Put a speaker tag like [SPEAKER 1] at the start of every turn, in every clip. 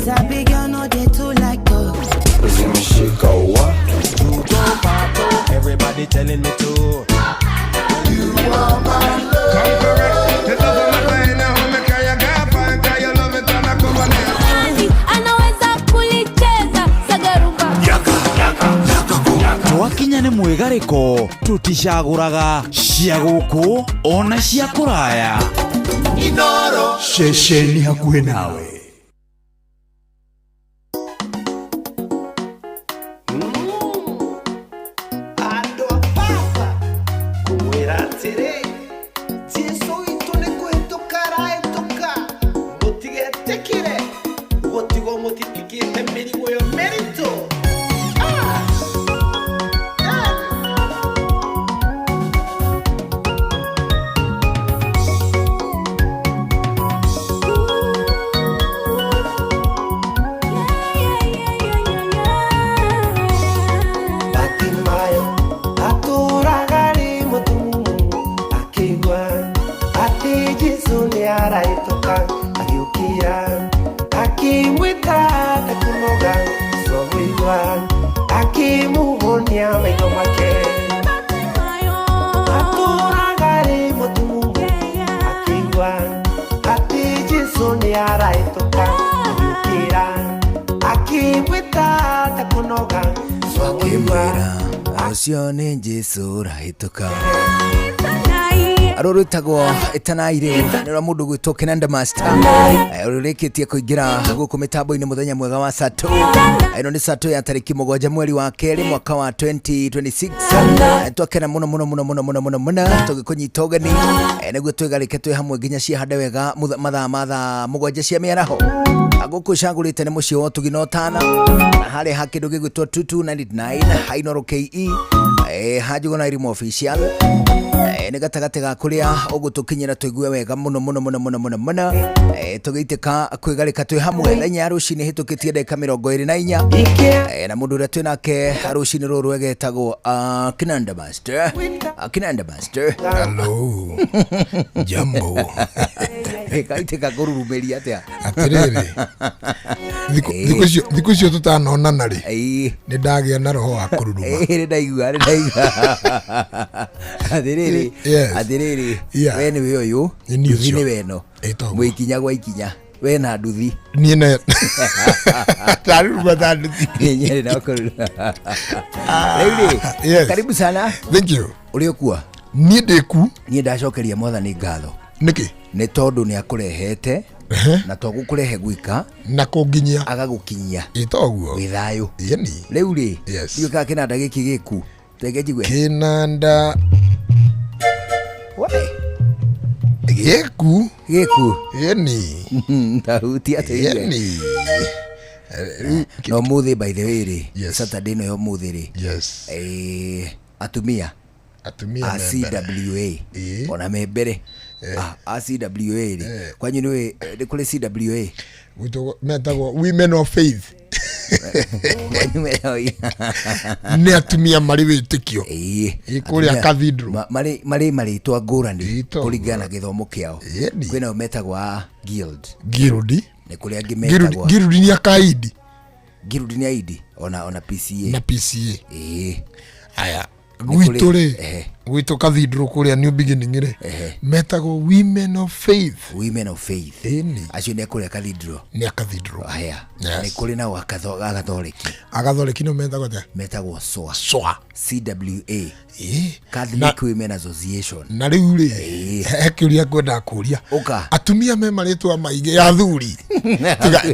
[SPEAKER 1] Sabi girl no dey too like talk.
[SPEAKER 2] Everybody telling me to.
[SPEAKER 3] Anaweza kulicheza sagarumba.
[SPEAKER 4] Twakinya nĩ mwĩgarĩko tũticagũraga cia gũkũ ona cia kũraya.
[SPEAKER 5] Ceceni hakuhĩ nawe.
[SPEAKER 6] Andũ a baba ngũmwĩra atĩrĩ, Jesũ witũ nĩ kũhĩtũka arahĩtũka, mũtigetĩkĩre gũtigwo mũtitikĩte mĩrigo ĩyo mĩritũ. Batimayo atũraga arĩ mũtumumu, akĩigua atĩ Jesũ nĩarahĩtũka, agĩũkĩra akĩmwĩta atekũnoga, cogũigua akĩmũhonia maitho make. Atũraga arĩ mũtumumu, akĩigua atĩ Jesũ nĩarahĩtũka, agĩũkĩra akĩmwĩta atekũnoga, cogũigua.
[SPEAKER 7] Akĩmwĩra ũcio nĩ Jesũ ũrahĩtũka. Arå rwĩtagwo ĩtanairĩ nĩ rwa mũndũ gwĩtwo Kinanda Master, ũrĩa ũrĩkĩtie kũingĩra gũkũ mĩtambo-inĩ mũthenya mwega wa Sato. Ĩno nĩ Sato ya tarĩki 7 mweri wa 2 mwaka wa 2026. Twakena mũno mũno mũno mũno mũno mũno mũno tũgĩkũnyita ũgeni, nĩguo twĩgarĩke twĩ hamwe nginya ciahande wega mathaa ma thaa 7 cia mĩaraho. Gũkũ cagũrĩte nĩ mũciĩ wa ũtugi na ũtana na harĩa ha kĩndũ gĩgwĩtwo 2299 Hainoro KE, Hanjuguna Irimo official, nĩ gatagatĩ ga kũrĩa ũgũtũkinyĩra tũigue wega mũno mũno mũno mũno mũno mũno, tũgĩitĩka kwĩgarĩka twĩ hamwe. Thaa 4 ya rũcinĩ hĩtũkĩtie ndagĩka 24, na mũndũ ũrĩa twĩ nake rũcinĩ rũrũ egetagwo Kinanda Master. Kinanda Master.
[SPEAKER 5] Hello. Jambo.
[SPEAKER 7] Kaitĩka kũrurumĩria atĩa?
[SPEAKER 2] Atĩrĩrĩ, thikũ icio tũtanonana rĩ,
[SPEAKER 7] Ĩĩ.
[SPEAKER 2] nĩ ndagĩa na roho wa kũruruma.
[SPEAKER 7] Ĩĩ, nĩ ndaigua, nĩ ndaigua. Atĩrĩrĩ,
[SPEAKER 2] Yes.
[SPEAKER 7] atĩrĩrĩ,
[SPEAKER 2] Yeah.
[SPEAKER 7] we nĩwe ũyũ,
[SPEAKER 2] Nĩ niĩ
[SPEAKER 7] nduthi
[SPEAKER 2] ũcio.
[SPEAKER 7] nĩwe ĩno.
[SPEAKER 2] Ĩ, toguo.
[SPEAKER 7] Mwĩ ikinya gwa ikinya, we na nduthi.
[SPEAKER 2] Niĩ ne ndaruruma ta nduthi.
[SPEAKER 7] Nyerĩ na kũruruma. Rĩu rĩ,
[SPEAKER 2] Yes.
[SPEAKER 7] karibu sana.
[SPEAKER 2] Thank you.
[SPEAKER 7] Ũrĩ ũkua?
[SPEAKER 2] Niĩ ndĩku.
[SPEAKER 7] Niĩ ndacokeria Mwathani ngatho.
[SPEAKER 2] Nĩkĩ?
[SPEAKER 7] Nĩ tondũ nĩ akũrehete
[SPEAKER 2] Ehe.
[SPEAKER 7] na to gũkũrehe gwika,
[SPEAKER 2] na kũnginyia,
[SPEAKER 7] agagũkinyia
[SPEAKER 2] ĩ toguo.
[SPEAKER 7] wĩ thayũ.
[SPEAKER 2] Yeni.
[SPEAKER 7] Rĩu rĩ,
[SPEAKER 2] Yes.
[SPEAKER 7] ndiũĩ kana kĩnanda gĩkĩ gĩku, reke njigue.
[SPEAKER 2] Kĩnanda
[SPEAKER 7] We,
[SPEAKER 2] gĩku.
[SPEAKER 7] Gĩku.
[SPEAKER 2] Yeni.
[SPEAKER 7] Ndahutia atĩ igue.
[SPEAKER 2] Yeni.
[SPEAKER 7] No mũthĩ, by the way rĩ,
[SPEAKER 2] Yes.
[SPEAKER 7] Saturday ĩno ya ũmũthĩ rĩ,
[SPEAKER 2] Yes.
[SPEAKER 7] Atumia
[SPEAKER 2] atumia
[SPEAKER 7] a
[SPEAKER 2] me mbere.
[SPEAKER 7] CWA
[SPEAKER 2] Ĩĩ.
[SPEAKER 7] ona me mbere. Ah, a CWA rĩ, kwanyu nĩ nĩ kũrĩ CWA?
[SPEAKER 2] Gwitũ metagwo Women of Faith.
[SPEAKER 7] Kwanyu metagwo
[SPEAKER 2] Nĩ atumia marĩ wĩtĩkio.
[SPEAKER 7] Ĩĩ.
[SPEAKER 2] Ĩ, kũrĩa
[SPEAKER 7] Atumia
[SPEAKER 2] cathedral.
[SPEAKER 7] Marĩ marĩtwa ngũrani
[SPEAKER 2] Ĩĩ, toguo.
[SPEAKER 7] kũringana na gĩthomo kĩao.
[SPEAKER 2] Yeni.
[SPEAKER 7] Kwĩnao metagwo a guild,
[SPEAKER 2] Guild.
[SPEAKER 7] nĩ kũrĩ angĩ
[SPEAKER 2] Guild.
[SPEAKER 7] metagwo
[SPEAKER 2] Guild nĩ akaidi.
[SPEAKER 7] Guild nĩ aidi ona PCA.
[SPEAKER 2] Na PCA.
[SPEAKER 7] Ĩĩ.
[SPEAKER 2] Aya,
[SPEAKER 7] Nĩ kũrĩ-
[SPEAKER 2] gwitũ rĩ,
[SPEAKER 7] Ehe.
[SPEAKER 2] gwitũ cathedral kũrĩa New Beginning rĩ,
[SPEAKER 7] Ehe.
[SPEAKER 2] metagwo Women of Faith.
[SPEAKER 7] Women of Faith.
[SPEAKER 2] Ĩni.
[SPEAKER 7] Acio nĩ a kũrĩa cathedral.
[SPEAKER 2] Nĩ a cathedral.
[SPEAKER 7] Aya.
[SPEAKER 2] Yes.
[SPEAKER 7] Nĩ kũrĩ nao agatholeki.
[SPEAKER 2] Agatholeki no metagwo atĩa?
[SPEAKER 7] Metagwo SOA.
[SPEAKER 2] SOA.
[SPEAKER 7] CWA.
[SPEAKER 2] Ĩĩ.
[SPEAKER 7] Catholic Women Association.
[SPEAKER 2] Na rĩu rĩ,
[SPEAKER 7] Ĩĩ.
[SPEAKER 2] he kĩũria ngwendaga kũria.
[SPEAKER 7] Ũka.
[SPEAKER 2] Atumia me marĩtwa maingĩ ya athuri,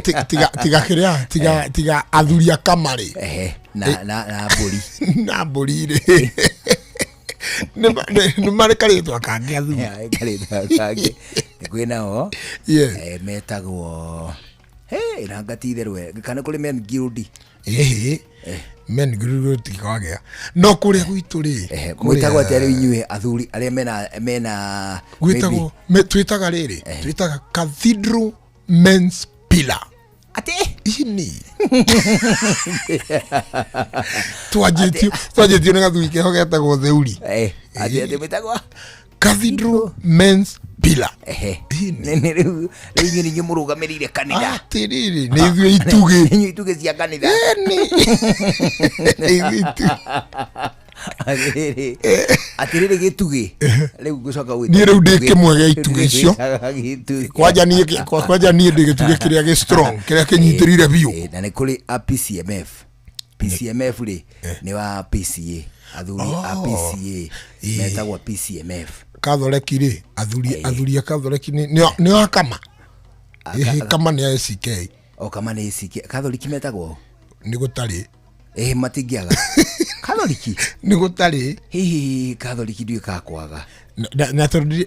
[SPEAKER 2] tiga kĩrĩa, tiga athuri a kamarĩ.
[SPEAKER 7] Ehe. Na mbũri.
[SPEAKER 2] Na mbũri rĩ, nĩ marĩ karĩtwa kangĩ athuri?
[SPEAKER 7] Ya, karĩtwa kangĩ. Nĩ kwĩ nao
[SPEAKER 2] Yes.
[SPEAKER 7] Metagwo, hey, nanga ti itherũ, kana kũrĩ men guild?
[SPEAKER 2] Ĩhĩ, men guild tikwagĩa, no kũrĩa gwitũ rĩ,
[SPEAKER 7] Ehe,
[SPEAKER 2] kũrĩa-
[SPEAKER 7] mwĩtagwo atĩa rĩu inyuĩ athuri arĩa mena
[SPEAKER 2] gwĩtagwo twĩtaga rĩrĩ, twĩtaga Cathedral Men's Pillar.
[SPEAKER 7] Atĩ?
[SPEAKER 2] Ini twanjĩtio nĩ gathuri keho getagwo Theuri.
[SPEAKER 7] Atĩ mwĩtagwo
[SPEAKER 2] Cathedral Men's Pillar.
[SPEAKER 7] Ehe.
[SPEAKER 2] Ini.
[SPEAKER 7] Rĩu inyuĩ nĩ inyuĩ mũrũgamĩrĩire kanitha.
[SPEAKER 2] Atĩrĩrĩ, nĩ ithuĩ itugĩ.
[SPEAKER 7] Inyuĩ itugĩ cia kanitha.
[SPEAKER 2] Ĩni, nĩ ithuĩ itugĩ.
[SPEAKER 7] Atĩrĩrĩ, atĩrĩrĩ, gĩtugĩ rĩu ngũcoka gwĩta
[SPEAKER 2] Niĩ rĩu ndĩ
[SPEAKER 7] gĩtugĩ.
[SPEAKER 2] kĩmwe gĩa itugĩ icio.
[SPEAKER 7] Wĩtaga gĩtugĩ.
[SPEAKER 2] Kwanja niĩ ndĩ gĩtugĩ kĩrĩa gĩ strong, kĩrĩa kĩnyitĩrĩire biũ.
[SPEAKER 7] Eh, na nĩ kũrĩ a PCMF. PCMF rĩ, nĩ wa PCA, athuri a
[SPEAKER 2] Oh.
[SPEAKER 7] PCA
[SPEAKER 2] Ĩĩ.
[SPEAKER 7] metagwo PCMF.
[SPEAKER 2] Katholeki rĩ, athuri a katholeki nĩ akama. Ĩhĩ, kama nĩ a ACK.
[SPEAKER 7] O kama nĩ ACK, katholiki metagwo
[SPEAKER 2] Nĩ gũtarĩ.
[SPEAKER 7] Ĩĩ, matingĩaga katholiki.
[SPEAKER 2] Nĩ gũtarĩ.
[SPEAKER 7] Hihi katholiki ndiũĩ ka kwaga.
[SPEAKER 2] Na tondũ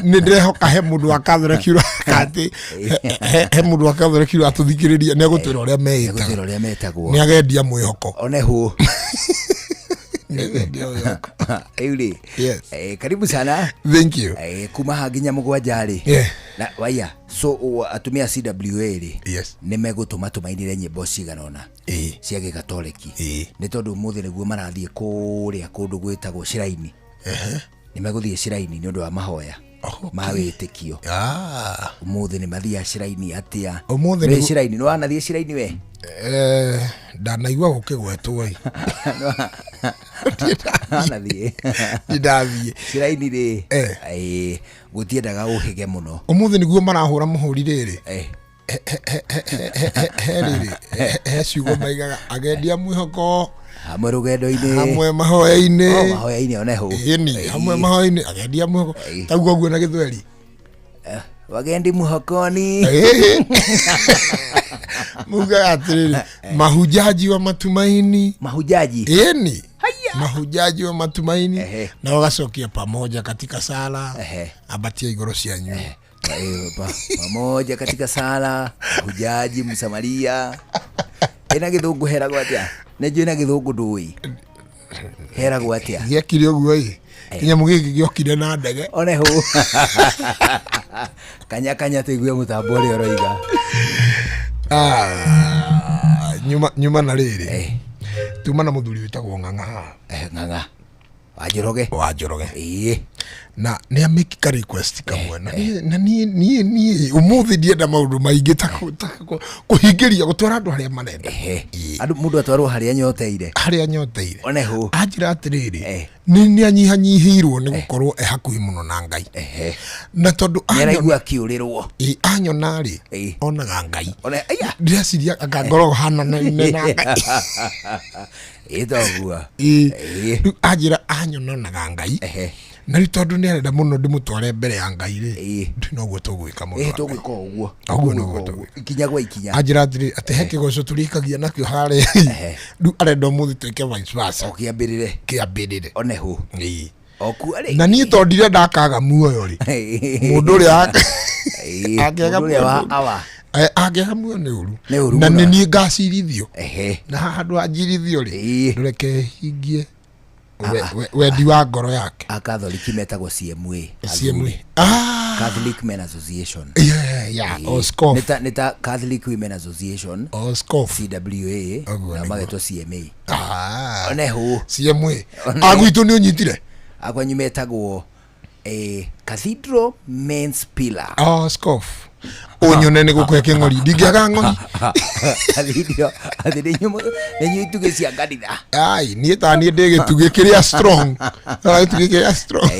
[SPEAKER 2] nĩ ndĩrehoka he mũndũ wa katholeki atĩ he mũndũ wa katholeki ũratũthikĩrĩria, nĩ egũtwĩra ũrĩa
[SPEAKER 7] Egũtwĩra
[SPEAKER 2] meĩtaga.
[SPEAKER 7] ũrĩa metagwo.
[SPEAKER 2] Nĩ agendia mwĩhoko.
[SPEAKER 7] One hũ.
[SPEAKER 2] Nĩ agendia mwĩhoko.
[SPEAKER 7] Rĩu rĩ,
[SPEAKER 2] Yes.
[SPEAKER 7] Karibu sana.
[SPEAKER 2] Thank you.
[SPEAKER 7] Kuma ha nginya 7 rĩ,
[SPEAKER 2] Yeah.
[SPEAKER 7] na waiya so atumia a CWA rĩ,
[SPEAKER 2] Yes.
[SPEAKER 7] nĩ megũtũma tũmainĩre nyĩmbo cigana ũna
[SPEAKER 2] Ĩĩ.
[SPEAKER 7] cia gĩgatoleki,
[SPEAKER 2] Ĩĩ.
[SPEAKER 7] nĩ tondũ ũmũthĩ nĩguo marathiĩ kũrĩa kũndũ gwĩtagwo ciraini. Nĩ megũthiĩ ciraini nĩ ũndũ wa mahoya ma wĩtĩkio.
[SPEAKER 2] Ah.
[SPEAKER 7] Ũmũthĩ nĩ mathiaga ciraini atĩa?
[SPEAKER 2] Ũmũthĩ
[SPEAKER 7] Nĩ ciraini, nĩ wanathiĩ ciraini we?
[SPEAKER 2] Ndanaigua gũkĩgwetwo ĩ.
[SPEAKER 7] Wanathiĩ
[SPEAKER 2] Ndathiĩ
[SPEAKER 7] ciraini rĩ?
[SPEAKER 2] Eh.
[SPEAKER 7] Gũtiendaga ũhĩge mũno.
[SPEAKER 2] Ũmũthĩ nĩguo marahũra mũhũri rĩrĩ,
[SPEAKER 7] Eh.
[SPEAKER 2] he rĩrĩ, he ciugo maigaga, agendia mwĩhoko
[SPEAKER 7] Hamwe rũgendo-inĩ,
[SPEAKER 2] hamwe mahoya-inĩ.
[SPEAKER 7] Oh, mahoya-inĩ one hũ.
[SPEAKER 2] Ĩni, hamwe mahoya-inĩ, agendia mwĩhoko, tauga ũguo na Gĩthweri.
[SPEAKER 7] Wagendi muhokoni.
[SPEAKER 2] Ĩhĩ. Mugaga atĩrĩrĩ, mahujaji wa matumaini.
[SPEAKER 7] Mahujaji.
[SPEAKER 2] Ĩni, mahujaji wa matumaini.
[SPEAKER 7] Ehe.
[SPEAKER 2] Na wagacokia pamoja katika sala,
[SPEAKER 7] Ehe.
[SPEAKER 2] ambatia igoro cianyu.
[SPEAKER 7] Pamoja katika sala, hujaji msamaria. Ĩna Gĩthũngũ heragwo atĩa? Nĩ njũĩ na Gĩthũngũ ndũĩ heragwo atĩa.
[SPEAKER 2] Gĩekire ũguo ĩ, kĩnyamũ gĩkĩ gĩokire na ndege.
[SPEAKER 7] One hũ, kanya kanya tũigue mũtambo ũrĩa ũroiga.
[SPEAKER 2] Ah, nyuma na rĩrĩ, tuma na mũthuri wĩtagwo Ng'ang'a haha.
[SPEAKER 7] Ng'ang'a wa Njoroge.
[SPEAKER 2] Wa Njoroge.
[SPEAKER 7] Ĩĩ.
[SPEAKER 2] Na nĩ amĩkika request kamwe na na niĩ ũmũthĩ ndienda maũndũ maingĩ ta kũhingĩria gũtwara andũ harĩa marenda. Ĩĩ.
[SPEAKER 7] Andũ mũndũ atwarwo harĩa anyoteire.
[SPEAKER 2] Harĩa nyoteire.
[SPEAKER 7] Oneho.
[SPEAKER 2] Anjĩra atĩrĩrĩ, nĩ anyihanyihĩirwo nĩ gũkorwo e hakuhĩ mũno na Ngai, na tondũ
[SPEAKER 7] nĩaraigua akiũrĩrwo.
[SPEAKER 2] Ĩ, anyona rĩ, onaga Ngai.
[SPEAKER 7] One aya.
[SPEAKER 2] Ndĩreciria anga ngoragwo hananaine na Ngai.
[SPEAKER 7] Ĩ toguo.
[SPEAKER 2] Ĩ. Rĩu anjĩra anyononaga Ngai, na rĩu tondũ nĩ arenda mũno ndĩmũtware mbere ya Ngai rĩ, ndĩ noguo tũgwĩka mũndũ wa Ngai.
[SPEAKER 7] Tũgwĩka o ũguo.
[SPEAKER 2] Ũguo noguo
[SPEAKER 7] Tũgwĩka o ũguo. Ikinya gwa ikinya.
[SPEAKER 2] Anjĩra atĩrĩ atĩ he kĩgoco tũrĩkagia nakĩo harĩa, rĩu arenda ũmũthĩ twĩke vice versa.
[SPEAKER 7] O kĩambĩrĩre.
[SPEAKER 2] Kĩambĩrĩre.
[SPEAKER 7] Oneho.
[SPEAKER 2] Ĩ.
[SPEAKER 7] Okuo rĩ.
[SPEAKER 2] Na niĩ tondũ ndirenda akaga muoyo rĩ, mũndũ ũrĩa angĩaga
[SPEAKER 7] Mũndũ ũrĩa wa
[SPEAKER 2] muoyo
[SPEAKER 7] awa.
[SPEAKER 2] Angĩaga muoyo nĩ ũru.
[SPEAKER 7] Nĩ ũru
[SPEAKER 2] Na
[SPEAKER 7] mũno.
[SPEAKER 2] nĩ niĩ ngacirithio. Na haha handũ hanjirithio rĩ, ndũreke hingie wendi wa ngoro yake.
[SPEAKER 7] Akatholiki metagwo CMA.
[SPEAKER 2] CMA. Ah.
[SPEAKER 7] Catholic Men Association.
[SPEAKER 2] Yeah,
[SPEAKER 7] Ĩĩ.
[SPEAKER 2] o scoff.
[SPEAKER 7] Nĩ ta Catholic Women Association.
[SPEAKER 2] O scoff.
[SPEAKER 7] CWA.
[SPEAKER 2] Ũguo
[SPEAKER 7] Na
[SPEAKER 2] nĩguo.
[SPEAKER 7] magetwo CMA.
[SPEAKER 2] Ah.
[SPEAKER 7] Oneho.
[SPEAKER 2] CMA. Agwitũ nĩ ũnyitire?
[SPEAKER 7] Akwanyu metagwo Cathedral Men's Pillar.
[SPEAKER 2] O scoff. Ũnyone nĩ gũkũhe kĩng'ori, ndingĩaga ng'ori.
[SPEAKER 7] Cathedral, atĩ nĩ inyuĩ itugĩ cia kanitha.
[SPEAKER 2] Ai, niĩ ta niĩ ndĩ gĩtugĩ kĩrĩa strong. Gĩtugĩ kĩrĩa strong.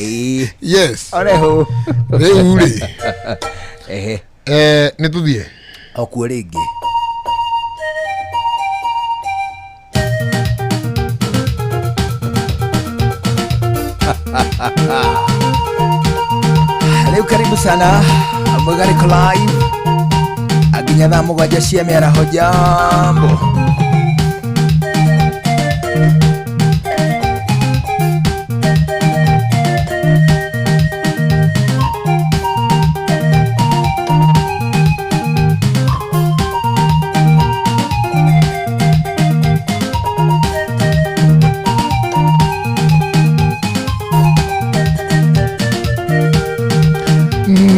[SPEAKER 2] Yes.
[SPEAKER 7] Oneho.
[SPEAKER 2] Rĩu rĩ. Nĩ tũthiĩ.
[SPEAKER 7] Okuo rĩngĩ. Rĩu karibu sana Mũgarĩko live nginya thaa 7 cia mĩaraho. Jambo.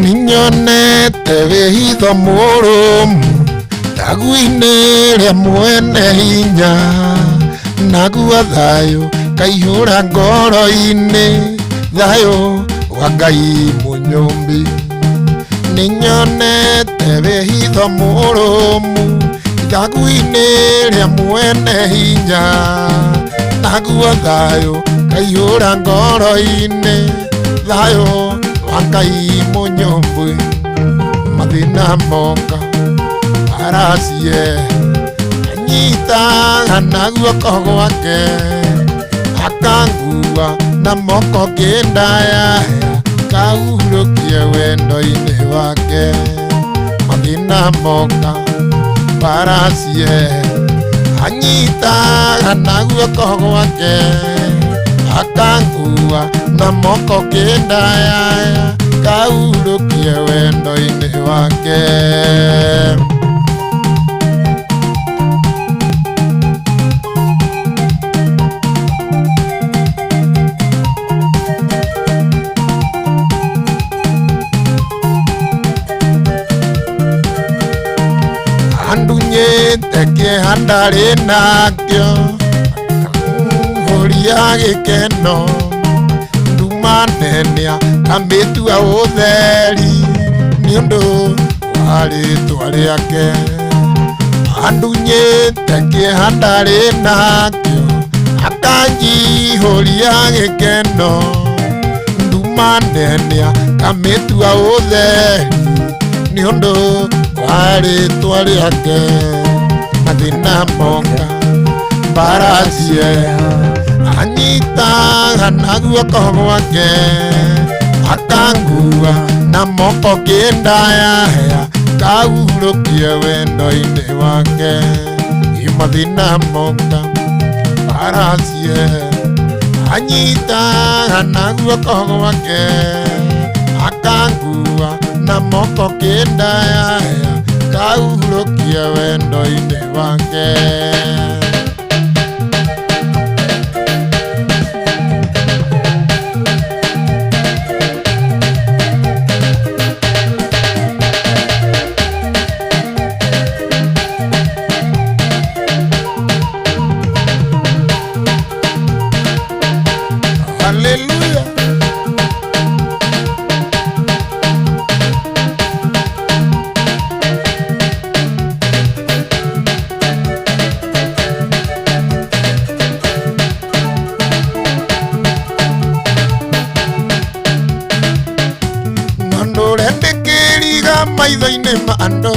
[SPEAKER 2] Nĩnyonete wĩhitho mũrũmu thagu-inĩ rĩa mwene hinya, naguo thayũ kaihũra ngoro-inĩ, thayũ wa Ngai mũnyũmbi. Nĩnyonete wĩhitho mũrũmu thagu-inĩ rĩa mwene hinya, naguo thayũ kaihũra ngoro-inĩ, thayũ wa Ngai mũnyũmbi. Mathĩna moka aracie anyitaga na guoko gwake, akangua na moko kĩndaya, kahurũkie wendo-inĩ wake. Mathĩna moka paracie anyitaga na guoko gwake, akangua na moko kĩndaya, kahurũkie wendo-inĩ wake. Andunyĩte kĩeha ndarĩ nakĩo, akanguhũria gĩkeno, nduma nene akamĩtua ũtheri nĩ ũndũ wa rĩtwa rĩake. Andunyĩte kĩeha ndarĩ nakĩo, akanjihũria gĩkeno, nduma nene akamĩtua ũtheri nĩ ũndũ wa rĩtwa rĩake. Mathĩna moka mbaracie anyitaga na guoko gwake, akangua na moko kĩndaya, kahurũkie wendo-inĩ wake. Mathĩna moka mbaracie anyitaga na guoko gwake, akangua na moko kĩndaya, kahurũkie wendo-inĩ wake. Hallelujah. Maitho-inĩ ma andũ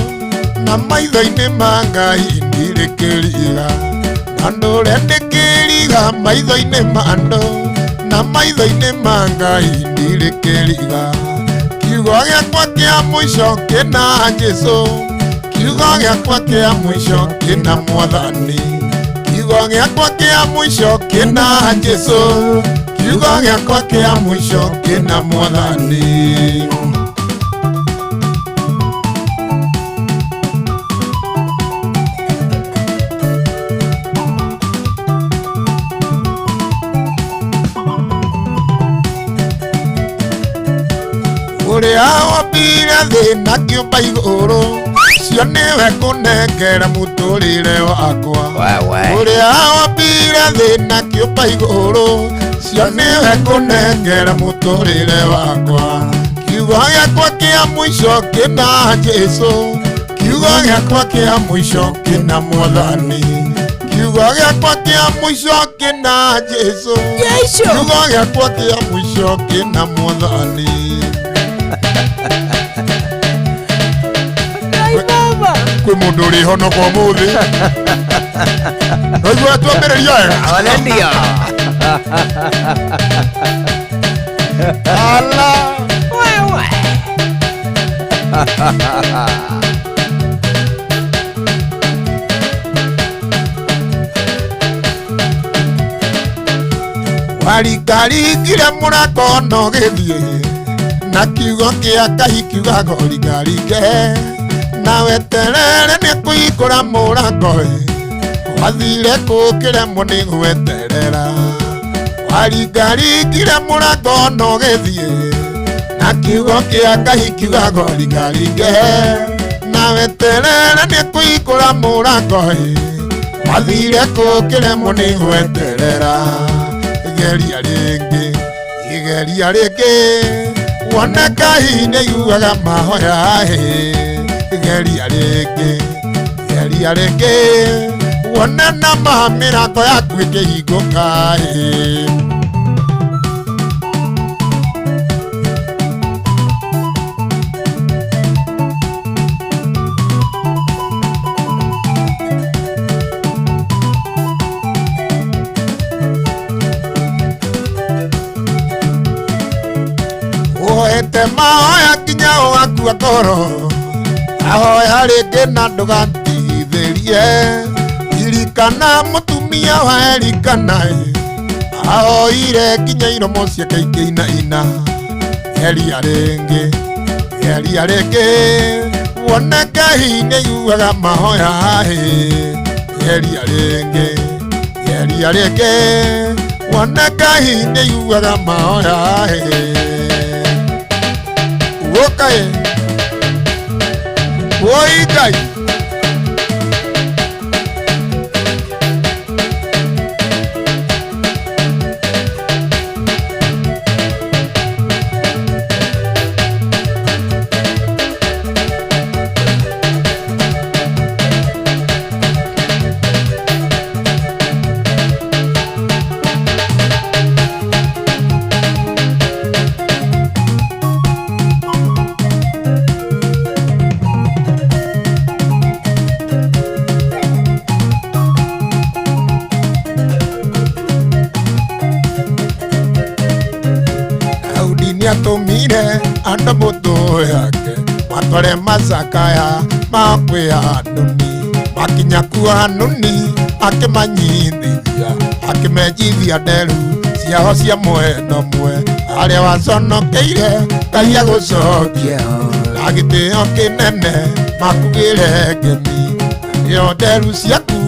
[SPEAKER 2] na maitho-inĩ ma Ngai ndirĩ kĩriga, na ndũre ndĩkĩriga maitho-inĩ ma andũ na maitho-inĩ ma Ngai ndirĩ kĩriga. Kiugo gĩakwa kĩa mũico kĩna Jesũ, kiugo gĩakwa kĩa mũico kĩna Mwathani, kiugo gĩakwa kĩa mũico kĩna Jesũ, kiugo gĩakwa kĩa mũico kĩna Mwathani. Ũrĩa wombire thĩ na kĩũmba igũrũ, cio nĩwe kũnengera mũtũrĩre wakwa.
[SPEAKER 7] Wewe.
[SPEAKER 2] Ũrĩa wombire thĩ na kĩũmba igũrũ, cio nĩwe kũnengera mũtũrĩre wakwa. Kiugo gĩakwa kĩa mũico kĩna Jesũ, kiugo gĩakwa kĩa mũico kĩna Mwathani, kiugo gĩakwa kĩa mũico kĩna Jesũ, kiugo gĩakwa kĩa mũico kĩna Mwathani. Kwĩ mũndũ ũrĩhonoka ũmũthĩ. Noigua twambĩrĩria wega.
[SPEAKER 7] Ole ndio.
[SPEAKER 2] Ala.
[SPEAKER 7] Wewe.
[SPEAKER 2] Waringaringire mũrango na ũgĩthiĩ, na kiugo kĩa Ngai kiugaga ũringaringe, na weterere nĩ kũhingũra mũrango ĩ, wathire kũkĩremwo nĩ gweterera. Waringaringire mũrango na ũgĩthiĩ, na kiugo kĩa Ngai kiugaga ũringaringe, na weterere nĩ kũhingũra mũrango ĩ, wathire kũkĩremwo nĩ gweterera. Geria rĩngĩ, geria rĩngĩ, wone Ngai nĩaiguaga mahoya ĩ. Geria rĩngĩ, geria rĩngĩ, wone na ma mĩrango yaku ĩkĩhingũka ĩ. Ũhoete mahoya nginya ũgakua ngoro, ahoya rĩngĩ na ndũgatigithĩrie. Ririkana mũtumia wa Elikana ĩ, ahoire nginya iromo ciake ikĩinaina. Geria rĩngĩ, geria rĩngĩ, wone Ngai nĩaiguaga mahoya ĩ. Geria rĩngĩ, geria rĩngĩ, wone Ngai nĩaiguaga mahoya ĩ. Wokae. Woi Ngai. Daudi nĩatũmire andũ mbũtũ yake matware macakaya ma kwĩ Hanuni. Makinya kuo Hanuni akĩmanyitithia, akĩmenjithia nderu ciao cia mwena ũmwe. Arĩa waconokeire Ngai agũcokia na gĩtĩo kĩnene makugĩre ngemi, nĩo nderu ciaku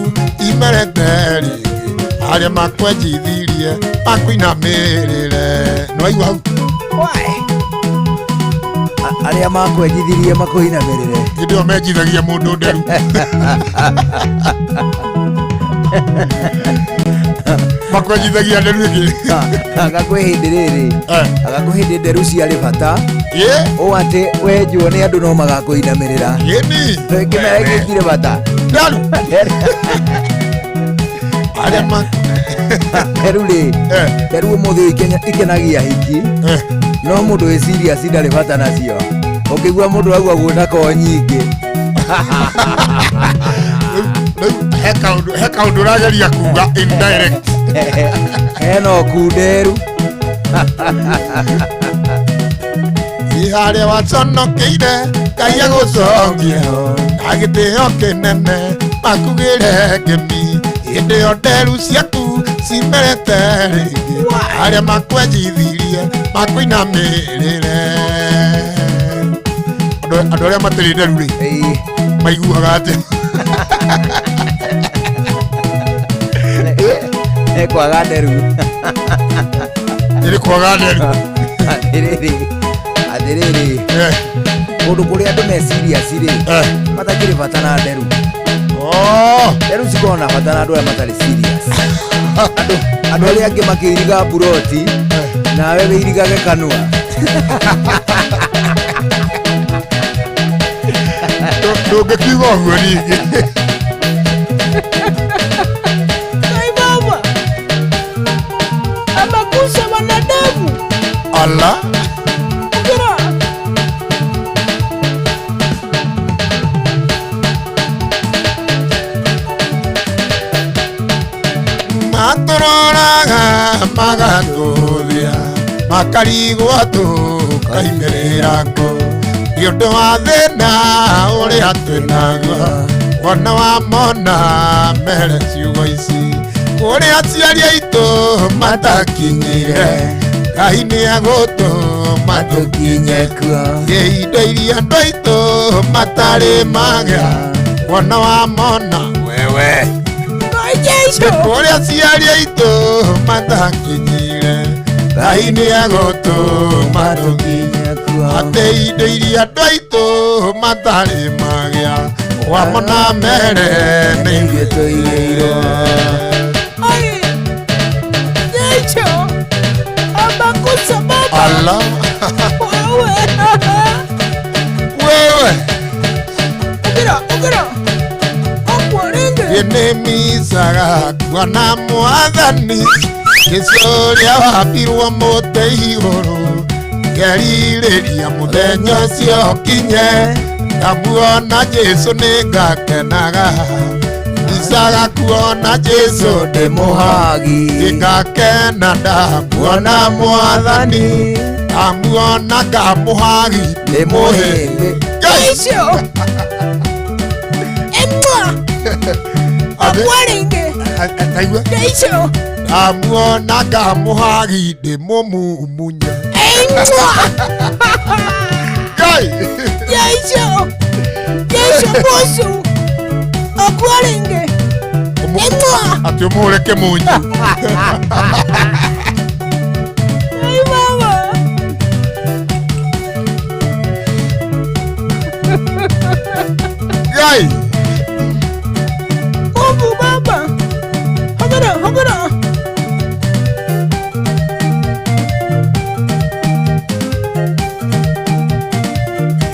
[SPEAKER 2] imerete rĩngĩ. Arĩa makwenjithirie makuinamĩrĩre. Nĩwaigua hau?
[SPEAKER 7] Why? Arĩa makwenjithirie makũinamĩrĩre.
[SPEAKER 2] Hĩndĩ ĩyo menjithagia mũndũ nderu. Makwenjithagia nderu ĩngĩ.
[SPEAKER 7] Anga kwĩ hĩndĩ rĩrĩ, anga kwĩ hĩndĩ nderu ciarĩ bata,
[SPEAKER 2] Ĩ?
[SPEAKER 7] ũũ atĩ wenjwo nĩ andũ no magakũinamĩrĩra.
[SPEAKER 2] Ĩni.
[SPEAKER 7] Kĩmera gĩkĩ gĩtirĩ bata.
[SPEAKER 2] Nderu. Arĩa ma
[SPEAKER 7] Nderu rĩ, nderu ũmũthĩ ũyũ ikenagia hiki, no mũndũ wĩ serious ndarĩ bata nacio. Ũngĩigua mũndũ auga guo ko nyingĩ.
[SPEAKER 2] Rĩu he kaũndũ ũrageria kuga indirect.
[SPEAKER 7] Hena ũkunderu.
[SPEAKER 2] Harĩa waconokeire Ngai agũcokie na gĩtĩo kĩnene, makugĩre ngemi hĩndĩ ĩyo nderu ciaku cimerete rĩngĩ, arĩa makwenjithirie makũinamĩrĩre. Andũ arĩa matarĩ nderu rĩ, maiguaga atĩa?
[SPEAKER 7] Nĩ kwaga nderu.
[SPEAKER 2] Ĩrĩ kwaga nderu.
[SPEAKER 7] Atĩrĩrĩ, atĩrĩrĩ, kũndũ kũrĩa andũ me serious rĩ, matakĩrĩ bata na nderu. Nderu cikoragwo na bata na andũ arĩa matarĩ serious. Andũ arĩa angĩ makĩiriga mburoti, nawe wĩirigage kanua.
[SPEAKER 2] Ndũngĩkiuga ũguo ningĩ.
[SPEAKER 5] Ngai baba amakusa wanadamu.
[SPEAKER 2] Ala.
[SPEAKER 5] Ukira.
[SPEAKER 2] Matũroraga magatũthia, makarigwo tũkaimĩrĩra kũ nĩ ũndũ wa thĩna ũrĩa twĩnaguo. Wona wa mona mere ciugo ici, kũrĩa aciari aitũ matakinyire, Ngai nĩ agũtũma tũkinye
[SPEAKER 7] kuo.
[SPEAKER 2] Ĩ indo iria andũ aitũ matarĩ magĩa, wona wa mona wewe.
[SPEAKER 5] Ngai Jesu.
[SPEAKER 2] Kũrĩa aciari aitũ matakinyire, Ngai nĩ agũtũma tũkinye
[SPEAKER 7] kuo.
[SPEAKER 2] Atĩ indo iria andũ aitũ matarĩ magĩa, wamona mere nĩ
[SPEAKER 7] ithuĩ tũigĩirwo.
[SPEAKER 5] Ai Jesu amakusa baba.
[SPEAKER 2] Ala.
[SPEAKER 5] Wewe.
[SPEAKER 2] Wewe.
[SPEAKER 5] Ukira, ukira akwarenge.
[SPEAKER 2] Nĩmicaga kuona mwathani Jesũ ũrĩa wambirwo mũtĩ igũrũ, ngerirĩria mũthenya ũcio ũkinye, ngamuona Jesũ nĩ ngakenaga. Micaga kuona Jesũ ndĩmũhagi, ngakena ndamuona mwathani, ndamuona ngamũhagi ndĩmũhĩmbĩ.
[SPEAKER 5] Jesu emwa akwarenge.
[SPEAKER 2] Taigua.
[SPEAKER 5] Jesu.
[SPEAKER 2] Ndamuona ngamũhagi ndĩmũmumunya.
[SPEAKER 5] Emwa.
[SPEAKER 2] Ngai.
[SPEAKER 5] Jesu, Jesu busu akwarenge emwa.
[SPEAKER 2] Atĩ ũmũhũre kĩmunyu.
[SPEAKER 5] Ai mama.
[SPEAKER 2] Ngai.
[SPEAKER 5] Mungu baba. Hagara, hagara.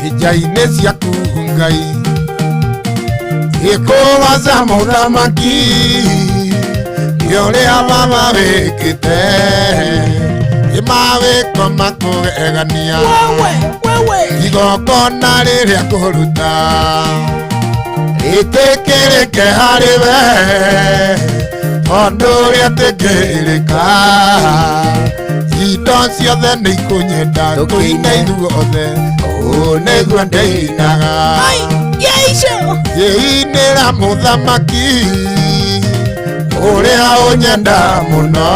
[SPEAKER 2] Hija-inĩ ciaku Ngai ĩkũwaca mũthamaki nĩ ũrĩa baba wĩkĩte ĩmawĩko makũgegania.
[SPEAKER 5] Wewe, wewe.
[SPEAKER 2] Igongona rĩrĩa kũruta rĩtĩkĩrĩke harĩ we, tondũ rĩetĩkĩrĩka indo ciothe nĩ ikũnyenda tũine ithuothe, ũũ nĩguo ndĩinaga.
[SPEAKER 5] Ai, Jesu.
[SPEAKER 2] Ngĩinĩra mũthamaki ũrĩa ũnyenda mũno,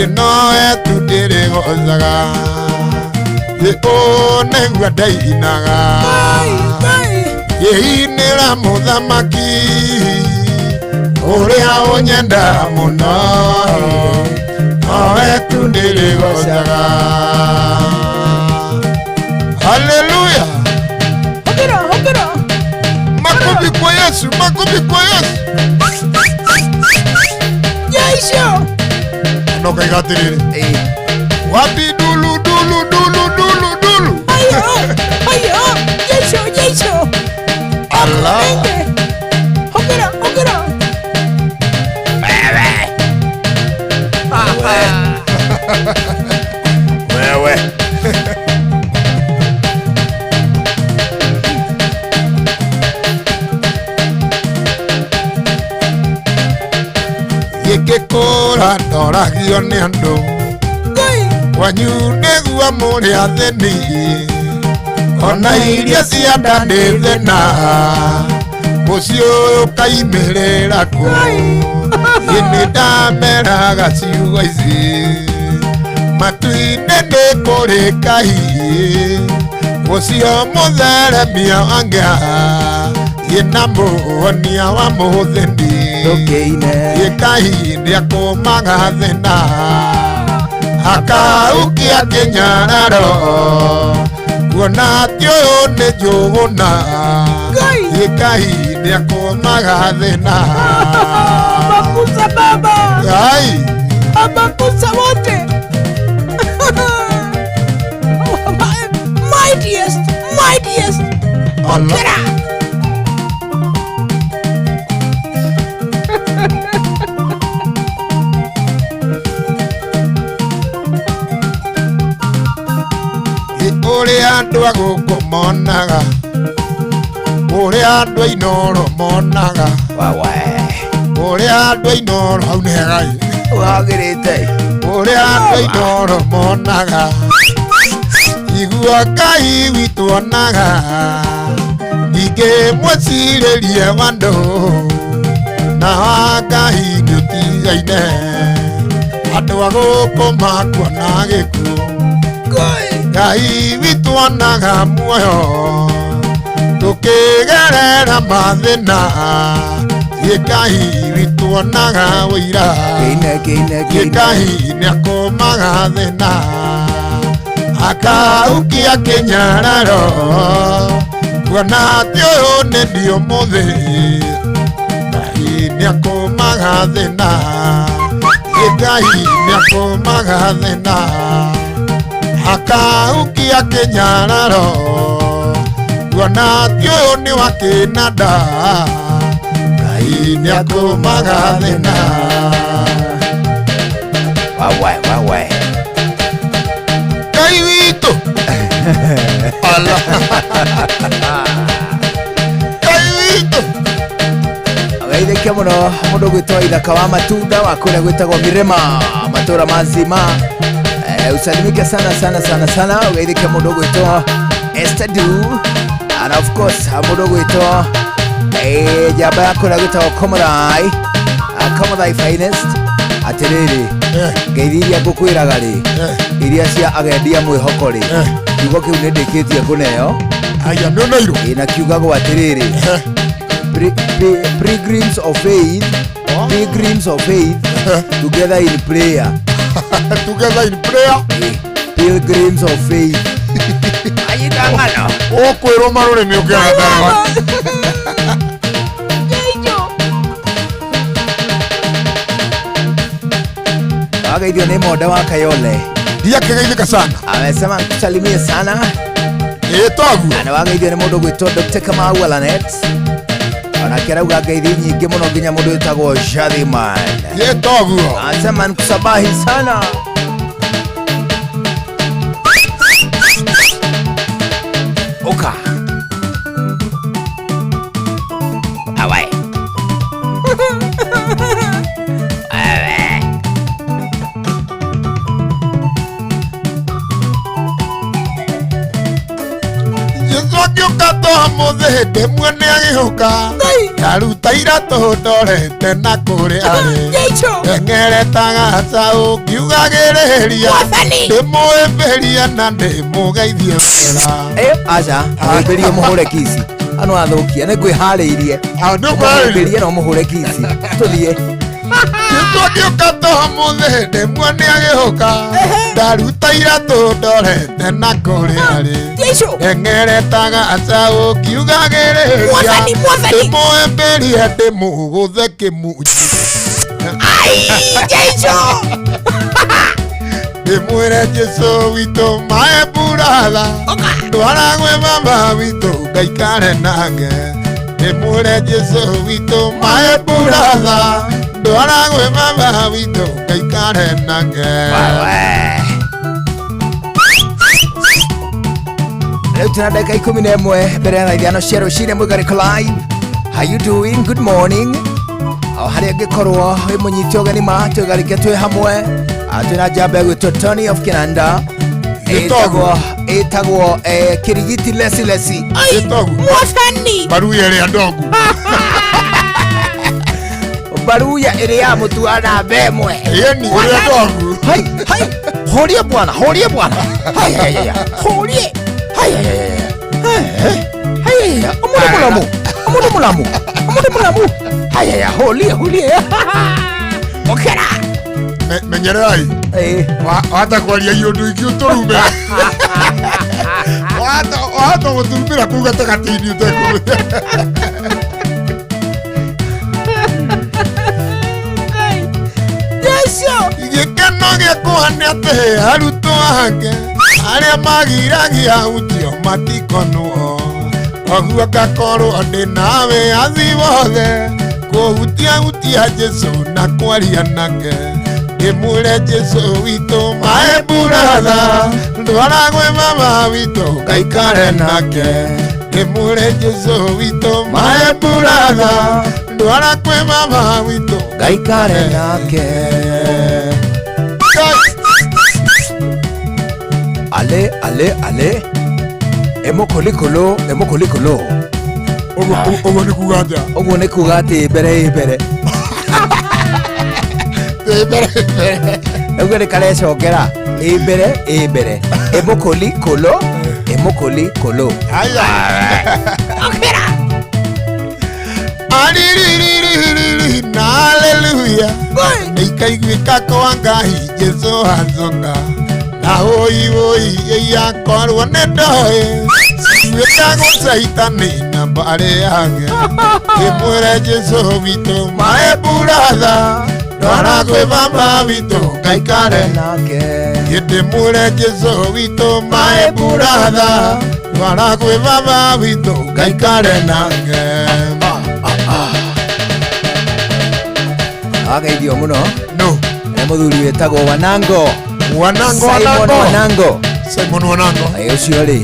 [SPEAKER 2] ĩno etu ndĩrĩgocaga, ũũ nĩguo ndĩinaga.
[SPEAKER 5] Ai, ai.
[SPEAKER 2] Ngĩinĩra mũthamaki ũrĩa ũnyenda mũno, nowe tu ndĩrĩgocaga. Haleluya.
[SPEAKER 5] Hagara, hagara.
[SPEAKER 2] Makofi kwa Yesu, makofi kwa Yesu.
[SPEAKER 5] Jesu.
[SPEAKER 2] No kaiga atĩrĩrĩ, wapi dulu dulu dulu dulu dulu.
[SPEAKER 5] Ayo, ayo. Jesu, Jesu.
[SPEAKER 2] Allah.
[SPEAKER 5] Hagara, hagara.
[SPEAKER 2] Wewe. Ngĩtũra ndoragio nĩ andũ kwanyu nĩguo mũrĩ athĩni ona iria cia nda nĩ thĩna mũciĩ ũyũ ũkaimĩrĩra kũ ĩ nĩ ndameraga ciugo ici matu-inĩ nĩ kũrĩ Ngai ũcio mũtheremia wa ngĩa ĩ na mũhonia wa mũthĩni
[SPEAKER 7] Ndũkĩine.
[SPEAKER 2] Ngai nĩakũmaga thĩna akaukia kĩnyararo kuona atĩ ũyũ nĩ njũgũna Ngai nĩakũmaga thĩna
[SPEAKER 5] Abakusa baba.
[SPEAKER 2] Ngai
[SPEAKER 5] Abakusa wote. Mightiest, mightiest.
[SPEAKER 2] Allah. Ũrĩa andũ a gũkũ monaga ũrĩa andũ a Inooro monaga
[SPEAKER 7] Wawe.
[SPEAKER 2] ũrĩa andũ a Inooro hau nĩ hega ĩ.
[SPEAKER 7] Wagĩrĩte.
[SPEAKER 2] Ũrĩa andũ a Inooro monaga igua Ngai witũ onaga ningĩ mwĩcirĩrie wa andũ na wa Ngai nĩ ũtigaine andũ a gũkũ makuona gĩkuũ Ngai witũ onaga muoyo tũkĩgerera mathĩna Ngai witũ onaga ũira
[SPEAKER 7] Kĩine kĩine kĩine.
[SPEAKER 2] Ngai nĩakũmaga thĩna akaukia kĩnyararo kuona atĩ ũyũ nĩ niĩ ũmũthĩ Ngai nĩakũmaga thĩna Ngai nĩakũmaga thĩna akaukia kĩnyararo kuona atĩ ũyũ nĩ wa kĩnanda Ngai nĩakũmaga thĩna
[SPEAKER 7] Wawe wawe.
[SPEAKER 2] Ngai witũ Allah Ngai witũ
[SPEAKER 7] Geithĩke mũno mũndũ gwĩtwo Ithaka wa Matunda wa kũrĩa gwĩtagwo Mirema matũra mazima. Usalimike sana sana sana sana. Ugeithĩke mũndũ gwĩtwo Esther Du and of course mũndũ gwĩtwo njamba ya kũrĩa gwĩtagwo Komothai, Komothai finest. Atĩrĩrĩ, ngeithi iria ngũkwĩraga rĩ, iria cia agendia mwĩhoko rĩ, kiugo kĩu nĩ ndĩkĩtie kũneo.
[SPEAKER 2] Aya nĩ ũneirwo.
[SPEAKER 7] Ĩ, na kiugagwo atĩrĩrĩ, pilgrims of faith, pilgrims of faith together in prayer.
[SPEAKER 2] Together in prayer.
[SPEAKER 7] Pilgrims of faith. Anyita ng'ano.
[SPEAKER 2] Ũkwĩrwo marũrĩmĩ ũkĩaga.
[SPEAKER 7] Wageithio nĩ Monda wa Kayole.
[SPEAKER 2] Ndiakĩgeithĩka sana.
[SPEAKER 7] Amesema nikusalimie sana.
[SPEAKER 2] Ĩ toguo.
[SPEAKER 7] Na nĩwageithio nĩ mũndũ gwĩtwo Dr. Kamau Alanet. Onake arauga ngeithi nyingĩ mũno nginya mũndũ wĩtagwo Shadhiman.
[SPEAKER 2] Ĩ toguo.
[SPEAKER 7] Anasema nikusabahi sana. Oka. Awe. Awe.
[SPEAKER 2] Jesu agĩũka to mũthĩ hĩndĩ ĩmwe nĩ agĩũka ndaruta iratũ ndorete na kũrĩ arĩ teng'eretaga gacaũ ngiugagĩrĩria ndĩmũĩmbĩrie na ndĩmũgeithie wega.
[SPEAKER 7] Aca mwĩmbĩrie mũhũre kici ano athũkia nĩ ngwĩharĩirie. Mwĩmbĩrie na ũmũhũre kici tũthiĩ.
[SPEAKER 2] Jesu agĩũka to mũthĩ hĩndĩ ĩmwe nĩ agĩũka ndaruta iratũ ndorete na kũrĩ arĩ teng'eretaga gacaũ ngiugagĩrĩria ndĩmũĩmbĩrie ndĩmũgũthe kĩmunyi. Ndĩmwĩre Jesu witũ mae buratha ndwara gwĩ baba witũ ngaikare nake. Ndĩmwĩre Jesu witũ mae buratha ndwara gwĩ baba witũ ngaikare nake.
[SPEAKER 7] Rĩu tũna ndagĩka 11 mbere ya thaa 5 cia rũcinĩ. Mũigarĩko live. How you doing? Good morning. O harĩa angĩkorwo wĩ mũnyite ũgeni ma twĩgarĩke twĩ hamwe. Twĩna njamba ĩgwĩtwo Tony of Kinanda.
[SPEAKER 2] Gĩtogu.
[SPEAKER 7] Ĩtagwo Kirigiti Lesi Lesi.
[SPEAKER 2] Gĩtogu.
[SPEAKER 5] Mwathani.
[SPEAKER 2] Baruya ĩrĩa ndogu.
[SPEAKER 7] Baruya ĩrĩa ya mũtu namba ĩmwe.
[SPEAKER 2] Ĩni ĩrĩa ndogu.
[SPEAKER 7] Hai, hai, horie bwana, horie bwana. Hai, hai, hai, horie. Hai, hai, hai, hai. Hai, hai, omundu mulamu. Omundu mulamu. Omundu mulamu. Hai, hai, horie, horie. Okera.
[SPEAKER 2] Menyererai. Wahota kwaria iũndũ ingĩ ũtũrume. Wahota gũturumĩra kũu gatagatĩ-inĩ ũtekũmenya.
[SPEAKER 5] Jesu.
[SPEAKER 2] Gĩkeno gĩakwa nĩ atĩ arutwo ake arĩa magiragia hutio matikonwo koguo ngakorwo ndĩ nawe athi wothe kũhutia hutia Jesu na kwaria nake ndĩmwĩre Jesu witũ my brother ndwara gwĩ mama witũ ngaikare nake ndĩmwĩre Jesu witũ my brother ndwara kwĩ mama witũ
[SPEAKER 7] Ngaikare nake. Ale, ale, ale. Emokolikolo, emokolikolo.
[SPEAKER 2] Ũguo nĩ kuga atĩa?
[SPEAKER 7] Ũguo nĩ kuga atĩ mbere ĩ mbere.
[SPEAKER 2] Ĩ mbere mbere.
[SPEAKER 7] Ũguo nĩ karecokera. Ĩ mbere, ĩ mbere. Emokolikolo, emokolikolo.
[SPEAKER 2] Aya.
[SPEAKER 5] Okera.
[SPEAKER 2] Aririririririri na haleluya. Nĩikaiguĩka kwa Ngai Jesu azoka. Na hoi hoi ĩyakorwo nĩ ndoĩ. Ciguĩka gũcaitani na mbarĩ yake. Ndĩmwĩre Jesu witũ my brother ndwara kwĩ mama witũ ngaikare
[SPEAKER 7] nake.
[SPEAKER 2] Ndĩmwĩre Jesu witũ my brother ndwara kwĩ mama witũ ngaikare nake.
[SPEAKER 7] Ageithio mũno.
[SPEAKER 2] No.
[SPEAKER 7] Nĩ mũthuri wĩtagwo Wanango.
[SPEAKER 2] Wanango,
[SPEAKER 7] Simon
[SPEAKER 2] Wanango.
[SPEAKER 7] Wanango.
[SPEAKER 2] Simon Wanango.
[SPEAKER 7] Ũcio rĩ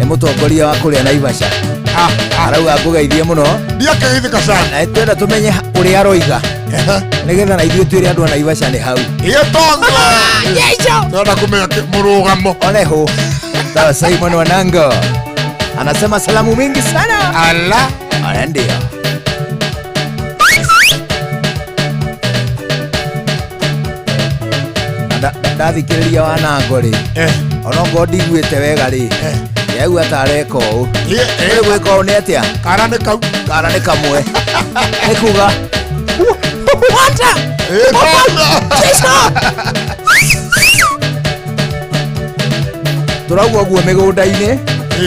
[SPEAKER 7] nĩ mũtongoria wa kũrĩa Naivasha. Arauga ngũgeithie mũno.
[SPEAKER 2] Ndiakĩgeithĩka sana.
[SPEAKER 7] Na twenda tũmenye ũrĩa aroiga. Nĩgetha na ithuĩ twĩre andũ a Naivasha nĩ hau.
[SPEAKER 2] Gĩtongo. Twenda kũmenya mũrũgamo.
[SPEAKER 7] One ho. Sawa, Simon Wanango anasema salamu mingi sana.
[SPEAKER 2] Ala.
[SPEAKER 7] Aya ndio. Ndathikĩrĩria Wanango rĩ, ona ongorwo ndiguĩte wega rĩ, ndĩraigua ta areka ũũ. Rĩu gwĩka ũũ nĩ atĩa?
[SPEAKER 2] Kara nĩ kau.
[SPEAKER 7] Kara nĩ kamwe. Nĩ kuga
[SPEAKER 5] Wata. Jesu.
[SPEAKER 7] Tũrauga ũguo mĩgũnda-inĩ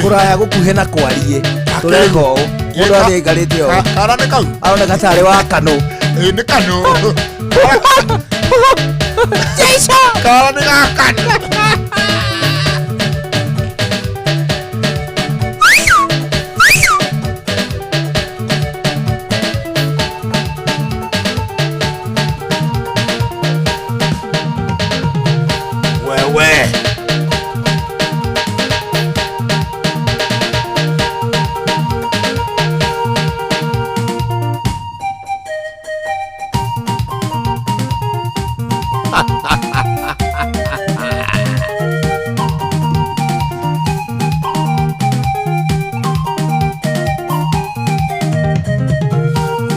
[SPEAKER 7] kũraya gũkuhĩ na kwariĩ. Tũreka ũũ. Mũndũ athiĩ aikarĩte ũũ.
[SPEAKER 2] Kara nĩ kau.
[SPEAKER 7] Aroneka tarĩ wa kanũ.
[SPEAKER 2] Nĩ kanũ.
[SPEAKER 5] Jesu.
[SPEAKER 2] Kara nĩ ga kanũ. Wewe.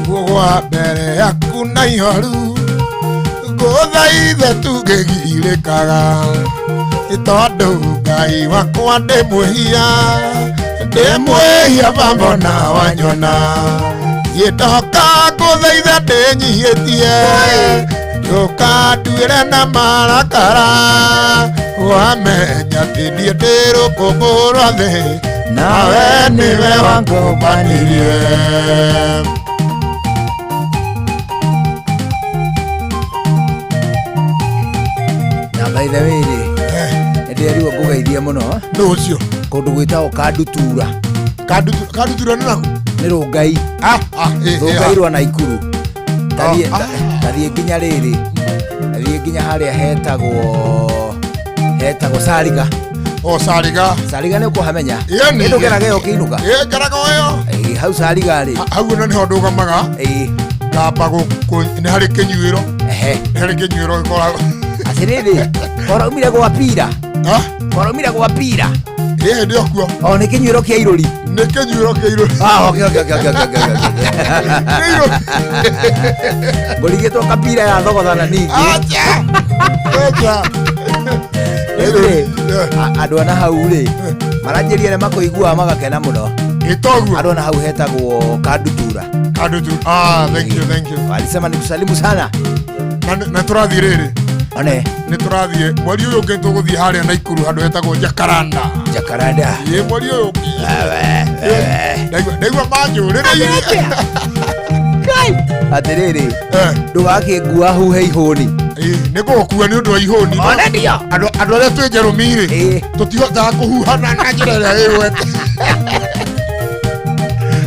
[SPEAKER 2] Gũgwa mbere yaku na ihoru ngũthaithe tungĩgirĩkaga tondũ Ngai wakwa ndĩ mwĩhia ndĩ mwĩhia baba na wanyona gĩndoka ngũthaithe ndĩnyihĩtie ndũkanduĩre na marakara wamenya atĩ niĩ ndĩ rũkũngũ rwa thĩ nawe nĩwe wangũmbanirie.
[SPEAKER 7] Na by the way rĩ, nĩndĩrerirwo ngũgeithie mũno.
[SPEAKER 2] Nũ ũcio?
[SPEAKER 7] Kũndũ gwĩtagwo Kandutura.
[SPEAKER 2] Kandutura nĩ naku?
[SPEAKER 7] Nĩ Rũngai. Rũngai rwa Naikuru. Tathiĩ nginya rĩrĩ. Tathiĩ nginya harĩa hetagwo Sariga.
[SPEAKER 2] O Sariga.
[SPEAKER 7] Sariga nĩ ũkũhamenya?
[SPEAKER 2] Ĩĩ, nĩ.
[SPEAKER 7] Ĩ, ndũgeraga ĩyo ũkĩinũka?
[SPEAKER 2] Ĩ, ngeraga ĩyo.
[SPEAKER 7] Ĩ, hau Sariga rĩ.
[SPEAKER 2] Hau ona nĩho ndũgamaga.
[SPEAKER 7] Ĩ.
[SPEAKER 2] Ngamba nĩ harĩ kĩnyuĩro.
[SPEAKER 7] Ehe.
[SPEAKER 2] Nĩ harĩ kĩnyuĩro gĩkoragwo.
[SPEAKER 7] Atĩrĩrĩ, koraumire gwa pira.
[SPEAKER 2] Ah?
[SPEAKER 7] Koraumire gwa pira.
[SPEAKER 2] Ĩĩ, ndĩ o kuo.
[SPEAKER 7] O nĩ kĩnyuĩro kĩa irũri.
[SPEAKER 2] Nĩ kĩnyuĩro kĩa irũri.
[SPEAKER 7] Ah, okay, okay, okay, okay, okay, okay, okay.
[SPEAKER 2] Nĩ irũri.
[SPEAKER 7] Ngũrigĩtwo kapira ya thogothana ningĩ.
[SPEAKER 2] Acha. Acha.
[SPEAKER 7] Rĩu rĩ, andũ ana hau rĩ, maranjĩria nĩ makũiguaga magakena mũno.
[SPEAKER 2] Ĩtoguo.
[SPEAKER 7] Andũ ana hau hetagwo Kandutura.
[SPEAKER 2] Kandutura. Ah, thank you, thank you.
[SPEAKER 7] Walisema nikusalimu sana.
[SPEAKER 2] Na tũrathiĩ rĩrĩ.
[SPEAKER 7] One.
[SPEAKER 2] Nĩ tũrathiĩ mweri ũyũ ũngĩ tũgũthiĩ harĩa Naikuru handũ hetagwo Jacaranda.
[SPEAKER 7] Jacaranda.
[SPEAKER 2] Ĩĩ, mweri ũyũ ũngĩ. Ndaigua manjũrĩrĩirie.
[SPEAKER 7] Atĩrĩrĩ, ndũgakĩngua huhe ihũni.
[SPEAKER 2] Ĩĩ, nĩ ngũgũkua nĩ ũndũ wa ihũni.
[SPEAKER 7] One ndio.
[SPEAKER 2] Andũ arĩa twĩ Njerũmi-rĩ, tũtihotaga kũhuhana na njĩra ĩrĩa ĩgwete.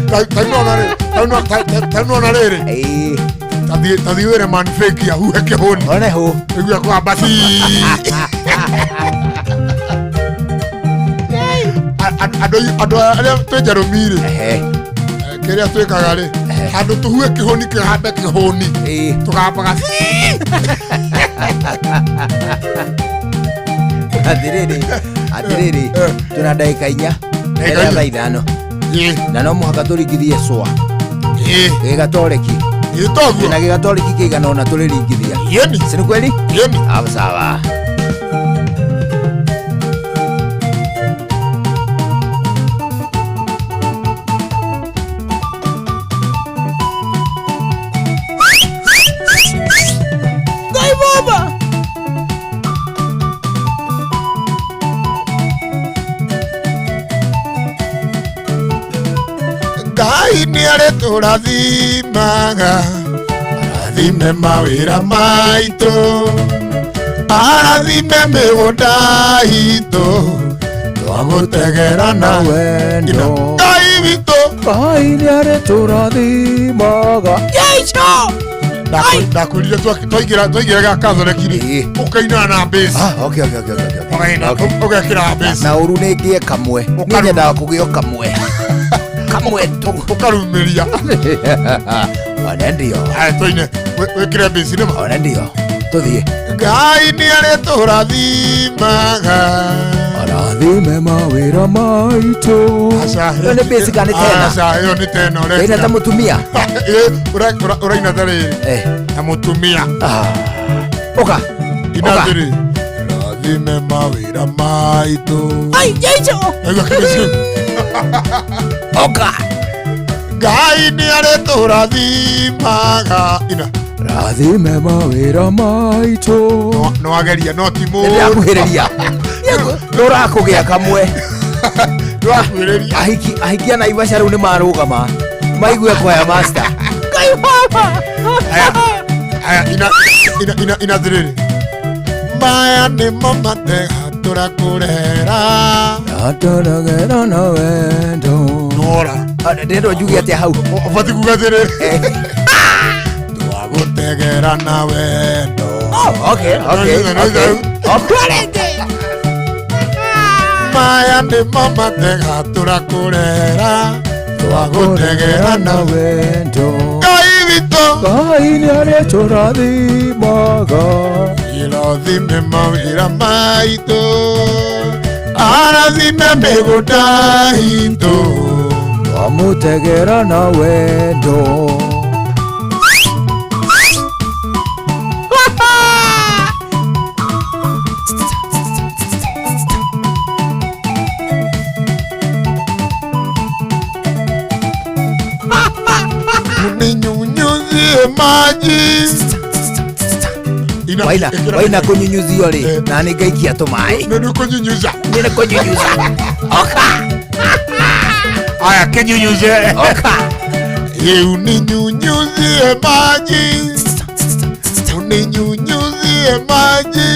[SPEAKER 2] Ta nĩwona rĩrĩ. Tathiĩ wĩre man fake ahuhe kĩhũni.
[SPEAKER 7] One hũ.
[SPEAKER 2] Ĩgue kwamba ci. Andũ arĩa twĩ Njerũmi-rĩ, kĩrĩa twĩkaga rĩ, handũ tũhuhe kĩhũni kĩhambe kĩhũni, tũgambaga ci.
[SPEAKER 7] Atĩrĩrĩ, atĩrĩrĩ, twĩna ndagĩka 4 mbere ya thaa 5. Na no mũhaka tũringithie cwa. Gĩgatoreki.
[SPEAKER 2] Ĩtoguo.
[SPEAKER 7] Twĩna gĩgatoreki kĩigana ũna tũrĩringithia.
[SPEAKER 2] Yeni.
[SPEAKER 7] Si ni kweli?
[SPEAKER 2] Yeni.
[SPEAKER 7] Hapo sawa.
[SPEAKER 5] Ngai baba.
[SPEAKER 2] Ngai nĩ arĩtũrathimaga, arathime mawĩra maitũ, arathime mĩgũnda itũ, twagũtegera na
[SPEAKER 7] wendo.
[SPEAKER 2] Ngai witũ.
[SPEAKER 7] Ngai nĩ arĩtũrathimaga.
[SPEAKER 5] Jesu.
[SPEAKER 2] Ndakwĩrire twaingĩra gĩa Catholic rĩ, ũkainaga na bass.
[SPEAKER 7] Ah, okay, okay, okay, okay, okay.
[SPEAKER 2] Ũkaina,
[SPEAKER 7] Okay.
[SPEAKER 2] ũgekĩra bass.
[SPEAKER 7] Na ũru nĩ ngĩe kamwe. Niĩ nyendaga kũgĩo kamwe. Kamwe tu.
[SPEAKER 2] Ũkarumĩria.
[SPEAKER 7] One ndio.
[SPEAKER 2] Haya, tũine. Wĩkĩre bass nĩma.
[SPEAKER 7] One ndio. Tũthiĩ.
[SPEAKER 2] Ngai nĩ arĩtũrathimaga.
[SPEAKER 7] Arathime mawĩra maitũ.
[SPEAKER 2] Aca,
[SPEAKER 7] Ĩyo nĩ bass kana nĩ tena?
[SPEAKER 2] Aca, ĩyo nĩ tena ũrekĩra.
[SPEAKER 7] Ĩna ta mũtumia.
[SPEAKER 2] Ĩ, ũraina ta rĩrĩ. Ta mũtumia.
[SPEAKER 7] Ũka.
[SPEAKER 2] Ina atĩrĩ. Rathime mawĩra maitũ.
[SPEAKER 5] Ai, Jesu.
[SPEAKER 2] Aigua kĩndũ kĩu.
[SPEAKER 7] Ũka.
[SPEAKER 2] Ngai nĩ arĩtũrathimaga. Ina.
[SPEAKER 7] Rathime mawĩra maitũ.
[SPEAKER 2] No wageria no ti mũũru.
[SPEAKER 7] Nĩndĩrakuhĩrĩria. Nĩũrakũgĩa kamwe.
[SPEAKER 2] Ndĩrakuhĩrĩria.
[SPEAKER 7] Ahiki a Naivasha rĩu nĩmarũgama maigue kwaya master.
[SPEAKER 5] Ngai baba.
[SPEAKER 2] Aya, aya, ina, ina, ina, ina atĩrĩrĩ. Maya nĩmo matega tũrakũrehera.
[SPEAKER 7] Atũragera na wendo.
[SPEAKER 2] Nora.
[SPEAKER 7] Ndĩrendwo njuge atĩa hau?
[SPEAKER 2] Ũbatiĩ kuga atĩrĩrĩ. Twagũtegera na wendo.
[SPEAKER 7] Oh, okay, okay, okay.
[SPEAKER 2] Maya nĩmo matega tũrakũrehera. Twagũtegera na
[SPEAKER 7] wendo.
[SPEAKER 2] Ngai witũ.
[SPEAKER 7] Ngai nĩ arĩtũrathimaga.
[SPEAKER 2] Irathime mawĩra maitũ. Arathime mĩgũnda itũ.
[SPEAKER 7] Twamũtegera na wendo.
[SPEAKER 2] Uninyunyuzie maji.
[SPEAKER 7] Waina, waina kũnyunyuzio rĩ, na nĩ ngaikia tũmaĩ.
[SPEAKER 2] Nĩ kũnyunyuza.
[SPEAKER 7] Nĩ kũnyunyuza. Oka.
[SPEAKER 2] Aya, kĩnyunyuze.
[SPEAKER 7] Oka.
[SPEAKER 2] Ye uninyunyuzie maji. Uninyunyuzie maji.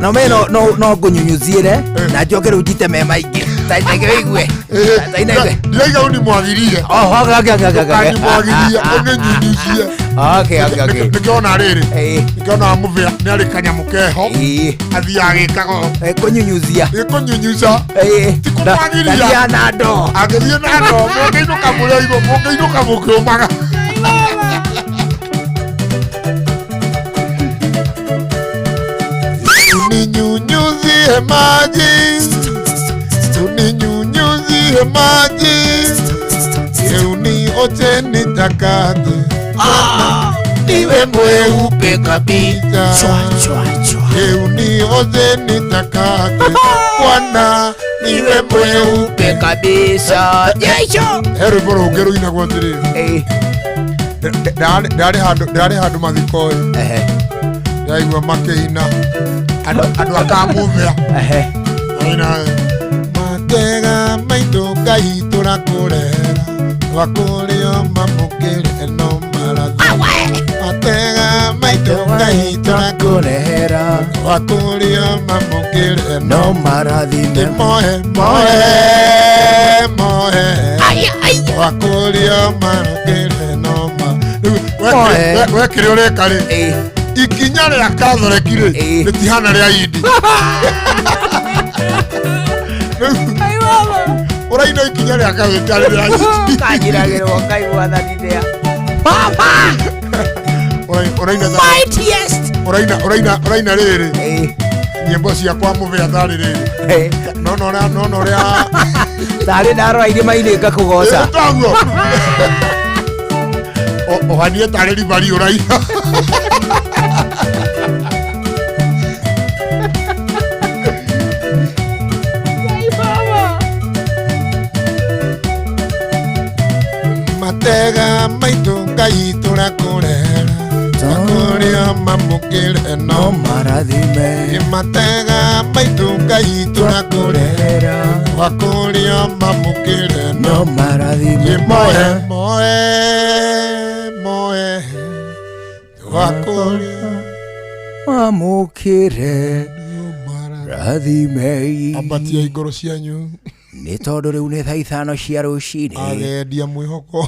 [SPEAKER 7] No me no no no ngũnyunyuziĩre na njoke rĩu njite me maingĩ. Ta wĩigue. Ta inaigue.
[SPEAKER 2] Ndĩraiga ũnimwagirie.
[SPEAKER 7] Oh, okay, okay, okay, okay, okay.
[SPEAKER 2] Ũkanimwagiria, ũnĩnyunyuzie.
[SPEAKER 7] Okay, okay, okay.
[SPEAKER 2] Nĩkĩona rĩrĩ. Nĩkĩona mũbĩa nĩ arĩ kanyamũ keho. Athiaga agĩkaga ũũ.
[SPEAKER 7] Kũnyunyuzia.
[SPEAKER 2] Kũnyunyuza. Ti kũmwagiria.
[SPEAKER 7] Ndathiaga na ndoo.
[SPEAKER 2] Agĩthiĩ na ndoo, mũngĩinũka mũrĩ aigũ, mũngĩinũka mũkĩũmaga. Uninyunyuzie maji, uninyunyuzie maji, unioche nitakate, niwe mweupe kabisa.
[SPEAKER 7] Chwa chwa chwa.
[SPEAKER 2] Unioche nitakate, Bwana niwe mweupe
[SPEAKER 7] kabisa. Jesu.
[SPEAKER 2] He rwĩmbo rũngĩ rũinagwo atĩrĩrĩ.
[SPEAKER 7] Eh.
[SPEAKER 2] Ndarĩ handũ mathiko ĩ,
[SPEAKER 7] Ehe.
[SPEAKER 2] ndaigua makĩina andũ akamũthĩa
[SPEAKER 7] Ehe.
[SPEAKER 2] maina matega maitũ Ngai tũrakũrehera twakũrĩo mamũkĩre no marathi matega maitũ Ngai
[SPEAKER 7] Tũrakũrehera
[SPEAKER 2] twakũrĩo mamũkĩre
[SPEAKER 7] no marathime.
[SPEAKER 2] Moe moe moe twakũrĩo mamũkĩre no ma
[SPEAKER 7] Moe.
[SPEAKER 2] we kĩrĩa ũreka rĩ,
[SPEAKER 7] Eh.
[SPEAKER 2] ikinya rĩa Catholic rĩ
[SPEAKER 7] Ĩĩ.
[SPEAKER 2] rĩtihana rĩa Indi.
[SPEAKER 5] Ngai baba.
[SPEAKER 2] Ũraina ikinya rĩa Catholic tarĩ rĩa Indi.
[SPEAKER 7] Kanjiragĩrwo Ngai mwathani nĩa. Baba.
[SPEAKER 2] Ũraina
[SPEAKER 7] Mightiest.
[SPEAKER 2] ũraina rĩrĩ
[SPEAKER 7] Eh.
[SPEAKER 2] nyĩmbo cia kwa mũbĩa tarĩ rĩrĩ
[SPEAKER 7] Eh.
[SPEAKER 2] nona ũrĩa nona ũrĩa
[SPEAKER 7] Tarĩ ndarora irĩma-inĩ ngakũgoca.
[SPEAKER 2] taguo ũhanie tarĩ ribari ũraina.
[SPEAKER 5] Ngai baba.
[SPEAKER 2] Matega maitũ Ngai tũrakũrehera twakũrĩo mamũkĩre no
[SPEAKER 7] No marathime.
[SPEAKER 2] matega maitũ Ngai tũrakũrehera twakũrĩo mamũkĩre no
[SPEAKER 7] No marathime.
[SPEAKER 2] moe moe moe twakũrĩo
[SPEAKER 7] Mamũkĩre rathime.
[SPEAKER 2] Ambatia ngoro cianyu.
[SPEAKER 7] Nĩ tondũ rĩu nĩ thaa 5 cia rũcinĩ.
[SPEAKER 2] Agendia mwĩhoko.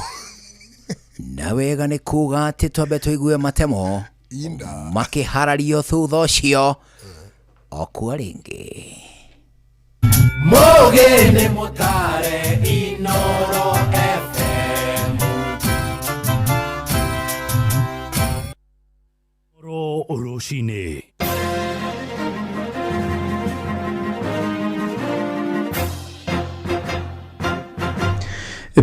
[SPEAKER 7] Na wega nĩ kuga atĩ twambe tũigue matemo
[SPEAKER 2] inda
[SPEAKER 7] makĩharario thutha ũcio okua rĩngĩ.
[SPEAKER 4] Mũgĩ nĩ mũtare Inoro FM.
[SPEAKER 8] Rũcinĩ.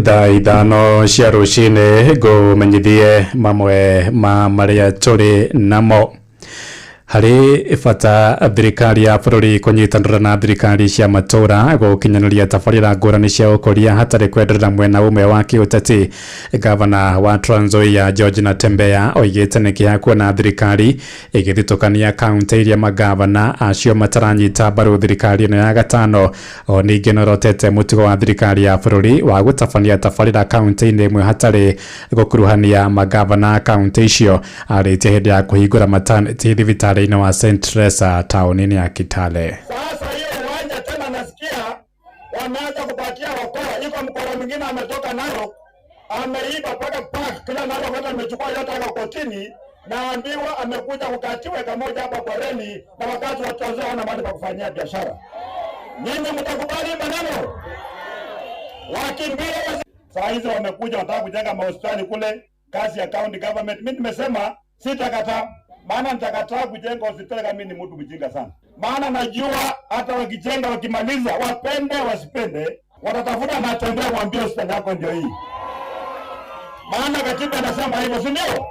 [SPEAKER 9] Thaa 5 cia rũcinĩ ngũmenyithie mamwe ma marĩa tũrĩ namo. Harĩ bata thirikari ya bũrũri kũnyitanĩra na thirikari cia matũũra gũkinyanĩria tabarĩra ngũrani cia ũkũria hatarĩ kwenderera mwena ũmwe wa kĩũteti. Gavana wa Trans Nzoia George Natembeya oigĩte nĩ kĩeha kuona thirikari ĩgĩthitũkania kaunti iria magavana acio mataranyita mbaru thirikari ĩno ya gatano. O ningĩ nĩorotete mũtugo wa thirikari ya bũrũri wa gũtabania tabarĩra kaunti-inĩ ĩmwe hatarĩ gũkuruhania magavana kaunti icio. Arĩtie hĩndĩ ya kũhingũra maternity thibitarĩ wa St. Teresa tauni-inĩ ya Kitale.
[SPEAKER 10] Sasa hiyo uwanja tena nasikia wameanza kupatia wakora. Iko mkora mwingine ametoka Narok, ameiba mpaka park kila Narok, hata amechukua yote ako kotini, naambiwa amekuja kukatiwa eka moja hapa kwa reni, na wakazi wa Trans Nzoia hawana mahali pa kufanyia biashara. Nyinyi mtakubali maneno? Wakimbia saa hizi wamekuja wanataka kujenga mahospitali kule, kazi ya county government. Mimi nimesema sitakataa, maana nitakataa kujenga hospitali kama mimi ni mtu mjinga sana. Maana najua hata wakijenga wakimaliza, wapende wasipende, watatafuta matembea waambie hospitali yako ndio hii. Maana katiba inasema hivyo, si ndio?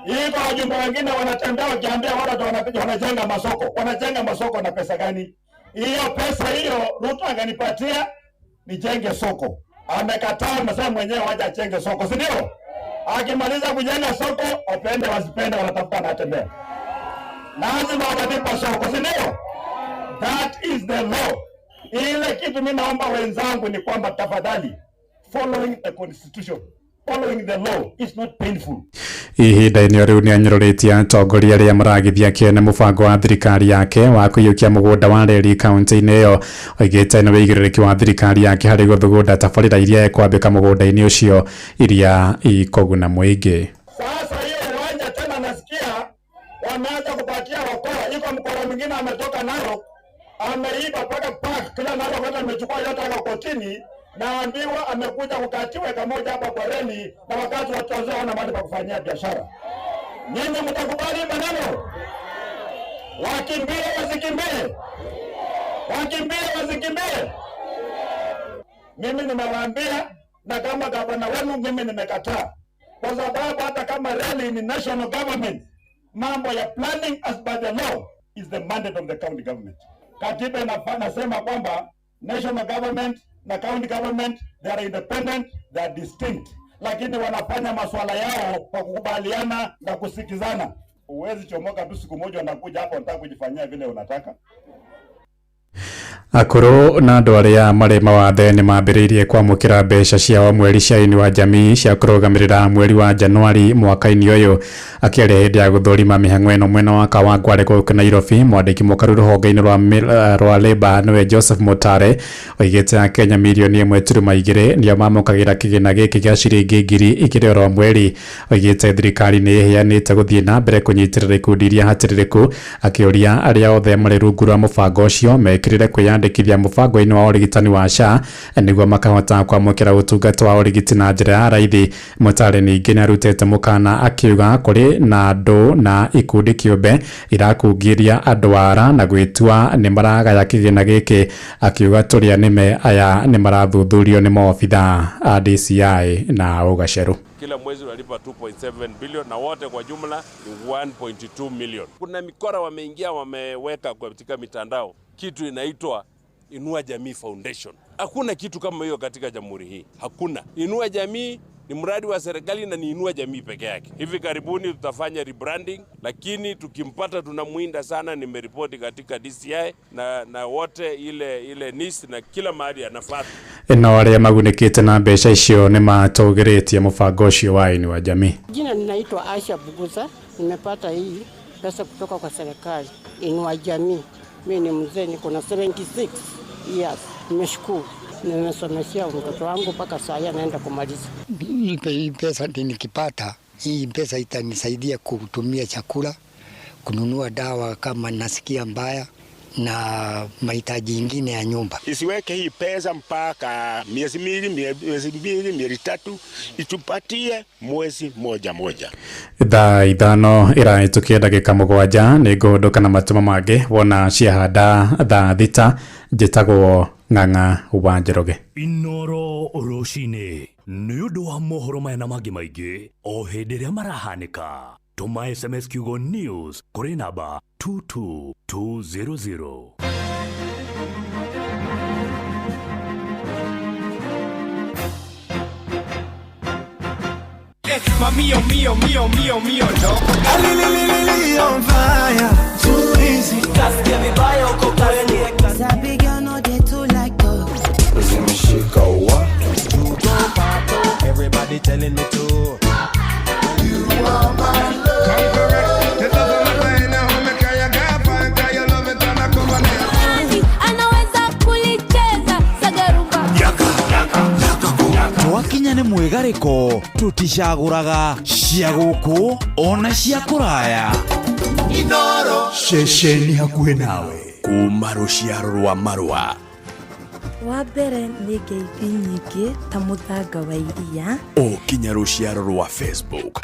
[SPEAKER 10] Iko wajumbe wengine wanatembea wakiambia watu wanajenga masoko. Wanajenga masoko na pesa gani? Hiyo pesa hiyo Ruto anganipatia nijenge soko. Amekataa, amesema mwenyewe waje ajenge soko, si ndio? Akimaliza kujenga soko, wapende wasipende, wanatafuta anatembea. Lazima watalipa soko, si ndio? That is the law. Ile kitu mimi naomba wenzangu ni kwamba tafadhali, following the constitution, following the law is not painful.
[SPEAKER 9] Ihinda-inĩ o rĩu nĩanyũrũrĩtie atongoria arĩa maragithia kĩene mũbango wa thirikari yake wa kũiyũkia mũgũnda wa reri kaunti-inĩ ĩyo. Oigĩte nĩ wĩigĩrĩrĩki wa thirikari yake harĩ gũthugunda tabarĩra iria ĩkwambĩka mũgũnda-inĩ ũcio iria ikũguna mũingĩ.
[SPEAKER 10] Sasa hiyo uwanja tena nasikia wameanza kupatia wakora. Iko mkora mwingine ametoka Narok, ameiba mpaka park kila Narok, hata amechukua yote ako kotini, naambiwa amekuja kukatiwa eka moja hapa kwa reni, na wakazi wa Trans Nzoia hawana mahali pa kufanyia biashara. Nyinyi mtakubali maneno? Wakimbie wasikimbie? Wakimbie wasikimbie? Mimi nimewaambia, na kama gavana wenu mimi nimekataa, kwa sababu hata kama reli ni national government, mambo ya planning as by the law is the mandate of the county government. Katiba inasema kwamba national government na county government, they are independent, they are distinct, lakini wanafanya masuala yao kwa kukubaliana na kusikizana. Huwezi chomoka tu siku moja unakuja hapa unataka kujifanyia vile unataka.
[SPEAKER 9] Akũrũ na andũ arĩa marĩ mawathe nĩ mambĩrĩirie kwamũkĩra mbeca cia o mweri cia Inua Jamii cia kũrũgamĩrĩra mweri wa Januari mwaka-inĩ ũyũ. Akĩaria hĩndĩ ya gũthũrima mĩhang'o ĩno mwena wa Kawangware gũkũ Nairobi, mwandĩki mũkaru rũhonge-inĩ rwa Labour nĩwe Joseph Mutare oigĩte Akenya mirioni 1.2 nĩo mamũkagĩra kĩgĩna gĩkĩ gĩa ciringi 2,000 oro mweri. Oigĩte thirikari nĩ ĩheanĩte gũthiĩ na mbere kũnyitĩrĩra ikundi iria hatĩrĩrĩku, akĩũria arĩa othe marĩ rungu rwa mũbango ũcio mekĩrĩre kwĩyandĩkithia mũbango-inĩ wa ũrigitani wa SHA nĩguo makahota kwamũkĩra ũtungata wa ũrigiti na njĩra ya raithi. Mutare ningĩ nĩarutĩte mũkana akiuga kũrĩ na andũ na ikundi kĩũmbe irakungĩria andũ ara na gwĩtua nĩ maragaya kĩgĩna gĩkĩ, akiuga tũrĩa nĩme aya nĩ marathuthurio nĩ maobitha a DCI na ũgacerũ.
[SPEAKER 11] Kila mwezi unalipa 2.7 billion na wote kwa jumla ni 1.2 million. Kuna mikora wameingia wameweka katika mitandao kitu inaitwa Inua Jamii Foundation. Hakuna kitu kama hiyo katika jamhuri hii. Hakuna. Inua Jamii ni mradi wa serikali na ni Inua Jamii peke yake. Hivi karibuni tutafanya rebranding, lakini tukimpata tunamuinda sana. Nimeripoti katika DCI na wote ile NIS na kila mahali anafaa.
[SPEAKER 9] No arĩa magunĩkĩte na mbeca icio nĩ matũgĩrĩtie mũbango ũcio wa Inua Jamii.
[SPEAKER 12] Jina ninaitwa Asha Buguza, nimepata hii pesa kutoka kwa serikali Inua Jamii. Mimi ni mzee, niko na 76 years. Nimeshukuru. Nimesomeshia mtoto wangu mpaka saa hii anaenda kumaliza.
[SPEAKER 13] Hii pesa nikipata, hii pesa itanisaidia kutumia chakula, kununua dawa kama nasikia mbaya na mahitaji mengine ya nyumba.
[SPEAKER 14] Isiweke hii pesa mpaka miezi miwili, miezi tatu, itupatie mwezi moja moja.
[SPEAKER 9] Thaa 5 ĩrahĩtũkia ndagĩka 7 nĩ ngũhũndũka na matuma mangĩ wona ciahanda thaa 6. Njĩtagwo Ng'ang'a wa Njoroge.
[SPEAKER 8] Inoro rũcinĩ nĩ ũndũ wa mohoro maya na mangĩ maingĩ o hĩndĩ ĩrĩa marahanĩka. Tũma SMS kiugo news kũrĩ namba 22200.
[SPEAKER 15] Mio, mio, mio, mio, mio, no.
[SPEAKER 6] Alililili on fire. Too easy.
[SPEAKER 15] Kasikia vibaya uko kwenye.
[SPEAKER 1] Sabi girl no dey too like talk.
[SPEAKER 15] Zimeshika wa. Everybody telling me to.
[SPEAKER 2] You are my love. The love of my life now me kaya gapa kaya love it na kama ni.
[SPEAKER 3] Anaweza kulicheza sagarumba.
[SPEAKER 4] Yaka yaka yaka. Twakinya nĩ mwĩgarĩko tũticagũraga cia gũkũ ona cia kũraya.
[SPEAKER 15] Inoro
[SPEAKER 4] ceceni hakuhĩ nawe kuma rũciaro rwa marũa.
[SPEAKER 16] Wa mbere nĩ ngeithi nyingĩ ta mũthanga wa iria
[SPEAKER 4] o kinya rũciaro rwa Facebook.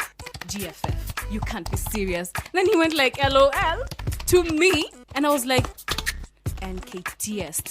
[SPEAKER 17] GFF, you can't be serious. Then he went like LOL to me and I was like NKTS.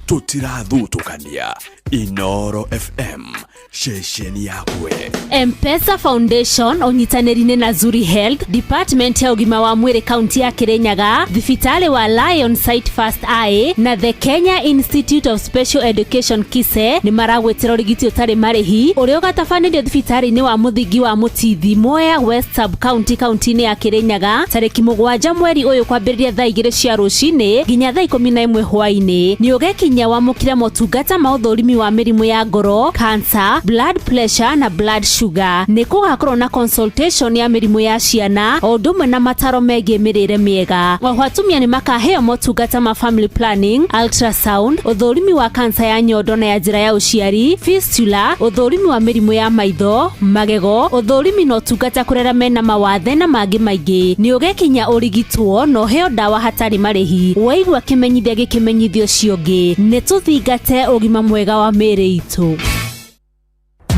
[SPEAKER 4] Tũtirathutũkania. Inoro FM ceceni yakwe.
[SPEAKER 3] M-Pesa Foundation ũnyitanĩri-inĩ na Zuri Health Department ya ũgima wa mwĩrĩ kaunti ya Kirinyaga, thibitarĩ wa Lion Sight First Eye na the Kenya Institute of Special Education KISE nĩ maragwĩtĩra ũrigiti ũtarĩ marĩhi ũrĩa ũgatabanĩrio thibitarĩ-inĩ wa mũthingi wa Mũtithi Mwea West Sub County kaunti-inĩ ya Kirinyaga tarĩki 7 mweri ũyũ kwambĩrĩria thaa 2 cia rũcinĩ nginya thaa 11 hwaĩ-inĩ. Nĩ ũgekinyia wamũkĩre motungata ma ũthũrimi wa mĩrimũ ya ngoro, cancer, blood pressure na blood sugar. Nĩ gũgakorwo na consultation ya mĩrimũ ya ciana o ũndũ ũmwe na mataro megiĩ mĩrĩre mĩega. Oho atumia nĩ makaheo motungata ma family planning, ultrasound, ũthũrimi wa cancer ya nyondo na ya njĩra ya ũciari, fistula, ũthũrimi wa mĩrimũ ya maitho, magego, ũthũrimi na ũtungata kũrera mena mawathe na mangĩ maingĩ. Nĩ ũgekinya ũrigitwo na ũheo ndawa hatarĩ marĩhi. Waigua kĩmenyithia gĩkĩmenyithio ũcio ũngĩ, nĩ tũthingate ũgima mwega wa mĩĩrĩ itũ.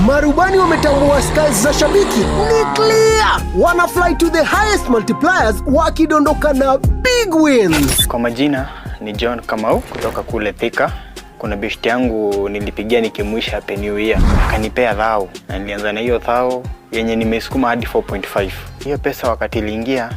[SPEAKER 18] Marubani wametambua styles za shabiki ni clear, wana fly to the highest multipliers wakidondoka na big wins.
[SPEAKER 19] Kwa majina ni John Kamau kutoka kule Thika. Kuna beshti yangu nilipigia nikimwisha happy new year, akanipea thao na nilianza na hiyo thao yenye nimesukuma hadi 4.5. Hiyo pesa wakati iliingia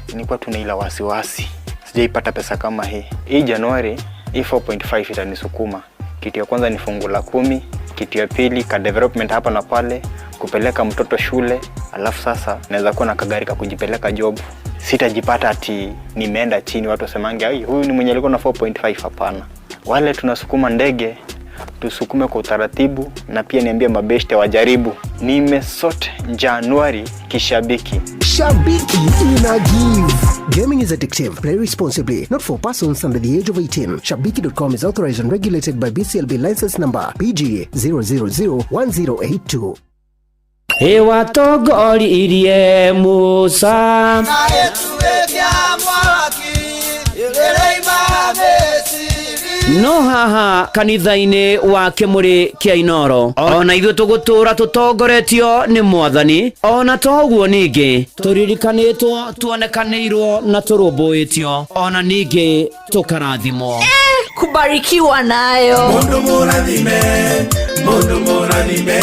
[SPEAKER 19] nilikuwa tuna ila wasiwasi, sijaipata pesa kama hii. Hii Januari hii 4.5 itanisukuma. Kitu ya kwanza ni fungu la 10, kitu ya pili ka development hapa na pale, kupeleka mtoto shule, alafu sasa naweza kuwa na kagari ka kujipeleka job. Sitajipata ati nimeenda chini, watu wasemange ai, huyu ni mwenye alikuwa na 4.5. Hapana, wale tunasukuma ndege tusukume kwa utaratibu, na pia niambie mabeshte wajaribu. Nimesort Januari kishabiki.
[SPEAKER 18] Shabiki ina give. Gaming is addictive. Play responsibly. Not for persons under the age of 18. Shabiki.com is authorized and regulated by BCLB license number PG 0001082.
[SPEAKER 20] Ĩwatongoririe Musa no haha kanitha-inĩ wa kĩmũrĩ kĩa Inoro ona ithuĩ tũgũtũra tũtongoretio nĩ mwathani, ona to ũguo ningĩ tũririkanĩtwo, tuonekanĩirwo na tũrũmbũĩtio, ona ningĩ tũkarathimwo.
[SPEAKER 21] Kubarikiwa nayo.
[SPEAKER 6] Mundu mũrathime, mundu mũrathime,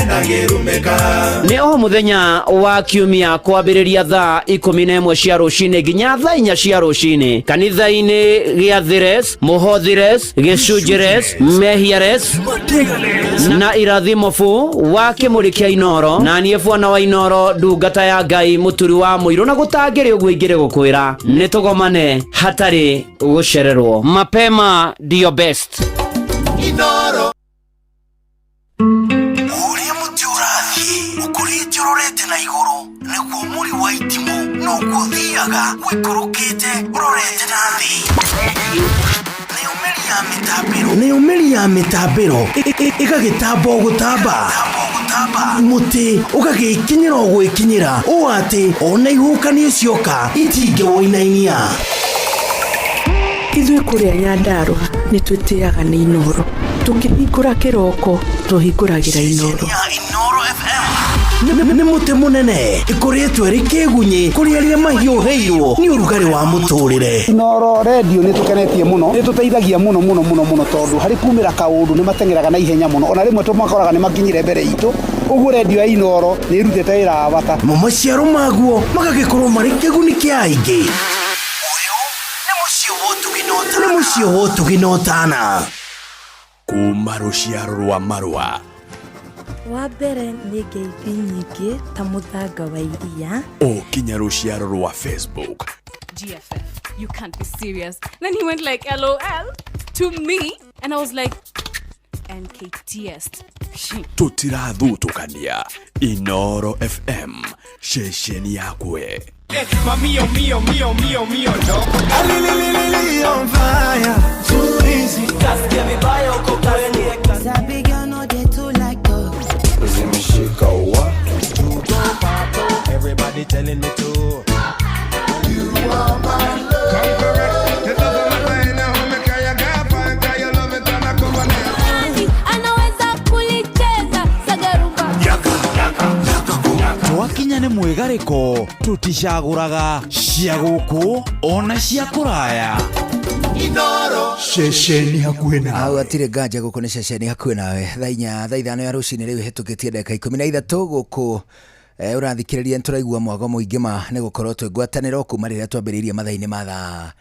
[SPEAKER 6] ndangĩrumĩka.
[SPEAKER 20] Nĩ o mũthenya wa kiumia kwambĩrĩria thaa 11 cia rũcinĩ nginya thaa 4 cia rũcinĩ kanitha-inĩ gĩa Thires, Mũhothires, Gĩcunjĩres, Mehiares na irathimo fu wa kĩmũrĩ kĩa Inoro, na niĩ bwana wa Inoro, ndungata ya Ngai, mũturi wa mũirũ, na gũtangĩrĩ ũguo ingĩrĩ gũkwĩra nĩ tũgomane hatarĩ gũcererwo. Mapema ndio best.
[SPEAKER 6] Inoro.
[SPEAKER 22] Ũrĩa mũtĩ ũrathiĩ ũkũrĩte ũrorete na igũrũ nĩguo mũri wa itimũ noguo ũthiaga ũikũrũkĩte ũrorete na thĩ. Nayo mĩri ya mĩtambĩro ĩgagĩtamba o gũtamba, mũtĩ ũgagĩkinyĩra o gwĩkinyĩra ũũ atĩ ona ihuhũkanio cioka itingĩwũinainia.
[SPEAKER 23] Ithuĩ kũrĩa Nyandarũa nĩ twĩtĩaga nĩ Inoro, tũkĩhingũra kĩroko tũhingũragĩra Inoro.
[SPEAKER 22] Nĩ mũtĩ mũnene ĩkũrĩtwo ĩrĩ kĩgunyĩ kũrĩ arĩa mahiũhĩirwo nĩ ũrugarĩ wa mũtũrĩre.
[SPEAKER 24] Inoro redio nĩ tũkenetie mũno, nĩ tũteithagia mũno mũno mũno mũno, tondũ harĩ kumĩra kaũndũ nĩ mateng'eraga na ihenya mũno, ona rĩmwe tũmakoraga nĩ makinyire mbere itũ. Ũguo redio ya Inoro nĩ ĩrutĩte wĩra wa bata.
[SPEAKER 22] Mo maciaro maguo magagĩkorwo marĩ kĩguni kĩa aingĩ. Nĩ mũciĩ wa ũtugi na ũtana.
[SPEAKER 8] Kuma rũciaro rwa marũa.
[SPEAKER 16] Wa mbere nĩ ngeithi nyingĩ ta mũthanga wa iria,
[SPEAKER 8] o kinya rũciaro rwa Facebook.
[SPEAKER 17] GFF, you can't be serious. Then he went like LOL to me and I was like NKTS.
[SPEAKER 8] Tũtirathutũkania. Inoro FM, ceceni yakwe.
[SPEAKER 6] Mamio, mio, mio, mio, mio, no. Alililili on fire. Too easy. Kasikia vibaya uko kwenye.
[SPEAKER 1] Sabi girl no dey too like talk.
[SPEAKER 6] Zimeshika wa. Everybody telling me to. You are my love. Come correct. The love of my life now me kaya gapa kaya love it and I come on.
[SPEAKER 25] Anaweza kulicheza sagarumba.
[SPEAKER 8] Yaka yaka yaka.
[SPEAKER 4] Twakinya nĩ mwĩgarĩko tũticagũraga cia gũkũ ona cia kũraya.
[SPEAKER 6] Inoro.
[SPEAKER 4] Ceceni hakuhĩ nawe.
[SPEAKER 7] Hau hatirĩ nganja gũkũ nĩ ceceni hakuhĩ nawe. Thaa 4 thaa 5 ya rũcinĩ rĩu ĩhĩtũkĩtie ndagĩka 13 gũkũ ũrathikĩrĩria nĩtũraigua mwago mũingĩ ma nĩ gũkorwo twĩ ngwatanĩro kuma rĩrĩa twambĩrĩirie mathaa-inĩ ma thaa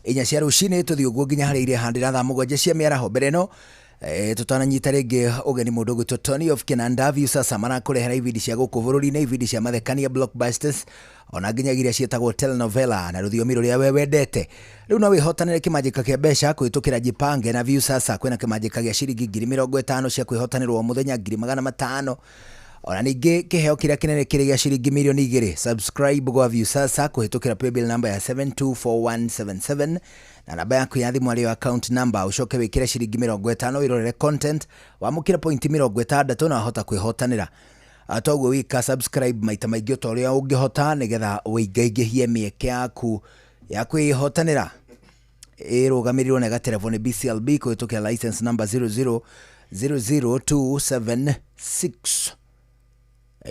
[SPEAKER 7] 4 cia rũcinĩ tũthiĩ ũguo nginya harĩa irehandĩra thaa 7 cia mĩaraho. Mbere ĩno tutananyita rĩngĩ ũgeni mũndũ ũgwĩtwo Tony of Kinanda sasa marakũrehera ibindi cia gũkũ bũrũri-inĩ, ibindi cia mathekania blockbusters ona nginyagia iria ciĩtagwo telenovela na rũthiomi rũrĩa we wendete. Rĩu no wĩhotanĩre kĩmanjĩka kĩa mbeca kũhĩtũkĩra Jipange na Viusasa. Kwĩna kĩmanjĩka gĩa ciringi 50,000 cia kwĩhotanĩrwo o mũthenya, 500,000 ona ningĩ kĩheo kĩrĩa kĩnene kĩrĩ gĩa ciringi 2,000,000. Subscribe gwa Viusasa kũhĩtũkĩra paybill number ya 724177 na namba yaku ya thimũ arĩyo account number, ũcoke wĩkĩre ciringi 50 wĩrorere content, wamũkĩre pointi 60 na wahota kwĩhotanĩra. Toguo wika subscribe maita maingĩ ta ũrĩa ũngĩhota nĩgetha ũingaingĩhie mĩeke yaku ya kwĩhotanĩra. Ĩrũgamĩrĩirwo na ĩgaterevwo nĩ BCLB kũhĩtũkĩra license number 00276.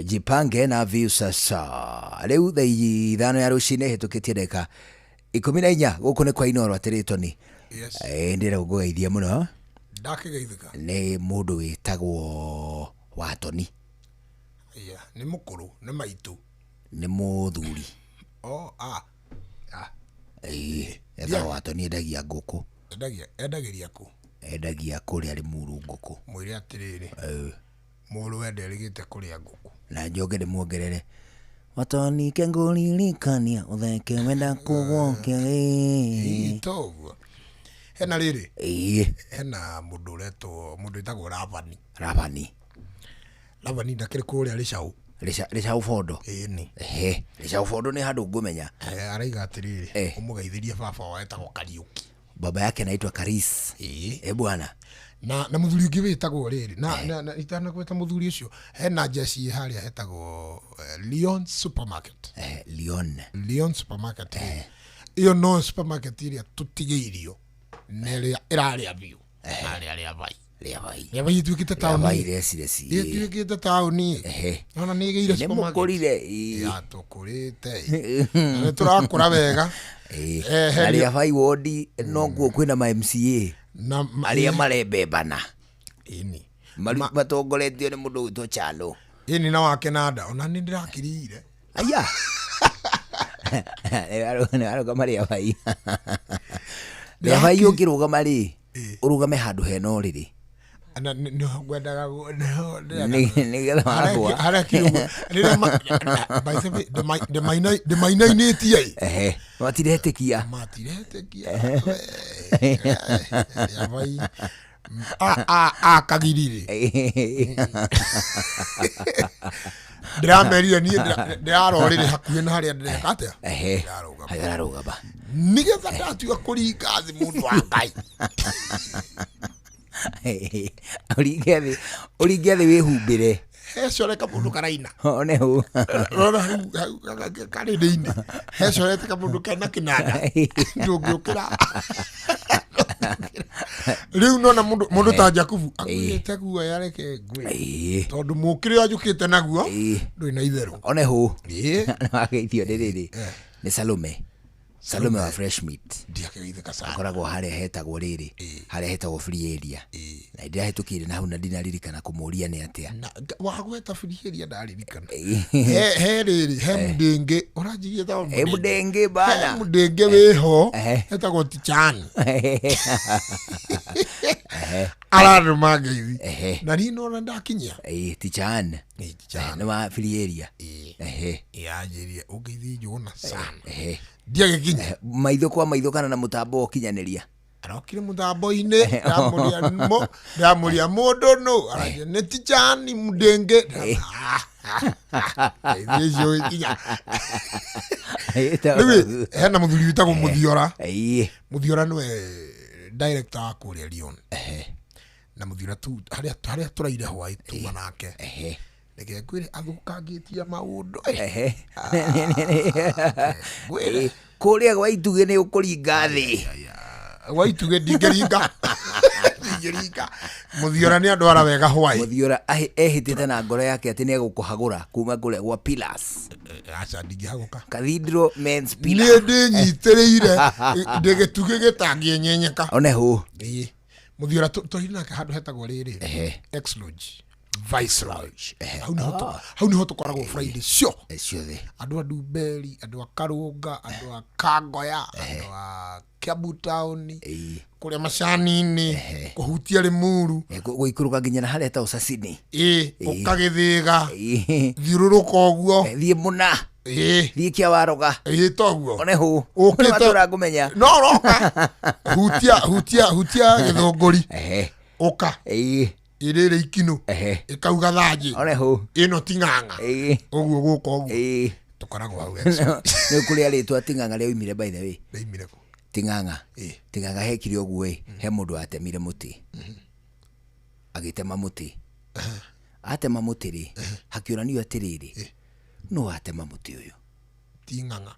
[SPEAKER 7] Jipange na Viusasa. Rĩu thaa 5 ya rũcinĩ hĩtũkĩtie ndagĩka 14 gũkũ nĩ kwa Inooro atĩrĩ Tony.
[SPEAKER 2] Yes.
[SPEAKER 7] Ndĩrenda gũkũgeithia mũno
[SPEAKER 2] Ndakĩgeithĩka.
[SPEAKER 7] nĩ mũndũ wĩtagwo Watoni.
[SPEAKER 2] Yeah, nĩ mũkũrũ, nĩ maitũ.
[SPEAKER 7] Nĩ mũthuri.
[SPEAKER 2] Oh, ah. Ah.
[SPEAKER 7] Ĩĩ, etagwo Watoni, endagia ngũkũ.
[SPEAKER 2] Endagia, endagĩria kũ?
[SPEAKER 7] Endagia kũrĩa Limuru ngũkũ.
[SPEAKER 2] Mwĩre atĩrĩrĩ. Mũrũwe nderĩgĩte kũrĩa ngũkũ.
[SPEAKER 7] Na njoke ndĩmuongerere Watoni kengũririkania ũtheke wenda kũgwoke.
[SPEAKER 2] Ĩĩ, to ũguo. Hena rĩrĩ.
[SPEAKER 7] Ĩĩ.
[SPEAKER 2] Hena mũndũ ũretwo, mũndũ wĩtagwo Rabani.
[SPEAKER 7] Rabani.
[SPEAKER 2] Rabani ndakĩrĩ kũrĩa Rĩcaũ.
[SPEAKER 7] Rĩcaũ Bondo.
[SPEAKER 2] Ĩni.
[SPEAKER 7] Ehe, Rĩcaũ Bondo nĩ handũ ngũmenya.
[SPEAKER 2] Araiga atĩrĩrĩ, ũmũgeithĩrie baba wao etagwo Kariũki.
[SPEAKER 7] Baba yake anaitwa Karis.
[SPEAKER 2] Ĩĩ.
[SPEAKER 7] Eh bwana.
[SPEAKER 2] Na mũthuri ũngĩ wĩtagwo rĩrĩ, na itanagweta mũthuri ũcio, hena njeci harĩa hetagwo Leon Supermarket.
[SPEAKER 7] Leon.
[SPEAKER 2] Leon Supermarket. Ĩyo no supermarket ĩrĩa tũtigĩirio na ĩrĩa ĩrarĩa biũ. Harĩa Rĩabai.
[SPEAKER 7] Rĩabai.
[SPEAKER 2] Rĩabai ĩtuĩkĩte taũni.
[SPEAKER 7] Rĩabai recireci.
[SPEAKER 2] Ĩtuĩkĩte taũni. Ona nĩ ĩgĩire
[SPEAKER 7] Nĩ
[SPEAKER 2] supermarket.
[SPEAKER 7] mũkũrire. Ĩĩ.
[SPEAKER 2] Ya tũkũrĩte. Na nĩ tũrakũra wega.
[SPEAKER 7] Na Rĩabai wodi nokuo kwĩna ma MCA.
[SPEAKER 2] Na
[SPEAKER 7] arĩa marembembana.
[SPEAKER 2] Ĩni.
[SPEAKER 7] Matongoretio nĩ mũndũ ũgwĩtwo Chalo.
[SPEAKER 2] Ĩni na wake nanda ona nĩ ndĩrakirire.
[SPEAKER 7] Aya. Nĩ warũgama Rĩabai. Rĩabai ũngĩrũgama rĩ, ũrũgame handũ hena ũrĩrĩ.
[SPEAKER 2] Na nĩ ngwendaga
[SPEAKER 7] Nĩgetha wagwa.
[SPEAKER 2] Harĩa kiugo. Rĩrĩa by the way, ndĩmainainĩtie ĩ.
[SPEAKER 7] Ehe, matiretĩkia.
[SPEAKER 2] Matiretĩkia. Rĩabai. Akagirire. Ndĩramerire niĩ ndĩrarorĩrĩ hakuhĩ na harĩa ndĩreka atĩa.
[SPEAKER 7] Ehe, harĩa ũrarũgama.
[SPEAKER 2] Nĩgetha ndatua kũringa thĩ mũndũ wa Ngai.
[SPEAKER 7] Ũringe thĩ, ũringe thĩ wĩhumbĩre.
[SPEAKER 2] Hecore kamũndũ karaina.
[SPEAKER 7] One hau.
[SPEAKER 2] Rora hau hau karĩndĩ-inĩ. Hecorete kamũndũ kena kĩnanda. Ndũngĩũkĩra. Rĩu nona mũndũ ta Jakubu akuĩte guoya reke ngwĩre. Tondũ mũkĩrĩ ũrĩa njũkĩte naguo ndũrĩ na itherũ.
[SPEAKER 7] One hau.
[SPEAKER 2] Ĩĩ.
[SPEAKER 7] Wageithio nĩ rĩrĩ. Nĩ Salome. Salome wa Fresh Meat.
[SPEAKER 2] Ndiakĩgeithĩka sana.
[SPEAKER 7] Akoragwo harĩa hetagwo rĩrĩ. Harĩa hetagwo free area. Na ndĩrahĩtũkĩire na hau na ndinaririkana kũmũria nĩ atĩa.
[SPEAKER 2] Wagweta free area ndaririkana. He rĩrĩ he mũndĩngĩ ũranjirie ta
[SPEAKER 7] He mũndĩngĩ bana.
[SPEAKER 2] He mũndĩngĩ wĩho etagwo Tichani. Ararũma ngeithi. Na niĩ nona ndakinyia.
[SPEAKER 7] Ĩĩ, Tichan. Nĩ wa free area. Ehe.
[SPEAKER 2] Yanjĩrie ũngeithie Njũgũna sana.
[SPEAKER 7] Ehe.
[SPEAKER 2] Ndiagĩkinya.
[SPEAKER 7] Maitho kwa maitho kana na mũtambo wa ũkinyanĩria.
[SPEAKER 2] Arokire mũtambo-inĩ ndamũria mũndũ nũ aranjĩra nĩ Tichani mũndĩngĩ. Ngeithi icio gĩkinya. Rĩu hena mũthuri wĩtagwo Mũthiora. Mũthiora nĩwe director wa kũrĩa Leon. Na Mũthiora tu harĩa tũraire hwaĩ tuma nake. Reke ngwĩre athũkangĩtie maũndũ.
[SPEAKER 7] Ehe. Kũrĩa gwa itugĩ nĩ ũkũringa thĩ.
[SPEAKER 2] Gwa itugĩ ndingĩringa. Ndingĩringa. Mũthiora nĩ andwara wega hwaĩ.
[SPEAKER 7] Mũthiora ehĩtĩte na ngoro yake atĩ nĩ egũkũhagũra kuma kũrĩa gwa Pillars.
[SPEAKER 2] Aca ndingĩhagũka.
[SPEAKER 7] Cathedral Men's Pillar.
[SPEAKER 2] Niĩ ndĩnyitĩrĩire ndĩ gĩtugĩ gĩtangĩenyenyeka.
[SPEAKER 7] One hũ.
[SPEAKER 2] Ĩĩ. Mũthiora tũrĩ nake handũ hetagwo rĩrĩ. X Lodge. Vice Lodge. Hau nĩho tũkoragwo Friday cio.
[SPEAKER 7] Ciothe.
[SPEAKER 2] Andũ a Ndumberi, andũ a Karũnga, andũ a Kangoya, andũ a Kiambu Town, kũrĩa macani-inĩ, kũhutia Limuru.
[SPEAKER 7] Gũikũrũka nginya na harĩa hetagwo Sasini.
[SPEAKER 2] Ĩĩ, ũkagĩthĩga. Thiũrũrũka ũguo.
[SPEAKER 7] Thiĩ mũna.
[SPEAKER 2] Ĩĩ.
[SPEAKER 7] Thiĩ kĩa waroga.
[SPEAKER 2] Ĩĩ toguo.
[SPEAKER 7] One hũ.
[SPEAKER 2] Ũkĩte-
[SPEAKER 7] Matũra ngũmenya.
[SPEAKER 2] No ũroka. Hutia hutia hutia gĩthũngũri. Ũka.
[SPEAKER 7] Ĩĩ.
[SPEAKER 2] Ĩrĩrĩ ikinũ. Ĩkauga thanjĩ.
[SPEAKER 7] One hũ.
[SPEAKER 2] Ĩno ti ng'ang'a. Ũguo gũka ũguo. Tũkoragwo hau.
[SPEAKER 7] Nĩ kũrĩa rĩtwa ting'ang'a rĩoimire by the way.
[SPEAKER 2] Rĩoimire kũ?
[SPEAKER 7] Ting'ang'a. Ting'ang'a hekire ũguo ĩ, he mũndũ watemire mũtĩ. Agĩtema mũtĩ. Atema mũtĩ rĩ, hakĩũranio atĩrĩrĩ, nũ watema mũtĩ ũyũ?
[SPEAKER 2] Ti ng'ang'a.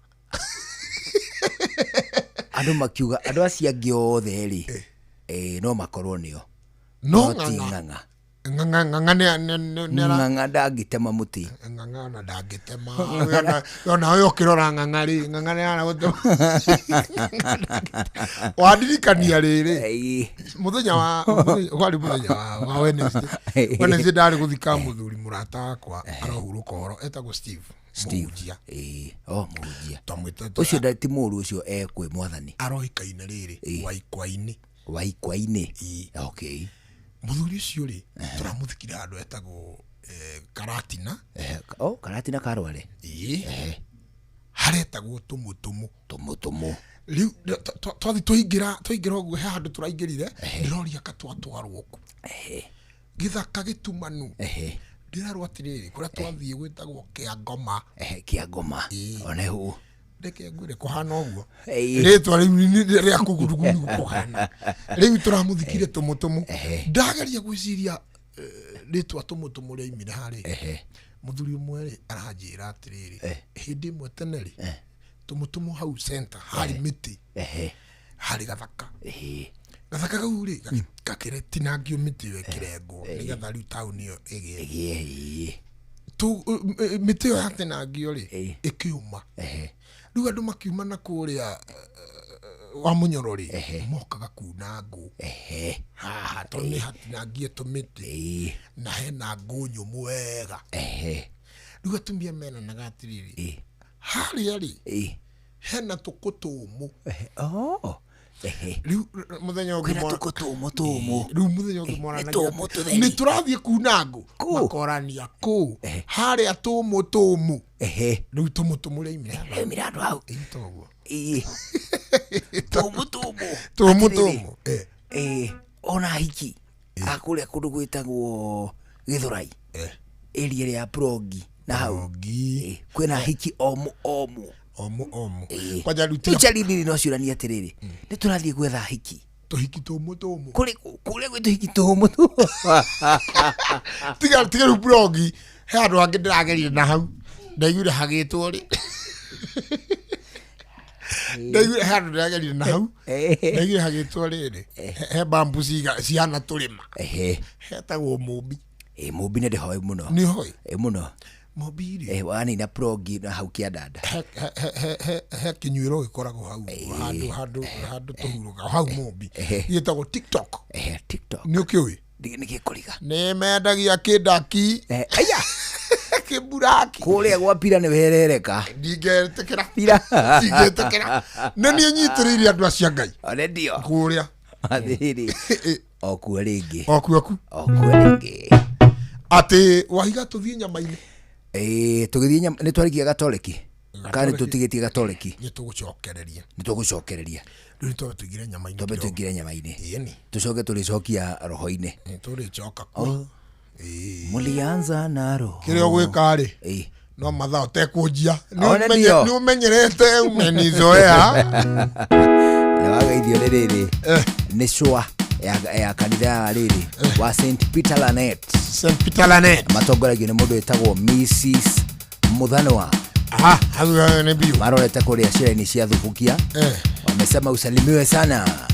[SPEAKER 7] Andũ makiuga andũ acio angĩ othe rĩ, no makorwo nĩo.
[SPEAKER 2] No
[SPEAKER 7] No ti
[SPEAKER 2] ng'ang'a.
[SPEAKER 7] ng'ang'a.
[SPEAKER 2] Ng'ang'a ng'ang'a
[SPEAKER 7] Ng'ang'a ndangĩtema mũtĩ.
[SPEAKER 2] Ng'ang'a ona ndangĩtema. Ona we ũkĩrora ng'ang'a rĩ, ng'ang'a nĩ ara gũtema. Wandirikania rĩrĩ mũthenya wa kwarĩ mũthenya wa Wednesday. Wednesday ndarĩ gũthika mũthuri mũrata wakwa arohurũka ũhoro etagwo Steve.
[SPEAKER 7] Steve.
[SPEAKER 2] Mũhunjia.
[SPEAKER 7] Ĩĩ, oh mũhunjia.
[SPEAKER 2] Twamwĩtĩte
[SPEAKER 7] Ũcio ti mũũru ũcio e kwĩ mwathani.
[SPEAKER 2] Arohikaine rĩrĩ Waikwa-inĩ.
[SPEAKER 7] Waikwa-inĩ. Okay.
[SPEAKER 2] Mũthuri ũcio rĩ tũramũthikire handũ etagwo Karatina.
[SPEAKER 7] Oh, Karatina Karware.
[SPEAKER 2] Ĩĩ. Haretagwo Tũmũtũmũ.
[SPEAKER 7] Tũmũtũmũ.
[SPEAKER 2] Rĩu twathi twaingĩra ũguo he handũ tũraingĩrire ndĩroria ka twatwarwo kũ. Gĩthaka gĩtumanu. Ndĩrerwo atĩrĩrĩ kũrĩa twathiĩ gwĩtagwo Kĩangoma.
[SPEAKER 7] Kĩangoma. One hũ.
[SPEAKER 2] Reke ngwĩre kũhana ũguo. Rĩtwa rĩu rĩa kũgurugu kũhana. Rĩu tũramũthikire Tũmũtũmũ. Ndageria gwĩciria rĩtwa Tũmũtũmũ rĩaimire harĩ. Mũthuri ũmwe rĩ aranjĩra atĩrĩrĩ hĩndĩ ĩmwe tene rĩ Tũmũtũmũ hau center harĩ mĩtĩ harĩ gathaka. Gathaka kau rĩ gakĩtinangio mĩtĩ ĩyo ĩkĩrengwo nĩgetha rĩu taũni ĩyo ĩgĩe. Mĩtĩ ĩyo yatinangio rĩ ĩkĩũma. Rĩu andũ makiuma na kũrĩa wa mũnyoro rĩ mokaga kuna ngũ haha tondũ nĩ hatinangie tũmĩtĩ na hena ngũ nyũmũ wega. Rĩu atumia menanaga atĩrĩrĩ harĩa rĩ hena tũkũ tũmũ. Rĩu mũthenya ũngĩ
[SPEAKER 7] Kwĩna tũkũ tũmũ tũmũ.
[SPEAKER 2] Rĩu mũthenya ũngĩ moranagia
[SPEAKER 7] tũmũ
[SPEAKER 2] atĩ,
[SPEAKER 7] tũtheri.
[SPEAKER 2] nĩ tũrathiĩ kuna ngũ makorania kũ harĩa tũmũ tũmũ. Rĩu tũmũ tũmũ rĩaimire
[SPEAKER 7] Rĩaumire handũ hau.
[SPEAKER 2] Toguo.
[SPEAKER 7] Tũmũ tũmũ.
[SPEAKER 2] Tũmũ
[SPEAKER 7] Atĩrĩrĩ,
[SPEAKER 2] tũmũ.
[SPEAKER 7] Ona hiki akũrĩa kũndũ gwĩtagwo Gĩthũrai area ya Prongi na hau kwĩna hiki omu omu
[SPEAKER 2] omu omu. Kwanja rĩu
[SPEAKER 7] Rĩu Charity no ciũranie atĩrĩrĩ nĩ tũrathiĩ gwetha hiki
[SPEAKER 2] tũhiki tũmũ tũmũ
[SPEAKER 7] kũrĩa gwĩ tũhiki tũmũ tũmũ.
[SPEAKER 2] Tiga tiga rĩu Prongi he handũ hangĩ ndĩragerire na hau ndaiguire hagĩtwo rĩ ndaiguire he handũ ndĩragerire na hau ndaiguire hagĩtwo rĩrĩ he bambu cihana tũrĩma hetagwo Mũmbi.
[SPEAKER 7] Mũmbi nĩ ndĩhoĩ mũno.
[SPEAKER 2] Nĩ ũhoĩ?
[SPEAKER 7] Mũno.
[SPEAKER 2] Mũmbi rĩ
[SPEAKER 7] Wanina Prongi na hau kĩandanda.
[SPEAKER 2] He kĩnyuĩro gĩkoragwo hau handũ handũ handũ tũhurũka hau Mũmbi gĩtagwo TikTok.
[SPEAKER 7] TikTok.
[SPEAKER 2] Nĩ ũkĩũĩ?
[SPEAKER 7] Nĩ gĩkũriga.
[SPEAKER 2] Nĩ mendagia kĩndaki.
[SPEAKER 7] Aya.
[SPEAKER 2] Kĩmburaki.
[SPEAKER 7] Kũrĩa gwa pira nĩ werereka.
[SPEAKER 2] Ndingĩtĩkĩra.
[SPEAKER 7] Pira.
[SPEAKER 2] Ndingĩtĩkĩra. Nĩ niĩ nyitĩrĩire andũ acio a Ngai.
[SPEAKER 7] One ndio.
[SPEAKER 2] Kũrĩa.
[SPEAKER 7] Athĩrĩ. Okuo rĩngĩ.
[SPEAKER 2] Okuo ku.
[SPEAKER 7] Okuo rĩngĩ.
[SPEAKER 2] Atĩ wahiga tũthiĩ nyama-inĩ.
[SPEAKER 7] Tũgĩthiĩ nyama nĩ twarikia gatoreki. Kana nĩ tũtigĩtie gatoreki.
[SPEAKER 2] Nĩ tũgũcokereria.
[SPEAKER 7] Nĩ tũgũcokereria.
[SPEAKER 2] Rĩu nĩ twambe tũingĩre nyama-inĩ.
[SPEAKER 7] Twambe
[SPEAKER 2] kĩroko.
[SPEAKER 7] tũingĩre nyama-inĩ.
[SPEAKER 2] Ĩni.
[SPEAKER 7] Tũcoke tũrĩcokia roho-inĩ.
[SPEAKER 2] Nĩ tũrĩcoka kuo.
[SPEAKER 7] Mulianza na roho.
[SPEAKER 2] Kĩrĩa ũgwĩka rĩ no mathaa ũtekũnjia.
[SPEAKER 7] One ndio.
[SPEAKER 2] Nĩ ũmenyerete umenizoea.
[SPEAKER 7] Na wageithio nĩ rĩrĩ nĩ cwa ya kanitha ya rĩrĩ wa St Peter Lanet.
[SPEAKER 2] St Peter Lanet.
[SPEAKER 7] Matongoragio nĩ mũndũ wĩtagwo Mrs Muthanwa.
[SPEAKER 2] Aha, hau nĩ biũ.
[SPEAKER 7] Marorete kũrĩa ciara-inĩ cia Thubukia. Wamesema usalimiwe sana.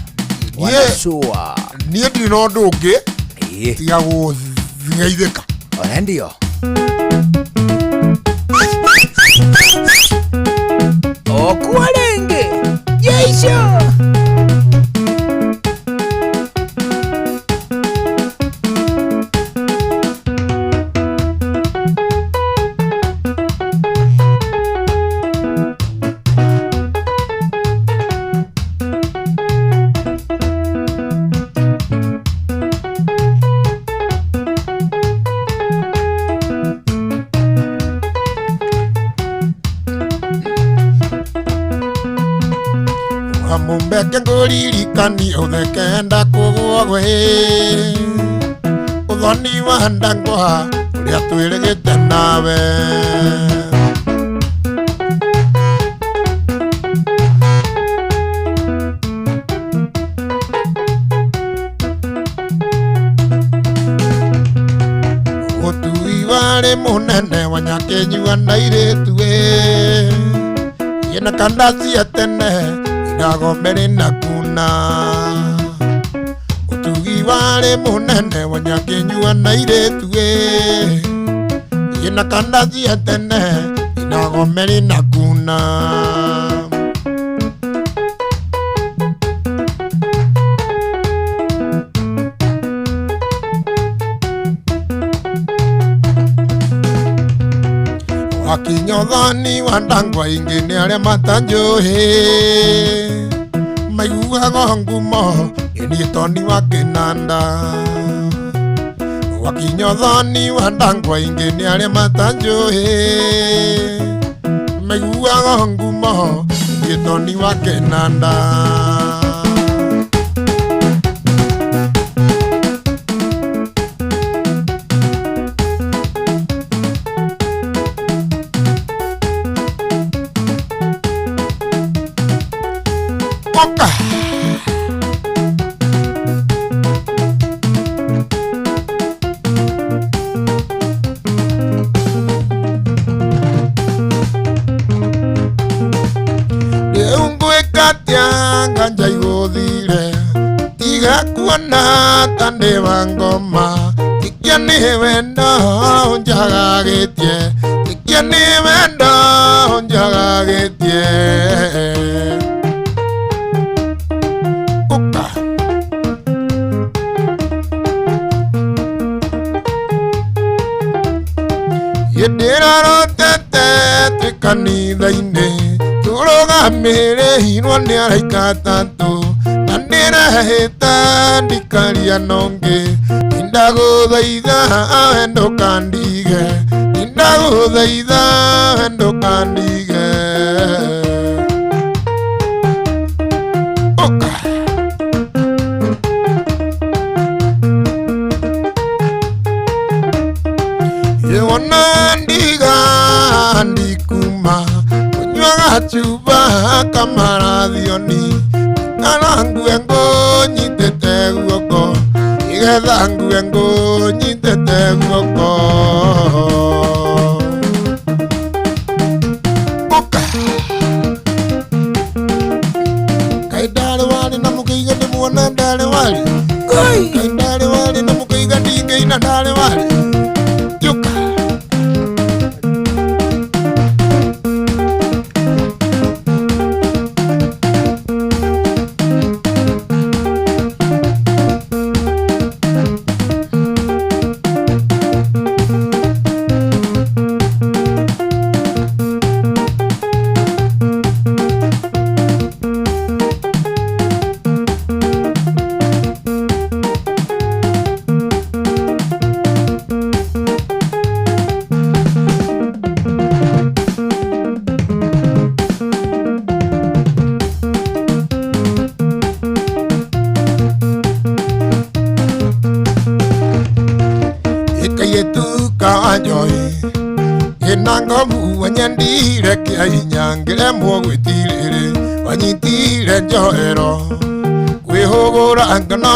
[SPEAKER 7] Wanacua.
[SPEAKER 2] Niĩ ndirĩ na ũndũ ũngĩ tiga gũgeithĩka.
[SPEAKER 7] One ndio. Okuo rĩngĩ. Yeisho.
[SPEAKER 2] Amumbeke ngũririkani ũthekenda kũgũa gwĩ ũthoni wa ndangwa ũrĩa twĩrĩgĩte nawe. Ũtui warĩ mũnene wa nyakĩnyua na airĩtu ĩ ĩna kanda cia tene iragomere na kuna. Ũtugi Warĩ mũnene wanyakĩnyua na irĩtu ĩ ina kanda cia tene inagomeri na kuna. Wakinyothani wa ndangwa ingĩ nĩ arĩa matanjũĩ maiguaga ngumo ĩniĩ toni wa kĩnanda. Wakinyothani wa ndangwa ingĩ nĩ arĩa matanjũĩ maiguaga ngumo ĩniĩ toni wa kĩnanda. Oka. Rĩu ngwĩka atĩa nganja igũthire tiga kuona ta ndĩ wa ngoma tikia nĩ wendo ũnjagagĩtie tikia nĩ wendo ũnjagagĩtie. Ũka. Ndĩrarotete twĩ kanitha-inĩ tũrũgamĩrĩirwo nĩ araika atatũ na ndĩrehĩta ndikaria nongĩ ndagũthaitha we ndũkandige ndagũthaitha we ndũkandige. Ũka. Wona ndiga ndikuma kunyuaga cuba kamarathioni kana ngue ngũnyitĩte guoko igetha ngue ngũnyitĩte guoko. Ũka. Kaĩ ndarĩ warĩ na mũkĩiga ndĩmuona ndarĩ warĩ kaĩ ndarĩ warĩ na mũkĩiga ndingĩina ndarĩ warĩ. Ũka. Wanyendire kĩa hinya ngĩremwo gwĩtirĩrĩ wanyitire njohero kwĩhũgũra ngano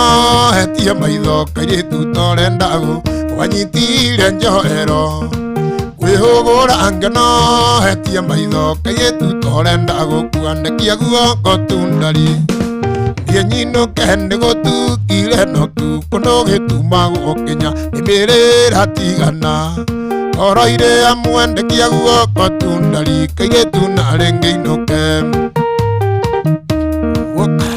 [SPEAKER 2] hetie maitho kairĩtu torendagwo wanyitire njohero kwĩhũgũra ngano hetie maitho kairĩtu torendagwo kuandekia guoko tundari niĩ nyinũke nĩgũtukire no tukũ ndũgĩtuma gũkinya nĩ mĩrĩra tigana oroire amwendekia guoko tundari kairĩtu na rĩngĩ inũke. Ũka.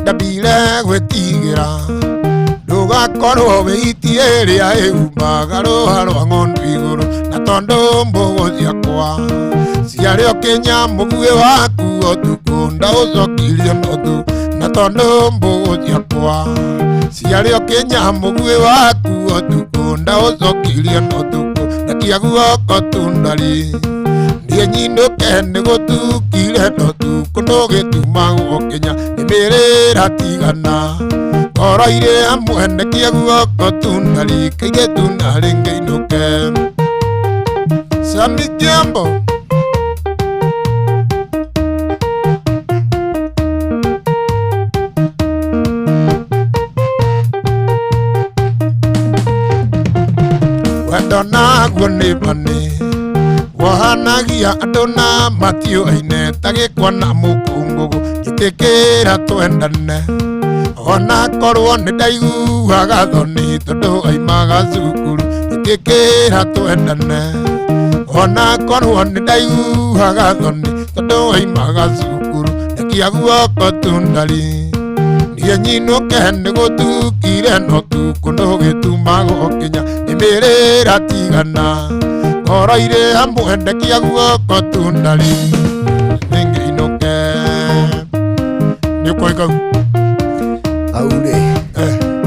[SPEAKER 2] Ndambire gwĩtigĩra ndũgakorwo wĩitie ĩrĩa ĩhumaga rũa rwa ng'ondu igũrũ na tondũ mbũgũ ciakwa ciarĩ o kĩnya mũguĩ waku ũtukũ ndaũcokirie nuthu na tondũ mbũgũ ciakwa ciarĩ o kĩnya mũguĩ waku ũtukũ ndaũcokirie nuthu ndekia guoko tundari niĩ nyinũke nĩgũtukire nothuku ndũgĩtuma gũkinya nĩ mĩrĩra tigana oroire amwendekia guoko tundari kairĩtu na rĩngĩ inũke. Sami Jambo. Wendo na Rĩbani Wahanagia andũ na matiũaine ta gĩkwa na mũkũngũgũ njĩtĩkĩra twendane ona korwo nĩ ndaiguaga thoni tondũ aimaga cukuru njĩtĩkĩra twendane ona korwo nĩ ndaiguaga thoni tondũ aimaga cukuru ndekia guoko tundari niĩ nyinũke nĩ gũtukire no tukũ ndũgĩtumagwo kinya nĩ mĩrĩra tigana ngoro irĩ hamwe ndekia guoko tundari nĩngĩinũke nĩ ũkoĩ kau
[SPEAKER 7] kau rĩ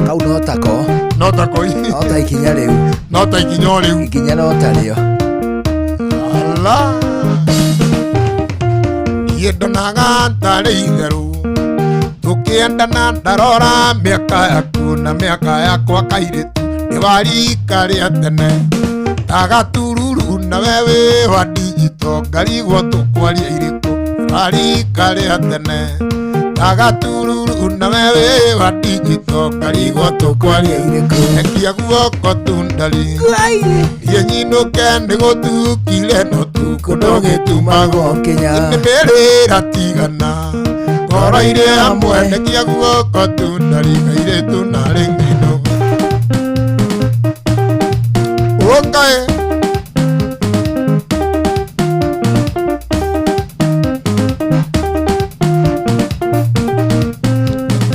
[SPEAKER 7] kau no tako
[SPEAKER 2] no tako
[SPEAKER 7] no ta ikinya rĩu
[SPEAKER 2] no ta ikinya o rĩu
[SPEAKER 7] ikinya no ta rĩo
[SPEAKER 2] ala niĩ ndonaga tarĩ itherũ tũkĩendana ndarora mĩaka yaku na mĩaka yakwa kairĩtu nĩ wa rika rĩa tene ta gatururu nawe wĩ wa ndigito ngarigwo tũkwaria irĩkũ wa rika rĩa tene ta gatururu nawe wĩ wa ndigito ngarigwo tũkwaria irĩkũ ekia guoko tundari niĩ nyinũke nĩ gũtukire no tukũ ndũgĩtumagwo
[SPEAKER 7] kinya
[SPEAKER 2] nĩ mĩrĩra tigana ngoro irĩ hamwe ndekia guoko tundari kairĩtu narĩ ng'inũke ũkae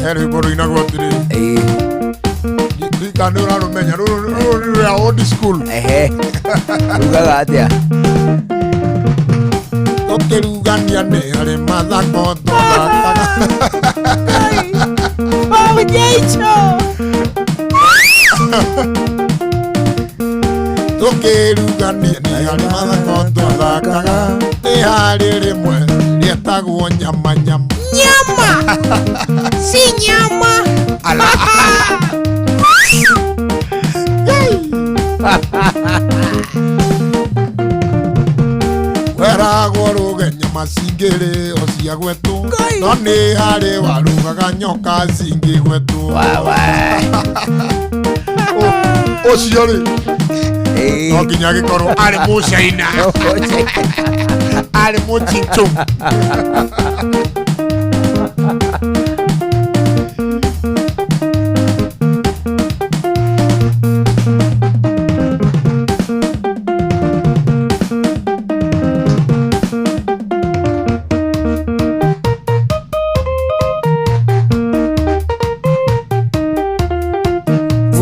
[SPEAKER 2] he rwĩmbo rũinagwo atĩrĩrĩ ndika nĩ ũrarũmenya rũrũ nĩ rwa old school
[SPEAKER 7] ehe rugaga atĩa
[SPEAKER 2] tũkĩrugania nĩ harĩ mathako tũthakaga tũkĩrugania nĩ harĩ mathako tũthakaga nĩ harĩ rĩmwe rĩetagwo nyama nyama
[SPEAKER 5] Nyama! Si nyama!
[SPEAKER 2] Ala. Weragwo rũge nyama cingĩrĩ o cia gwetwo no nĩ harĩ warugaga nyoka cingĩgwetwo ũcio rĩ no nginya agĩkorwo arĩ mũcaina arĩ mũchichũ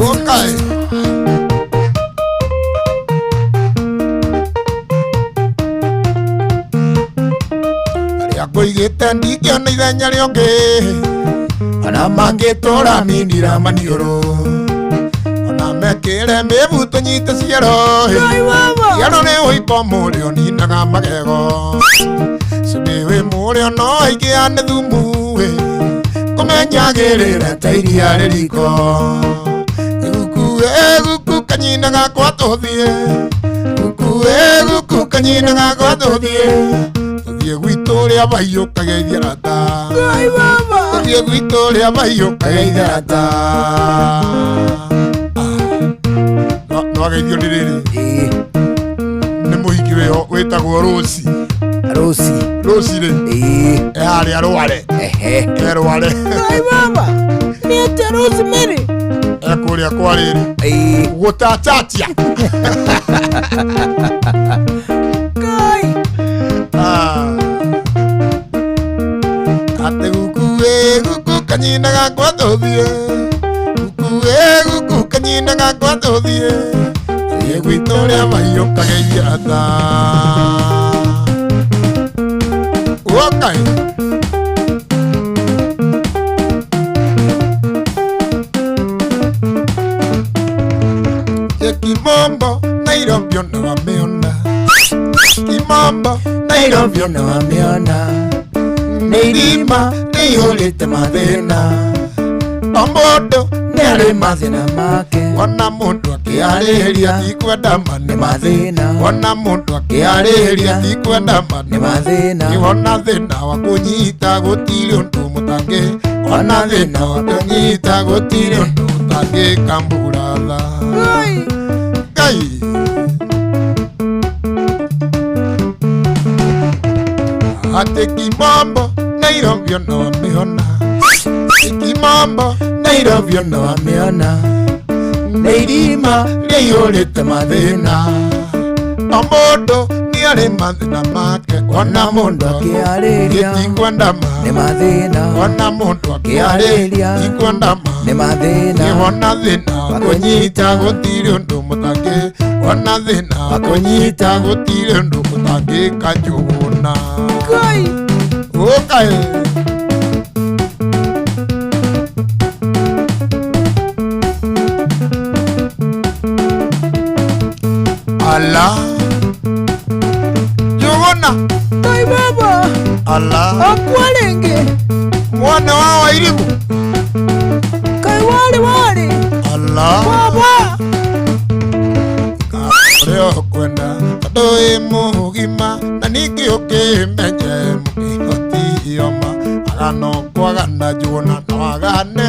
[SPEAKER 2] Ũkae. Arĩa ngũigĩte ndingĩona ithenya rĩongĩ ona mangĩtũra minira maniũrũ ona mekĩre mĩbuto nyite ciero ciero nĩ ũimbo mũrĩo ninaga magego cumbĩ wĩ mũrĩo no aingĩa nĩ thumu kũmenyagĩrĩra ta iria rĩriko guku guku kanyina gakwa tũthiĩ guku guku kanyina gakwa tũthiĩ tũthiĩ gwitũ rĩa mahiũ kageithia rata tũthiĩ gwitũ rĩa mahiũ kageithia rata no ageithio nĩ rĩrĩ nĩ mũhiki wĩho wĩtagwo Rũci
[SPEAKER 7] Rũci
[SPEAKER 2] Rũci rĩ e harĩa Rware e Rware
[SPEAKER 5] Nĩ atĩa Rosemary?
[SPEAKER 2] E kũrĩa kwa rĩrĩ gũtatatia atĩ guku ĩ guku kanyina gakwa tũthiĩ guku ĩ guku kanyina gakwa tũthiĩ tũthiĩ gwitũ rĩa mahiũ kageithia ata ũkae Kimombo, Nairobi ona wameona Kimombo, Nairobi ona wameona Nĩ irima rĩihũrĩte mathĩna O mũndũ nĩ arĩ mathĩna make Ona mũndũ akĩarĩria tikwenda ma nĩ mathĩna Ona mũndũ akĩarĩria tikwenda ma nĩ mathĩna Ona thĩna wa kũnyita gũtirĩ ũndũ mũtangĩ Ona thĩna wa kũnyita gũtirĩ ũndũ mũtangĩka mburatha Ngai. Atĩ kimombo Nairobi ona wamĩona. Kimombo Nairobi ona wamĩona. Nĩ irima rĩiyũrĩte mathĩna. O mũndũ nĩ arĩ mathĩna make. Ona mũndũ
[SPEAKER 7] akĩarĩria
[SPEAKER 2] gĩtikwenda ma.
[SPEAKER 7] Nĩ mathĩna.
[SPEAKER 2] Ona mũndũ akĩarĩria gĩtikwenda ma.
[SPEAKER 7] Nĩ mathĩna.
[SPEAKER 2] Wona thĩna kũnyita gũtirĩ ũndũ mũtangĩ. Wona thĩna kũnyita gũtirĩ ũndũ mũtangĩka njũgũna.
[SPEAKER 5] Ngai.
[SPEAKER 2] Ũkaĩ. Ala. Njũgũna.
[SPEAKER 5] Ngai baba.
[SPEAKER 2] Ala.
[SPEAKER 5] Akwa rĩngĩ.
[SPEAKER 2] Mwana wa Wairimu.
[SPEAKER 5] Ngai warĩ warĩ.
[SPEAKER 2] Ala.
[SPEAKER 5] Baba.
[SPEAKER 2] Ũrĩa ũkwenda tondũ wĩ mũgima na ningĩ ũkĩmenye mũkĩhotio ma agano kwagana njũgũna na wagane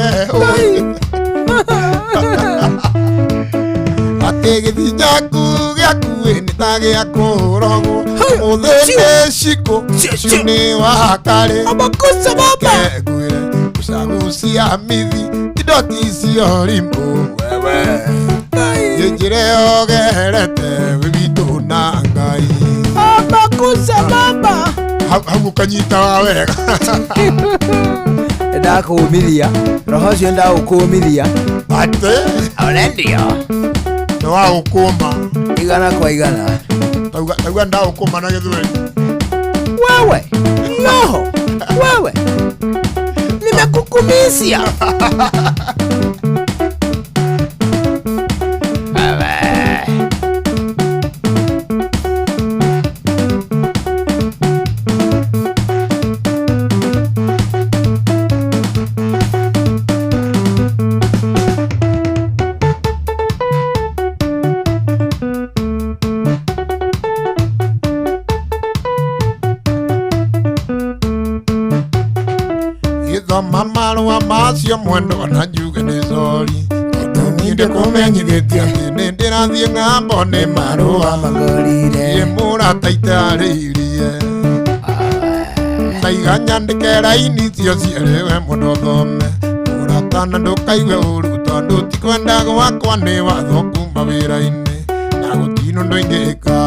[SPEAKER 2] atĩ gĩthinyaku gĩaku nĩ ta gĩa kũrogwo mũthĩ nĩ cikũ cio nĩ wa karĩ
[SPEAKER 5] Amakosa baba.
[SPEAKER 2] Ngwĩre gũcagucia mithi indo ti cio rimũ wewe njĩre ogerete wĩ witũ na Ngai.
[SPEAKER 5] Amakosa baba.
[SPEAKER 2] Hau ũkanyitaga wega.
[SPEAKER 7] Ndakũmithia roho ũcio ndaũkũmithia.
[SPEAKER 2] Atĩ
[SPEAKER 7] ona ndio
[SPEAKER 2] nĩ waũkũma
[SPEAKER 7] igana kwa igana.
[SPEAKER 2] Tauga ndaũkũma na Gĩthweri.
[SPEAKER 5] Wewe roho wewe nimekukumisia.
[SPEAKER 2] Gĩthoma marũa macio mwendwa na njuge nĩ sori tondũ niĩ ndĩkũmenyithĩtie atĩ nĩ ndĩrathiĩ ng'ambo nĩ marũa
[SPEAKER 7] mangorire
[SPEAKER 2] niĩ mũrata itarĩirie ndaiga nyandĩke raini cio cierĩ we mũndũ ũthome mũrata na ndũkaigue ũru tondũ ti kwenda gwakwa nĩ watho kuma wĩra-inĩ na gũtirĩ ũndũ ingĩka.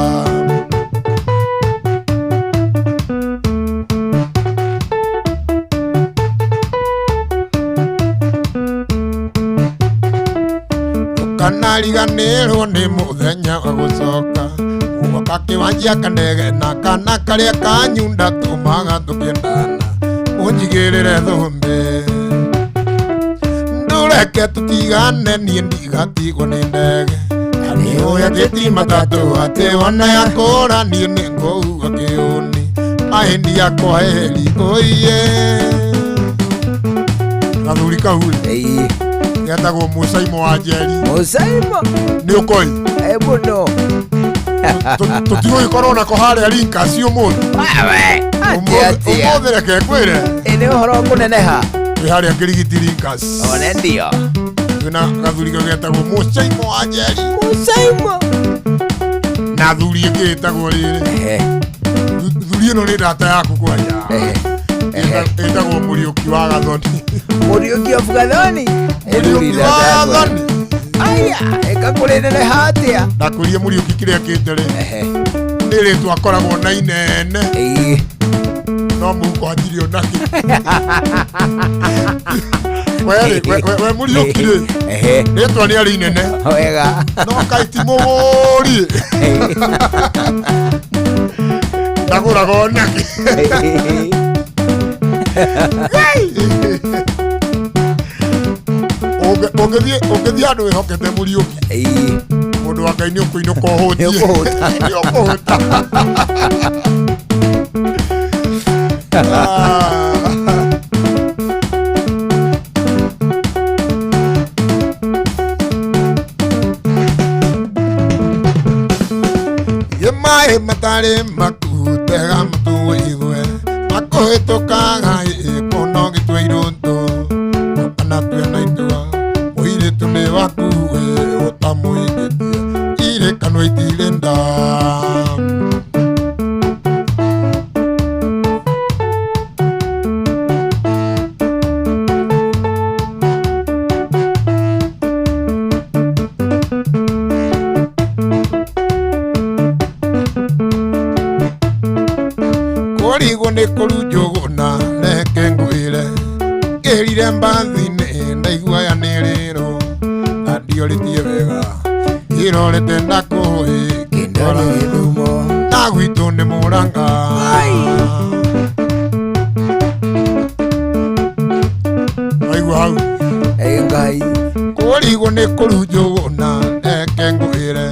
[SPEAKER 2] Ndũkanariganĩrwo nĩ mũthenya wa gũcoka gũoka kĩwanja kandege na kana karĩa kanyu ndatũmaga tũkĩendana ũnjigĩrĩre thũmbĩ ndũreke tũtigane niĩ ndigatigwo nĩ ndege na nĩũĩ atĩ ti matatũ atĩ ona yakũra niĩ nĩngũuga kĩũni mahĩndi yakwa eri ũiye. Gathuri kau rĩ getagwo Mũcaimo wa Njeri.
[SPEAKER 7] Mũcaimo
[SPEAKER 2] nĩ ũkoi
[SPEAKER 7] mũno.
[SPEAKER 2] Tũtigũgĩkorwo nako harĩa Linkas ũmũthĩ. Ũmũthĩ reke ngwĩre
[SPEAKER 7] nĩ ũhoro kũneneha
[SPEAKER 2] twĩ harĩa Kĩrigiti Linkas.
[SPEAKER 7] One ndio
[SPEAKER 2] twĩna gathuri kau getagwo Mũcaimo wa Njeri.
[SPEAKER 5] Mũcaimo.
[SPEAKER 2] Na thuri ĩngĩ ĩtagwo rĩrĩ thuri ĩno nĩ ndata yaku kwanja ĩtagwo Mũriũki wa Gathoni.
[SPEAKER 7] Mũriũki of Gathoni.
[SPEAKER 2] Mũriũki wa Gathoni.
[SPEAKER 7] Aya ĩkakũrĩneneha atĩa?
[SPEAKER 2] Ndakwĩrire Mũriũki kĩrĩa kĩte rĩ nĩ rĩtwa akoragwo na inene no mũhuko hatirĩ onakĩ. We Mũriũki rĩ rĩtwa nĩ arĩ inene
[SPEAKER 7] wega
[SPEAKER 2] no kaĩ ti mũgũri ndagũraga onakĩ. Ũngĩthiĩ handũ wĩhokete Mũriũki mũndũ wa Ngai nĩ ũkũinũka ũhũtie. Nĩ ũkũhũta. Ye maĩ matarĩ makutega matũ wĩigue makũhĩtũkaga ĩkũno gĩtwe irũntũ kana twĩna itua mũirĩtu nĩ waku wĩ ũtamũhingĩtie irĩ kanua itirĩ nda. Nĩ kũrunjũgũna reke ngwĩre ngĩrire mbathi-inĩ ndaigua yanĩrĩrwo na ndiorĩtie wega irorete ndakũĩ kĩndora na gwitũ nĩ mũranga waigua hau
[SPEAKER 7] Ngai
[SPEAKER 2] kũrigwo nĩ kũrunjũgũna reke ngwĩre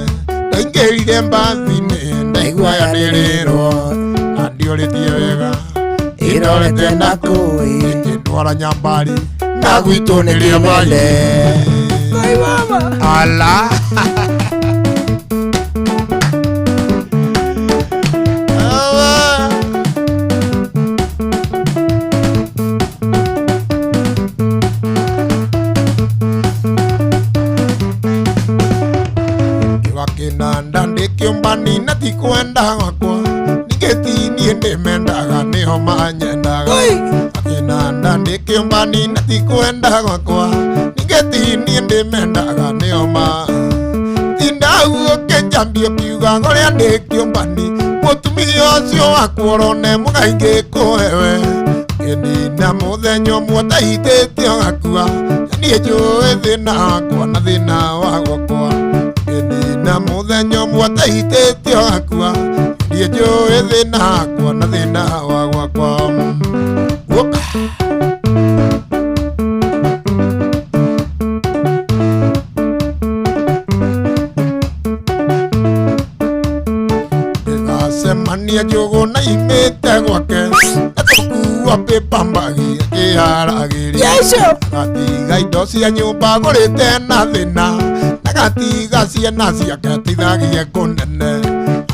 [SPEAKER 2] ndaingĩrire mbathi-inĩ ndaigua yanĩrĩrwo na ndiorĩtie wega irorete ndakũĩ ĩkĩndwara nyambarĩ na gwitũ nĩ rĩamari ala Iwakinanda ndĩkĩũmbani na ti kwenda gwakwa ningĩ ti niĩ ndĩmendaga nĩho manyendaga Akinanda ndĩkĩũmbani na ti kwenda gwakwa ningĩ ti niĩ ndĩmendaga nĩho ma Tindau ũkĩnjambia ũkiuga ũrĩa ndĩkĩũmbani mũtumia ũcio wakwa ũrone mũgaingĩ kũhewe Ngĩnina mũthenya ũmwe ũtahitĩtie ũgakua niĩ njũĩ thĩna wakwa na thĩna wa gwakwa na mũthenya ũmwe ũtahitĩtie ũgakua niĩ njũĩ thĩna wakwa na thĩna wa gwakwa Whoop. Ndĩgacemania njũgũ na imĩte gwake na tũkua pĩpa mbagi akĩharagĩria agatiga indo cia nyũmba agũrĩte na thĩna agatiga ciana ciake ateithagie kũnene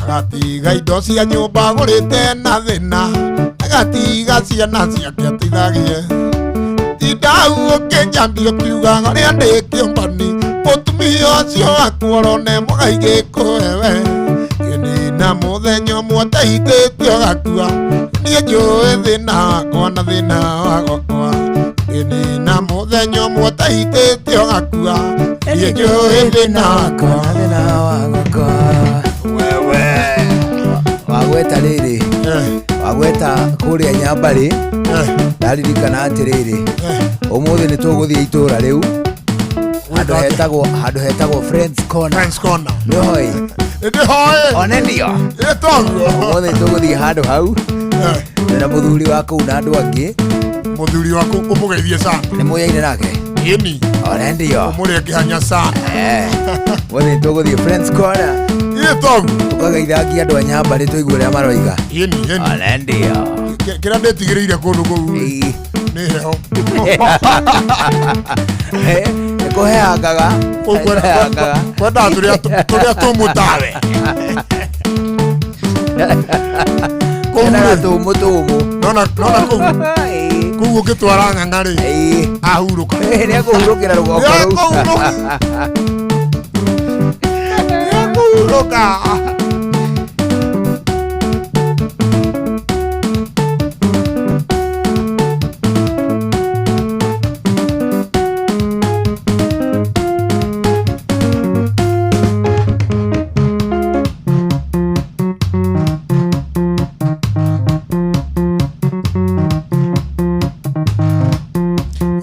[SPEAKER 2] agatiga indo cia nyũmba agũrĩte na thĩna agatiga ciana ciake ateithagie Tindau ũkĩnjambia ũkiuga ũrĩa ndĩkĩũmbani mũtumia ũcio wakwa ũrone mũgaingĩ kũhewe Ngĩnina mũthenya ũmwe ũtahitĩtie ũgakua niĩ njũĩ thĩna wakwa na thĩna wa gwakwa Ngĩnina mũthenya ũmwe ũtahitĩtie ũgakua niĩ njũĩ thĩna wakwa
[SPEAKER 7] na thĩna wa gwakwa
[SPEAKER 2] wewe
[SPEAKER 7] wagweta rĩrĩ wagweta kũrĩa Nyambarĩ ndaririkana atĩrĩrĩ ũmũthĩ nĩ tũgũthiĩ itũra rĩu handũ hetagwo Friends Corner.
[SPEAKER 2] Friends Corner.
[SPEAKER 7] Nĩũĩ?
[SPEAKER 2] Nĩndĩhoĩ.
[SPEAKER 7] One ndio.
[SPEAKER 2] Ĩtoguo.
[SPEAKER 7] Ũmũthĩ tũgũthiĩ handũ hau na mũthuri wa kũu na andũ angĩ.
[SPEAKER 2] Mũthuri waku ũmũgeithie sana.
[SPEAKER 7] Nĩ mũyaine nake?
[SPEAKER 2] Ĩni.
[SPEAKER 7] One ndio.
[SPEAKER 2] Ũmũrĩe kĩhanya sana.
[SPEAKER 7] Ũmũthĩ tũgũthiĩ Friends Corner.
[SPEAKER 2] Ĩtoguo.
[SPEAKER 7] Tũkageithangia andũ a Nyambarĩ tũigue ũrĩa maroiga.
[SPEAKER 2] Ĩni, ĩni.
[SPEAKER 7] One ndio.
[SPEAKER 2] Kĩrĩa ndĩtigĩrĩire kũndũ kũu nĩ heho.
[SPEAKER 7] Nĩ kũheangaga.
[SPEAKER 2] Kwendaga tũrĩa tũmũ tawe.
[SPEAKER 7] Kwendaga tũmũ tũmũ.
[SPEAKER 2] Nona kũu. Kũu ũngĩtwara ng'ang'a rĩ, ahurũka.
[SPEAKER 7] Nĩ ekũhurũkĩra rũgongo rũu.
[SPEAKER 2] Nĩ ekũhurũka.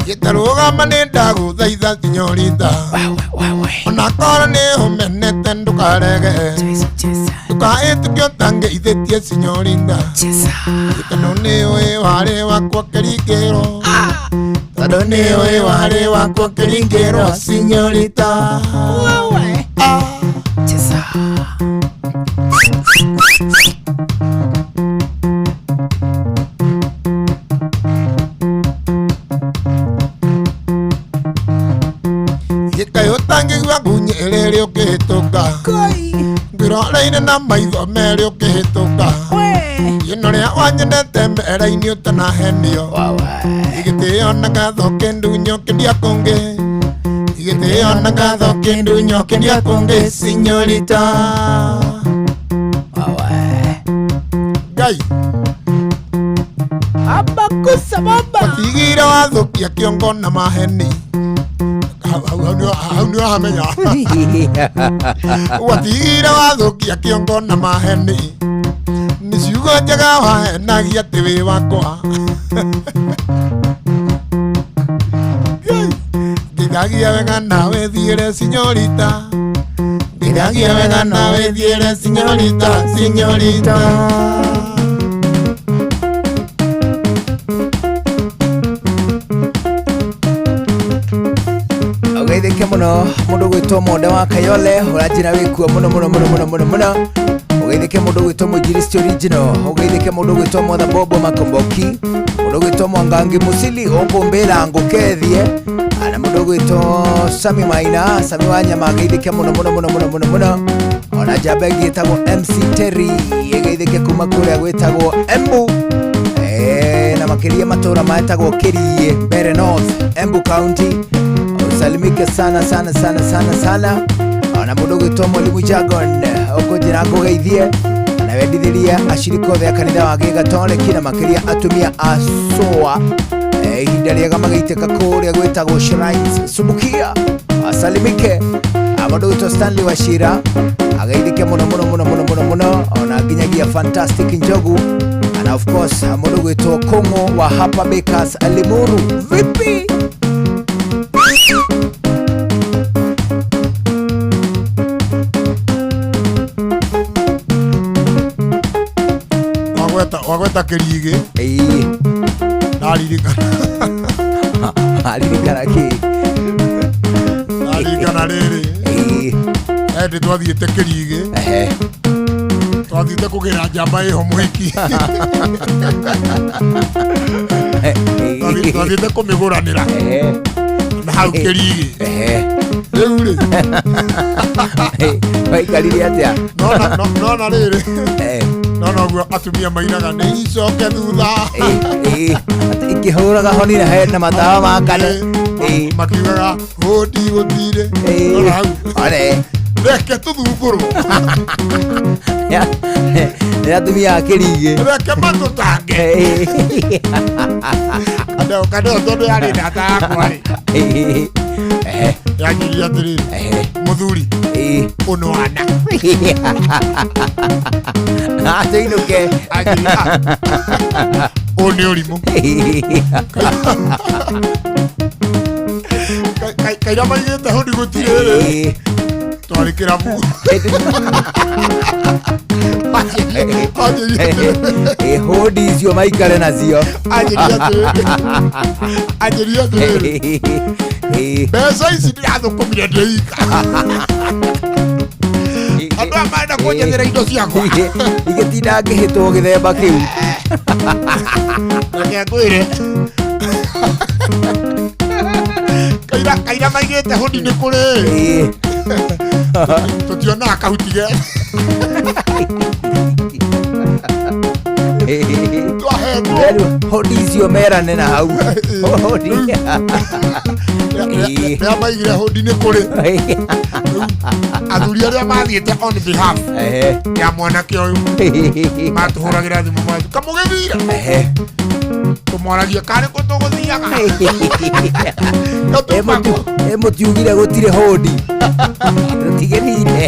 [SPEAKER 2] Gĩtarũgama nĩ ndagũthaitha sinyorita onakorwo nĩ ũmenete ndũkarege ndũkaĩtũke ũtangĩithĩtie sinyorita tondũ nĩ ũĩ warĩ wakwa kĩringĩrwo tondũ nĩ ũĩ warĩ wakwa kĩringĩrwo sinyorita. Ngwĩroreire na maitho merĩ ũkĩhĩtũka ĩno rĩa wanyendete mbere-inĩ ũtanahenio igĩtĩo na ngatho kĩndunyo kĩndia kũngĩ igĩtĩo na ngatho kĩndunyo kĩndia kũngĩ sinyorita. Ngai watigire wathũkia kĩongo na maheni hau nĩ ũramenya watigire wathũkia kĩongo na maheni nĩ ciugo Ciugo njega wahenagia atĩ wĩ wakwa. Ngigagia wega nawe thiĩre sinyorita. Ngigagia wega nawe thiĩre sinyorita, sinyorita.
[SPEAKER 7] Ũgeithĩke mũno mũndũ gwĩtwo Monda wa Kayole ũranjĩra wĩkuo mũno mũno mũno mũno mũno mũno. Ũgeithĩke mũndũ gwĩtwo Mũinjilisti Original, ũgeithĩke mũndũ gwĩtwo Mother Bobo Makomboki, mũndũ gwĩtwo Mwangangi Musili ũkũmbĩra ngũkethie, na mũndũ gwĩtwo Sami Maina, Sami wa Nyama ageithĩke mũno mũno mũno mũno mũno mũno. Ona njamba ĩngĩ ĩtagwo MC Terry ĩgeithĩke kuma kũrĩa gwĩtagwo Embu. Na makĩria matũra metagwo Kĩriĩ, Mbeere North, Embu County. Usalimike sana sana sana sana sana. Ona mũndũ gwĩtwo Mwalimu Jagon ũkũnjĩra ngũgeithie na wendithĩrie acirika othe a kanitha wa Gĩgatoleki na makĩria atumia a SOA. Ihinda rĩega magĩitĩka kũrĩa gwĩtagwo Shrines Subukia, asalimike. Mũndũ gwĩtwo Stanley Wachira ageithĩke mũno mũno mũno mũno mũno mũno, ona nginyagia Fantastic Njogu, and of course mũndũ gwĩtwo Kong'o wa Hapa Bakers Limuru. Vipi?
[SPEAKER 2] Wagweta Kĩrigĩ.
[SPEAKER 7] Ĩĩ.
[SPEAKER 2] Ndaririkana.
[SPEAKER 7] Aririkana kĩ?
[SPEAKER 2] Ndaririkana rĩrĩ.
[SPEAKER 7] Ĩĩ.
[SPEAKER 2] Hĩndĩ twathiĩte Kĩrigĩ.
[SPEAKER 7] Ehe.
[SPEAKER 2] Twathiĩte kũgĩra njamba ĩho mũhiki. Twathiĩte kũmĩgũranĩra. Na hau Kĩrigĩ.
[SPEAKER 7] Ehe.
[SPEAKER 2] Rĩu rĩ.
[SPEAKER 7] Waikarire atĩa?
[SPEAKER 2] Nona rĩrĩ. Nona ũguo atumia mainaga nĩ icoke thutha.
[SPEAKER 7] Ikĩhũraga honi na he na matawa makane.
[SPEAKER 2] Makiugaga hũndi gũtirĩ. Nona hau.
[SPEAKER 7] One.
[SPEAKER 2] Reke tũthumbũrwo.
[SPEAKER 7] Nĩ atumia a Kĩrigĩ.
[SPEAKER 2] Reke matũtange. Kandeo tondũ yarĩ ndata yakwa rĩ. Yanjĩrire atĩrĩrĩ. Mũthuri. Ũnwana.
[SPEAKER 7] Atĩinũke.
[SPEAKER 2] Ũyũ nĩ ũrimũ. Kaira maigĩte hũndi gũtirĩ rĩ. Twarĩ kĩrabu.
[SPEAKER 7] Hũndi icio maikare nacio.
[SPEAKER 2] Anjĩrire atĩrĩrĩ. Mbeca ici ndĩrathũkũmire ndĩika. Andũ aya marenda kũnjethera indo ciakwa.
[SPEAKER 7] Igĩtinda ngĩhĩtwo gĩthemba kĩu.
[SPEAKER 2] Reke ngwĩre. Kaira maigĩte hũndi nĩ kũrĩ. Tũtionaga kahuti ge. Twahetwo.
[SPEAKER 7] Hũndi icio merane na hau. Hũndi.
[SPEAKER 2] Rĩrĩa maigire hũndi nĩ kũrĩ. Athuri arĩa mathiĩte on behalf ya mwanake ũyũ matũhũragĩra thimũ matũ kamũgĩthire. Tũmwaragia karĩ kũ tũgũthiaga.
[SPEAKER 7] Mũtiugire gũtirĩ hũndi. Tũtigĩthire.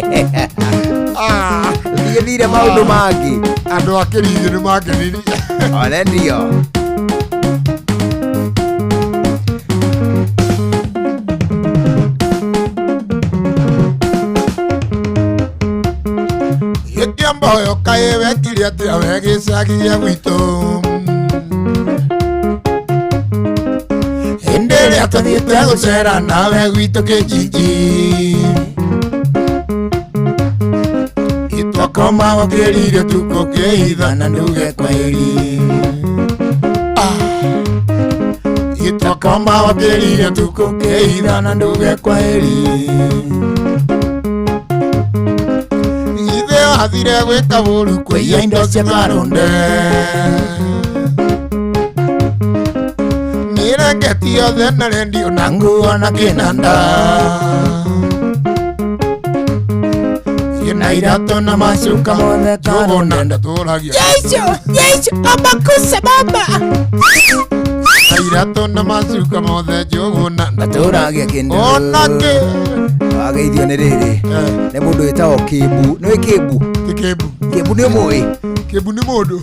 [SPEAKER 7] Tũtigĩthire maũndũ mangĩ.
[SPEAKER 2] Andũ a Kĩrigĩ nĩ mangenirie.
[SPEAKER 7] One ndio.
[SPEAKER 2] Gĩkĩamboyo kaĩ wekire atĩa we gĩcagi gĩa gwitũ. Hĩndĩ ĩrĩa tũthiĩte gũcera nawe gwitũ kĩjiji. Itwakoma gũkĩrire tukũ kĩhitha na nduge kwaheri. Itwakoma gũkĩrire tukũ kĩhitha na nduge kwaheri. Ithe wathire gwĩka ũru kũiya indo cia karũnde. Mĩrengeti yothe na rendio na nguo na kĩnanda. Na iratũ na macuka
[SPEAKER 7] mothe
[SPEAKER 2] njũgũna ndatũragia.
[SPEAKER 5] Yesu, Yesu, amakusa baba.
[SPEAKER 2] Na iratũ na macuka mothe njũgũna
[SPEAKER 7] ndatũragia kĩndũ.
[SPEAKER 2] Ona kĩ.
[SPEAKER 7] Ageithio nĩ rĩrĩ. Nĩ mũndũ wĩtagwo Kĩmbu. Nĩũĩ Kĩmbu?
[SPEAKER 2] Ti Kĩmbu.
[SPEAKER 7] Kĩmbu nĩ ũmũĩ?
[SPEAKER 2] Kĩmbu nĩ mũndũ.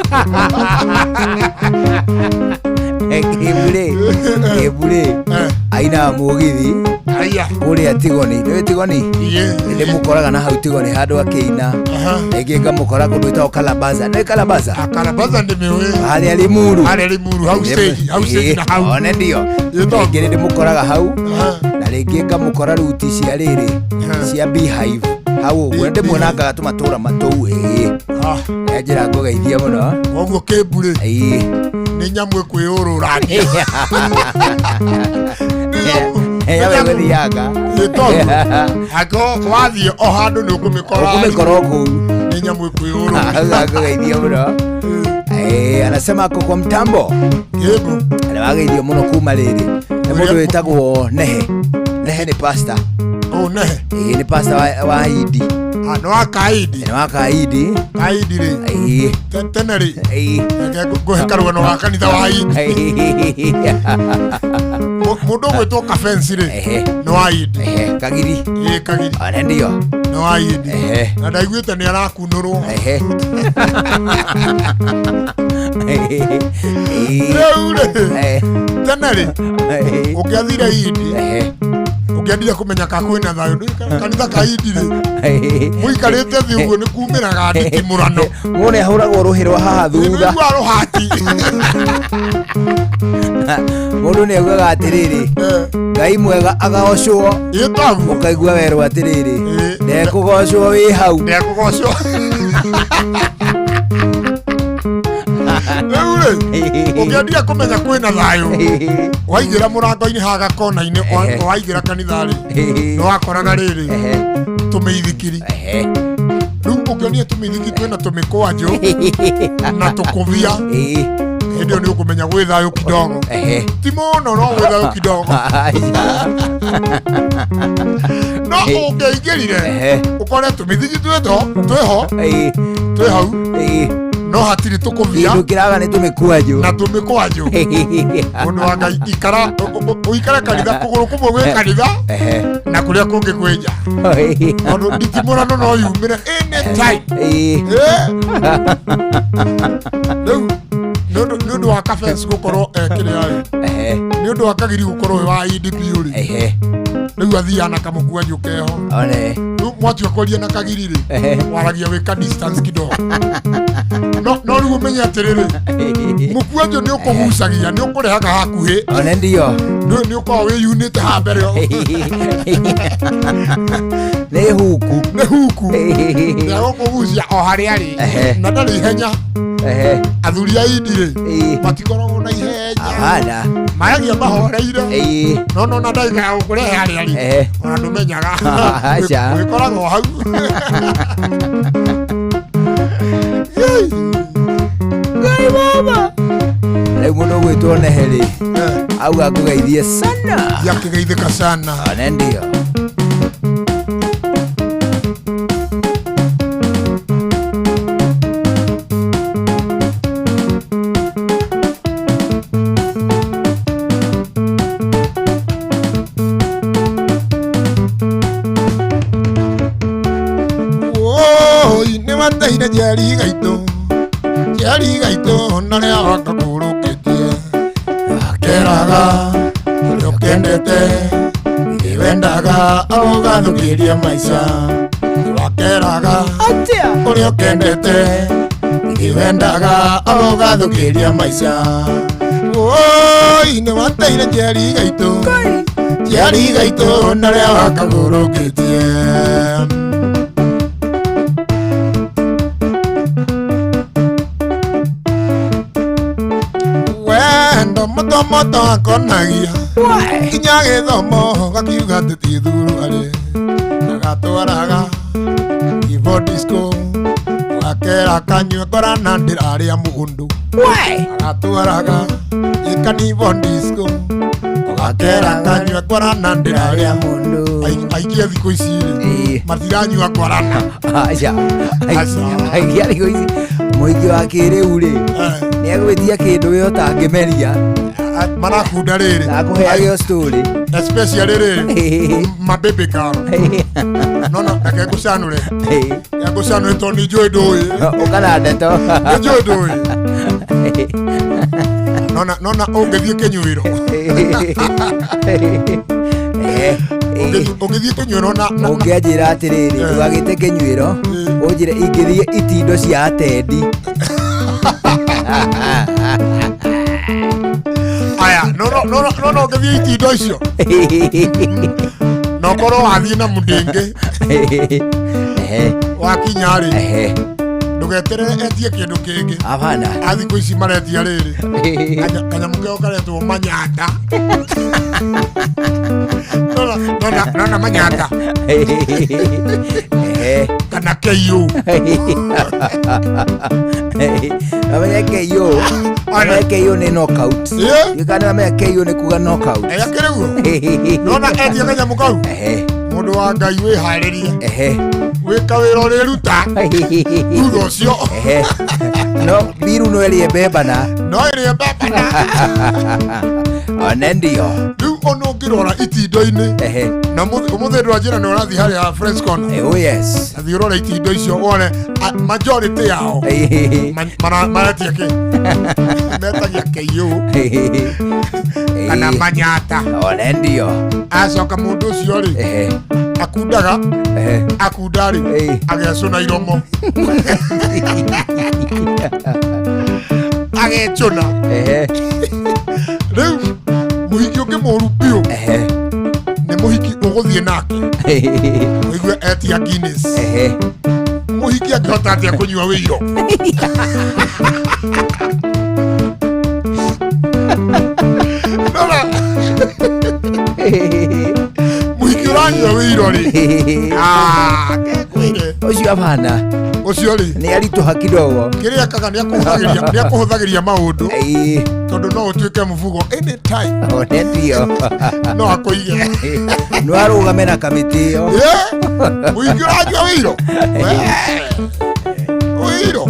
[SPEAKER 7] Kĩmbu rĩ, kĩmbu rĩ ainaga mũgithi kũrĩa Tigoni. Nĩũĩ Tigoni? Nĩndĩmũkoraga na hau Tigoni handũ akĩina. Rĩngĩ ngamũkora kũndũ gwĩtagwo Kalabaza. Nĩũĩ Kalabaza?
[SPEAKER 2] Kalabaza ndĩmĩũĩ.
[SPEAKER 7] Harĩa Limuru.
[SPEAKER 2] Harĩa Limuru, hau stage, hau stage na hau.
[SPEAKER 7] One ndio. Rĩngĩ nĩndĩmũkoraga hau na rĩngĩ ngamũkora ruti cia rĩrĩ cia Beehive hau ũguo ndĩmuonangaga tũmatũra matũu. Ĩĩ, nĩanjĩra ngũgeithie mũno.
[SPEAKER 2] Koguo kĩmbu rĩ
[SPEAKER 7] ĩĩ
[SPEAKER 2] nĩ nyamũ ĩkwĩũrũrania.
[SPEAKER 7] Yawe gũthianga.
[SPEAKER 2] Ĩtondũ angĩkorwo wathiĩ o handũ nĩ ũkũmĩkora.
[SPEAKER 7] Ũkũmĩkora o kũu.
[SPEAKER 2] Nĩ nyamũ ĩkwĩũrũra.
[SPEAKER 7] Ngũgeithie mũno. Eh, anasema ako kwa mtambo.
[SPEAKER 2] Kĩmbu
[SPEAKER 7] nĩwageithio mũno kuma rĩrĩ nĩ mũndũ wĩtagwo Nehe. Nehe nĩ pastor.
[SPEAKER 2] Oh, Nehe.
[SPEAKER 7] Ĩĩ, nĩ pastor wa Hindi.
[SPEAKER 2] Ah, nĩ wa Kaindi.
[SPEAKER 7] Nĩ wa Kaindi.
[SPEAKER 2] Kaindi rĩ.
[SPEAKER 7] Ĩĩ.
[SPEAKER 2] Tene rĩ.
[SPEAKER 7] Ĩĩ.
[SPEAKER 2] Reke ngũhe karũgano ga kanitha wa Hindi. Mũndũ ũgwĩtwo Kafensi rĩ. Nĩ wa Hindi.
[SPEAKER 7] Kagiri.
[SPEAKER 2] Ĩĩ, Kagiri.
[SPEAKER 7] One ndio.
[SPEAKER 2] Nĩ wa Hindi. Na ndaiguĩte nĩ arakunũrwo. Rĩu rĩ. Tene rĩ. Ũngĩathire Hindi. Ũngĩendire kũmenya ka kwĩna thayũ ndũĩ kanitha ka Hindi rĩ. Mũikarĩte thĩ ũguo nĩ kumĩraga nditimũrano.
[SPEAKER 7] Mũndũ nĩahũragwo rũhĩ rwa haha thutha.
[SPEAKER 2] Nĩũiguaga rũhati.
[SPEAKER 7] Mũndũ nĩaugaga atĩrĩrĩ, Ngai mwega agocwo, ũkaigua werwo atĩrĩrĩ, ndekũgocwo wĩ hau.
[SPEAKER 2] Ndekũgocwo. Rĩu rĩ, ũngĩendire kũmenya kwĩna thayũ, waigĩra mũrango-inĩ haha gakona-inĩ, waigĩra kanitha rĩ, nĩwakoraga rĩrĩ tũmĩithikiri. Rĩu ũngĩonire tũmĩithikiri twĩna tũmĩkwanjũ na tũkũbia, hĩndĩ ĩyo nĩ ũkũmenya gwĩ thayũ kidogo. Ti mũno, no gwĩ thayũ kidogo. No ũngĩaingĩrire ũkore tũmĩthigi twĩto twĩho twĩ hau, no hatirĩ tũkũbia.
[SPEAKER 7] Kĩndũ kĩraga nĩ tũmĩkwanjũ.
[SPEAKER 2] Na tũmĩkwanjũ. Mũndũ wa Ngai, ikara ũikare kanitha kũgũrũ kũmwe gwĩ kanitha na kũrĩa kũngĩ kwĩ nja, tondũ nditimũrano no yumĩre anytime. Rĩu nĩ ũndũ wa Kafensi gũkorwo ekĩrĩa rĩ, nĩ ũndũ wa Kagiri gũkorwo wĩ wa EDP rĩ, rĩu athiaga na kamũkwanjũ keho.
[SPEAKER 7] One.
[SPEAKER 2] Rĩu mwatua kwaria na Kagiri rĩ, waragia wĩ ka distance kidogo. No rĩu ũmenye atĩrĩrĩ, mũkwanjũ nĩ ũkũgucagia, nĩ ũkũrehaga hakuhĩ.
[SPEAKER 7] One ndio.
[SPEAKER 2] Nĩ ũkoragwo wĩyunĩte haha mbere.
[SPEAKER 7] Nĩ huku.
[SPEAKER 2] Nĩ huku nĩagũkũgucia o harĩa arĩ na ndarĩ ihenya. Athuri a Hindi rĩ, matikoragwo na ihenya.
[SPEAKER 7] Hapana.
[SPEAKER 2] Maragia mahoreire. No na ndagĩka ya gũkũrehe harĩa arĩ ona ndũmenyaga.
[SPEAKER 7] Aca.
[SPEAKER 2] Wĩkoragwo hau.
[SPEAKER 7] Ngai baba. Rĩu mũndũ ũgwĩtwo Nehe rĩ, auga ngũgeithie sana.
[SPEAKER 2] Yakĩgeithĩka sana.
[SPEAKER 7] One ndio.
[SPEAKER 2] Woi, nĩ wateire njeri gaitũ, njeri gaitũ na rĩa wakakũrũkĩtie. Akeraga ũrĩa ũkendete, githĩ wendaga ũgathũkĩria maica. Wakeraga ũrĩa ũkendete, githĩ wendaga ũgathũkĩria maica. Woi, nĩ wateire njeri gaitũ, njeri gaitũ na rĩa wakagũrũkĩtie. Wendo moto moto akonagia nginya gĩthomo gakiuga atĩ ti thuru arĩ agatwaraga ivo disco gakera kanyua ngorana ndĩrarĩa mũndũ agatwaraga ikanivo disco gakera kanyua ngorana ndĩrarĩa
[SPEAKER 7] mũndũ.
[SPEAKER 2] Aingĩ a thikũ ici rĩ matiranyua ngorana.
[SPEAKER 7] Aca. Aingĩ a thikũ ici mũingĩ wa kĩrĩu rĩ nĩegwĩtia kĩndũ we ũtangĩmeria.
[SPEAKER 2] Marakunda rĩrĩ.
[SPEAKER 7] Ndakũheage story.
[SPEAKER 2] Especially rĩrĩ mabebe karo. No reke ngũcanũre. Reke ngũcanũre tondũ nĩ njũĩ ndũĩ.
[SPEAKER 7] Ũkana ndeto.
[SPEAKER 2] Nĩ njũĩ ndũĩ. Nona ũngĩthiĩ kĩnyuĩro. Ũngĩthiĩ kĩnyuĩro na
[SPEAKER 7] Ũngĩanjĩra atĩrĩrĩ, ndũgagĩte kĩnyuĩro, ũnjĩre ingĩthiĩ itindo cia atendi.
[SPEAKER 2] Aya, no ũngĩthiĩ itindo icio. Na ũkorwo wathiĩ na mũndĩngĩ. Wakinya rĩ. Ndũgeterere etie kĩndũ kĩngĩ.
[SPEAKER 7] Hapana.
[SPEAKER 2] A thikũ ici maretia rĩrĩ. Kanyamũ keo karetwo manyata. Nona manyata. Kana KU.
[SPEAKER 7] Amenya KU. Amenya KU nĩ knockout. Gĩkana amenya KU nĩ kuga knockout.
[SPEAKER 2] Akĩrĩ guo. Nona etia kanyamũ kau. Mũndũ wa Ngai wĩharĩrie. Wĩka wĩra ũrĩruta. Thutha ũcio.
[SPEAKER 7] No biru no ĩrĩe mbemba.
[SPEAKER 2] No ĩrĩe mbemba na.
[SPEAKER 7] One ndio.
[SPEAKER 2] Rĩu ona ũngĩrora itindo-inĩ. Na ũmũthĩ ndũranjĩra nĩ ũrathiĩ harĩa Friends Corner.
[SPEAKER 7] Oh yes.
[SPEAKER 2] Athiĩ ũrore itindo icio wone majority yao maretia kĩ? Metagia KU kana manyata.
[SPEAKER 7] One ndio.
[SPEAKER 2] Acoka mũndũ ũcio rĩ akundaga akunda rĩ agecũna iromo. Agecũna. Rĩu mũhiki ũngĩ mũru biũ nĩ mũhiki ũgũthiĩ nake ũigue etia Guinness. Mũhiki angĩhota atĩa kũnyua wĩiro? Nona mũhiki ũranyua wĩiro rĩ, kekwĩre
[SPEAKER 7] ũcio hapana.
[SPEAKER 2] Ũcio rĩ
[SPEAKER 7] nĩ aritũha kidogo.
[SPEAKER 2] Kĩrĩa ekaga nĩ akũhũthagĩria maũndũ tondũ no ũtuĩke mũbugo anytime.
[SPEAKER 7] One ndio.
[SPEAKER 2] No akũige.
[SPEAKER 7] No arũgame na kamĩtĩ ĩyo.
[SPEAKER 2] Mũhiki ũranyua wĩiro. Wĩiro.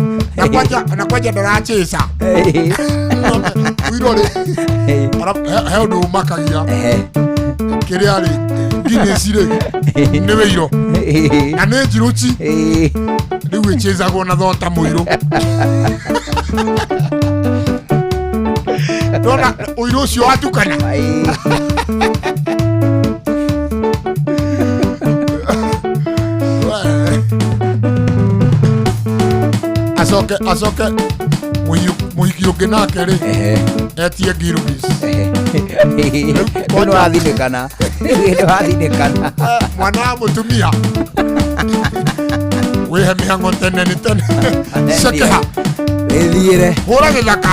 [SPEAKER 2] Na kwanja ndarachĩca. Wĩiro rĩ he ũndũ ũmakagia. Kĩrĩa rĩ Guinness rĩ nĩ wĩiro na nĩ njiruchi rĩu ĩchĩcagwo na thota mũirũ. Ndona ũirũ ũcio watukana. Acoke mũhiki ũngĩ nake rĩ etie Gilbis.
[SPEAKER 7] Nĩ wathinĩkana. Nĩ wathinĩkana.
[SPEAKER 2] Mwana wa mũtumia wĩhe mĩhang'o tene nĩ tene. Cekeha.
[SPEAKER 7] Wĩthiĩre.
[SPEAKER 2] Hũra gĩthaka.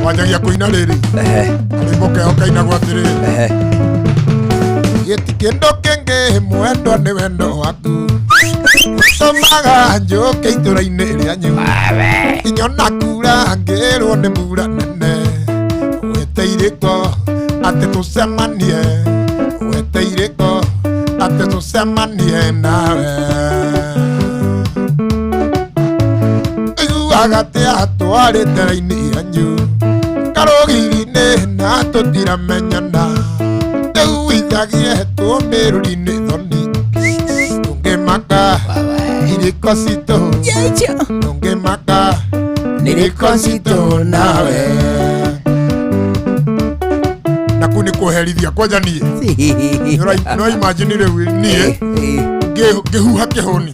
[SPEAKER 2] Wanjagia kũina rĩrĩ. Karwĩmbo keo kainagwo atĩrĩrĩ. Gĩti kĩndũ kĩngĩ mwendwa nĩ wendo waku. Ũtũmaga njũke itũra-inĩ rĩanyu. Inyona kura ngĩrwo nĩ mbura nene. Weteirĩko atĩ tũcemanie. Weteirĩko atĩ tũcemanie nawe. Iguaga atĩa twarĩte raini yanyu. Karũgiri-inĩ na tũtiramenyana. Tũiguithagie tũmĩrũri-inĩ thoni. Tũngĩmaka irĩko citũ. Tũngĩmaka irĩko citũ nawe. Na kũu nĩ kũherithia kwanja niĩ. No imagine rĩu niĩ ngĩhuha kĩhũni.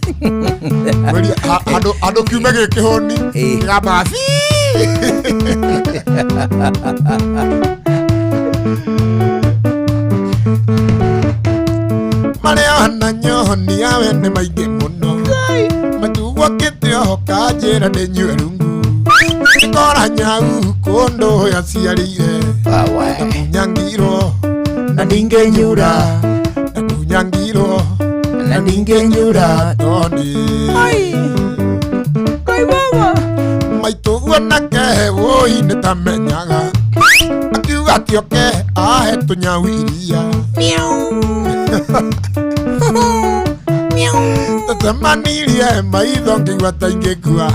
[SPEAKER 2] Handũ kiume gĩ kĩhũni kĩgambaga bii. Marĩa na nyoni yawe nĩ maingĩ mũno. Matuguo kĩte oho kanjĩra ndĩnyue rungu. Ngora nyau kũndũ yaciarĩire. Ndakunyangirwo na ningĩnyura. Ndakunyangirwo na ningĩnyura tondĩ. Maitũguo nake wũi nĩtamenyaga. Akiuga atĩ oke ahe tũnyau iria. Tũtema Ndacemanirie maitho ngĩigua ta ingĩkua.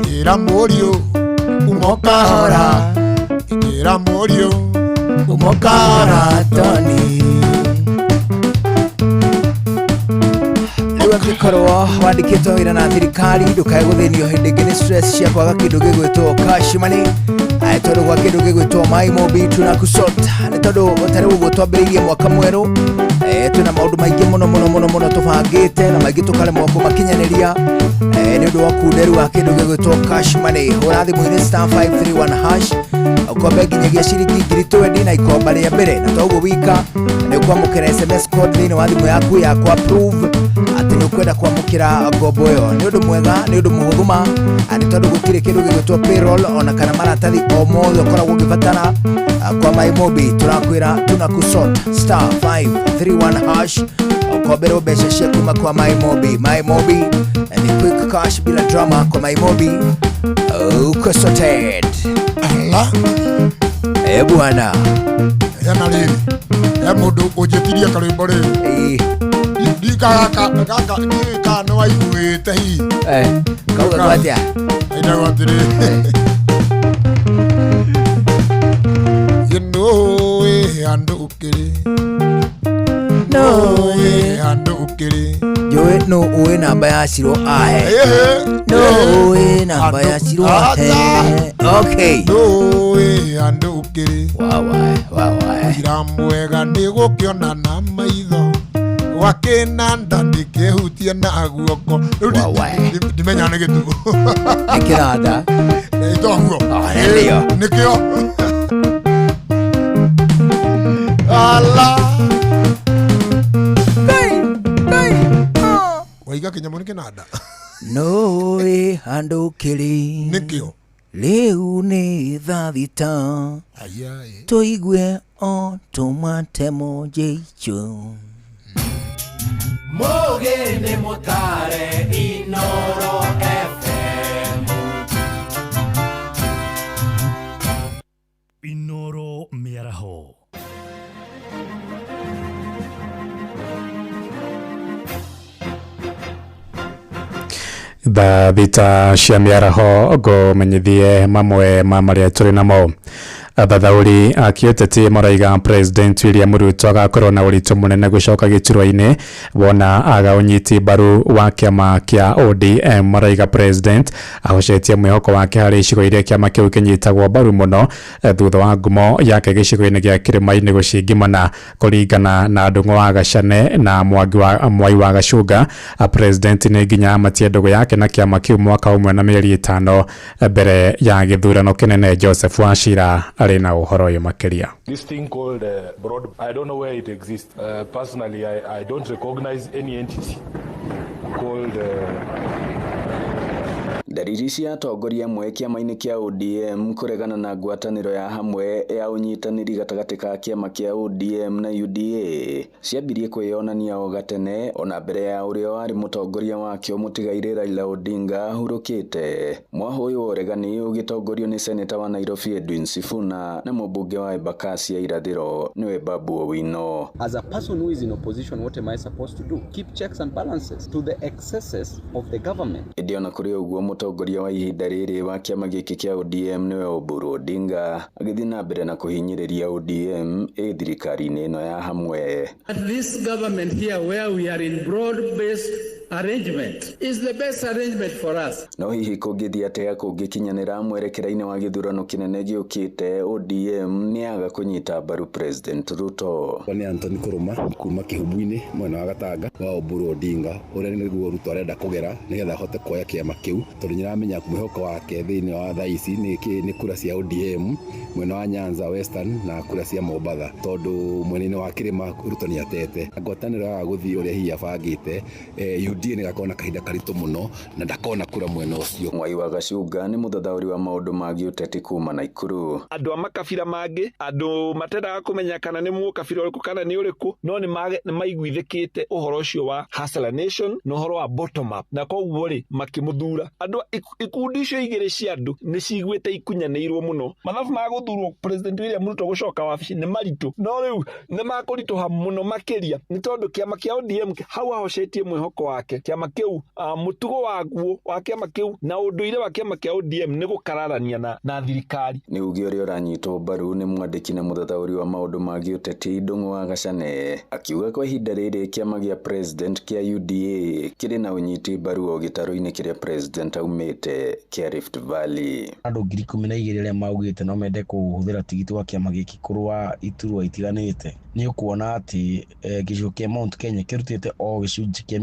[SPEAKER 2] Ĩra mũriũ umokahora. Ĩra mũriũ umokahora
[SPEAKER 7] Tony. Rĩu angĩkorwo wandĩkĩtwo wĩra na thirikari ndũkae gũthĩnio hĩndĩ ĩngĩ nĩ stress cia kwaga kĩndũ gĩgwĩtwo cash money. Aĩ, tondũ gwa kĩndũ gĩgwĩtwo MyMobi tunakusort nĩ tondũ tarĩu ũguo twambĩrĩirie mwaka mwerũ, twĩna maũndũ maingĩ mũno mũno mũno mũno tũbangĩte na maingĩ tũkaremwo kũmakinyanĩria, nĩ ũndũ wa kunderu wa kĩndũ gĩgwĩtwo cash money. Hũra thimũ-inĩ star 531 hash ũkombe nginyagia ciringi 20,000 na ikomba rĩa mbere, na toguo wika nĩ ũkwamũkĩra SMS code thĩinĩ wa thimũ yaku ya ku approve atĩ nĩ ũkwenda kwamũkĩra ngombo ĩyo. Nĩ ũndũ mwega, nĩ ũndũ mũhũthũ ma, nĩ tondũ gũtirĩ kĩndũ gĩgwĩtwo payroll ona kana maratathi o mothe ũkoragwo ũgĩbatara. Kwa MyMobi tũrakwĩra tunakusort star 531 hash ukomberwo mbeca cia kuma kwa MyMobi. MyMobi ni quick cash bila drama. Kwa MyMobi uko sorted.
[SPEAKER 2] Ala.
[SPEAKER 7] Eh bwana.
[SPEAKER 2] Hena rĩrĩ he mũndũ ũnjĩtirie karwĩmbo rĩrĩ ndikagaka gaka ndiũĩ kana nĩ waiguĩte hihi.
[SPEAKER 7] Kauga kwa atĩa?
[SPEAKER 2] Ainaga atĩrĩrĩ nũĩ handũ ũkĩrĩ nũĩ handũ ũkĩrĩ
[SPEAKER 7] Njũĩ nũ ũĩ namba ya Shiro ahe nũ ũĩ namba ya Shiro ahe. Okay.
[SPEAKER 2] Nũĩ handũ ũkĩrĩ
[SPEAKER 7] wawa
[SPEAKER 2] ira mwega nĩ gũkĩona na maitho gwakĩnanda ndĩkĩhutie na guoko. Rĩu ndimenya nĩ gĩtugo
[SPEAKER 7] nĩ kĩnanda
[SPEAKER 2] toguo
[SPEAKER 7] nĩyo.
[SPEAKER 2] Nĩkĩo ala waiga kĩnyamũ nĩ kĩnanda.
[SPEAKER 7] Nũĩ handũ ũkĩrĩ
[SPEAKER 2] nĩkĩo
[SPEAKER 7] rĩu nĩ thaa thita tũigue o tũmatemo jicho.
[SPEAKER 15] Mũgĩ nĩ mũtare Inoro FM.
[SPEAKER 8] Inoro mĩaraho.
[SPEAKER 9] Thaa thita cia mĩaraho ngũmenyithie mamwe ma marĩa tũrĩ namo. Athathaũri a kĩũteti maraiga President William Ruto agakorwo na ũritũ mũnene gũcoka gĩturwa-inĩ wona aga ũnyiti mbaru wa kĩama kĩa ODM. Maraiga President ahocetie mwĩhoko wake harĩ icigo iria kĩama kĩu kĩnyitagwo mbaru mũno thutha wa ngumo yake gĩcigo-inĩ gĩa kĩrĩma-inĩ gũcingimana kũringana na Ndung'u wa Gacane na Mwangi wa Mwai wa Gacunga. President nĩ nginya amatie ndũgũ yake na kĩama kĩu mwaka ũmwe na mĩeri 5 mbere ya gĩthurano kĩnene. Joseph Wachira arĩ na ũhoro ũyũ makĩria.
[SPEAKER 10] This thing called broad, I don't know where it exists. Personally, I don't recognize any entity called
[SPEAKER 11] Ndariri cia atongoria amwe kĩama-inĩ kĩa ODM kũregana na ngwatanĩro ya hamwe ya ũnyitanĩri gatagatĩ ka kĩama kĩa ODM na UDA ciambirie kwĩyonania o gatene ona mbere ya ũrĩa warĩ mũtongoria wakĩo mũtigairĩ Raila Odinga ahurũkĩte. Mwahũ ũyũ wa ũregani ũgĩtongorio nĩ seneta wa Nairobi Edwin Sifuna na mũmbunge wa Embakasi ya Irathĩro nĩwe Babu Owino.
[SPEAKER 12] As a person who is in opposition, what am I supposed to do? Keep checks and balances to the excesses of the government.
[SPEAKER 11] Ĩndĩ ona kũrĩ ũguo mũtongoria wa ihinda rĩrĩ wa kĩama gĩkĩ kĩa ODM nĩwe Oburu Odinga agĩthiĩ na mbere na kũhinyĩrĩria ODM ĩ thirikari-inĩ ĩno ya hamwe.
[SPEAKER 13] This government here where we are in broad-based arrangement is the best arrangement for us.
[SPEAKER 11] No hihi kũngĩthiĩ atĩa kũngĩkinyanĩra mwerekera-inĩ wa gĩthurano kĩnene gĩũkĩte ODM nĩyaga kũnyita mbaru President Ruto.
[SPEAKER 14] Nĩ Anthony Kũrũma kuma Kĩhumbu-inĩ mwena wa Gatanga wa Oburu Odinga ũrĩa nĩguo Ruto arenda kũgera nĩgetha ahote kuoya kĩama kĩu tondũ nĩaramenya mwĩhoko wake thĩinĩ wa thaa ici nĩ kura cia ODM mwena wa Nyanza Western na kura cia Mombatha tondũ mwena-inĩ wa kĩrĩma Ruto nĩatete. Ngwatanĩro yaga gũthiĩ ũrĩa hihi abangĩte, UDA nĩgakorwo na kahinda karitũ mũno na ndakona kura mwena ũcio.
[SPEAKER 11] Mwai wa Gacunga nĩ mũthathaũri wa maũndũ ma gĩũteti kuma Naikuru.
[SPEAKER 26] Andũ a makabira mangĩ, andũ matendaga kũmenya kana nĩ mũkabira ũrĩkũ kana nĩ ũrĩkũ, no nĩ maiguithĩkĩte ũhoro ũcio wa Hustler Nation na ũhoro wa bottom up, na koguo rĩ makĩmũthura. Andũ ikundi icio igĩrĩ cia andũ nĩ ciguĩte ikunyanĩirwo mũno. Mathabu ma gũthurwo President William Ruto gũcoka wabici nĩ maritũ, no rĩu nĩ makũritũha mũno makĩria nĩ tondũ kĩama kĩa ODM hau ahocetie mwĩhoko wake ciake kĩama kĩu mũtugo waguo wa kĩama kĩu na ũndũire wa kĩama kĩa ODM nĩ gũkararania na thirikari.
[SPEAKER 11] Nĩ uge ũrĩa ũranyitwo mbaru nĩ mwandĩki na mũthathaũri wa maũndũ ma gĩũteti Ndung'u wa Gacane akiuga kwa ihinda rĩrĩ kĩama gĩa president kĩa UDA kĩrĩ na ũnyiti mbaru o gĩtarũ-inĩ kĩrĩa president aumĩte kĩa Rift Valley.
[SPEAKER 3] Andũ 12,000 arĩa maugĩte no mende kũhũthĩra tigiti wa kĩama gĩkĩ kũrũa iturwa itiganĩte. Nĩ ũkuona atĩ gĩcigo kĩa Mount Kenya kĩrutĩte o gĩcunjĩ kĩa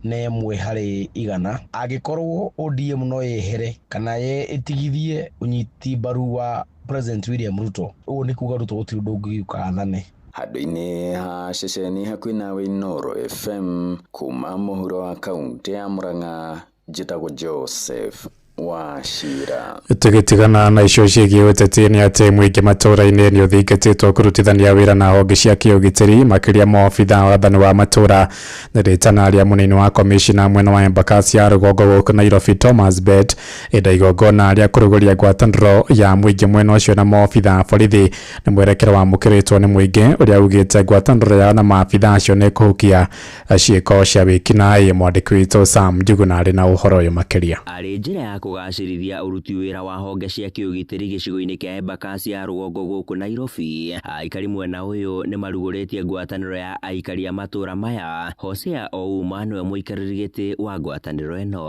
[SPEAKER 3] 21 harĩ igana. Angĩkorwo ODM no yehere kana ĩtigithie ũnyiti mbaru wa President William Ruto, ũguo nĩ kuga Ruto gũtirĩ ũndũ ũngĩũka athane.
[SPEAKER 11] Handũ-inĩ ha ceceni hakuhĩ nawe Inooro FM kuma mũhuro wa kaunti ya Murang'a, njĩtagwo Joseph Wachira.
[SPEAKER 9] Tũgĩtigana na icio ciĩgiĩ ũteti nĩ atĩ mũingĩ matũũra-inĩ nĩ ũthingatĩtwo kũrutithania wĩra na honge cia kĩũgitĩri makĩria maobitha wa wathani wa matũũra. Nĩ rĩtana rĩa mũnini wa komishina mwena wa Embakasi ya rũgongo gũkũ Nairobi Thomas Bett ĩnda igongona rĩa kũrugũria ngwatanĩro ya mũingĩ mwena ũcio na maobitha a borithi. Nĩ mwerekero wamũkĩrĩtwo nĩ mũingĩ ũrĩa ugĩte ngwatanĩro yao na maabitha acio nĩ kũhukia ciĩko cia wĩkinaĩ. Mwandĩki witũ Sam Njuguna arĩ na ũhoro ũyũ makĩria.
[SPEAKER 18] Arĩ njĩra ya kũgacĩrithia ũruti wĩra wa honge cia kĩũgitĩri gĩcigo-inĩ kĩa Embakasi ya rũgongo gũkũ Nairobi, aikari mwena ũyũ nĩ marugũrĩtie ngwatanĩro ya aikari a matũũra maya. Hosea Ouma nĩwe mũikarĩri gĩtĩ wa ngwatanĩro ĩno.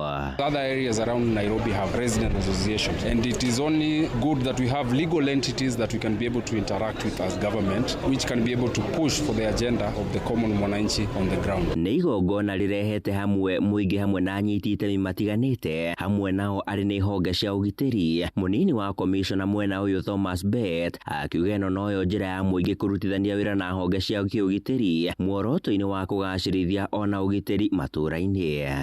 [SPEAKER 19] Other areas around Nairobi have resident associations, and it is only good that we have legal entities that we can be able to interact with as government, which can be able to push for the agenda of the common mwananchi on the ground.
[SPEAKER 18] Nĩ igongona rĩrehete hamwe mũingĩ hamwe na anyiti itemi matiganĩte, hamwe nao arĩ nĩ honge cia ũgitĩri. Mũnini wa komishona mwena ũyũ Thomas Bett akiuga ĩno noyo njĩra ya mũingĩ kũrutithania wĩra na honge cia kĩũgitĩri muoroto-inĩ wa kũgacĩrithia ona ũgitĩri matũũra-inĩ.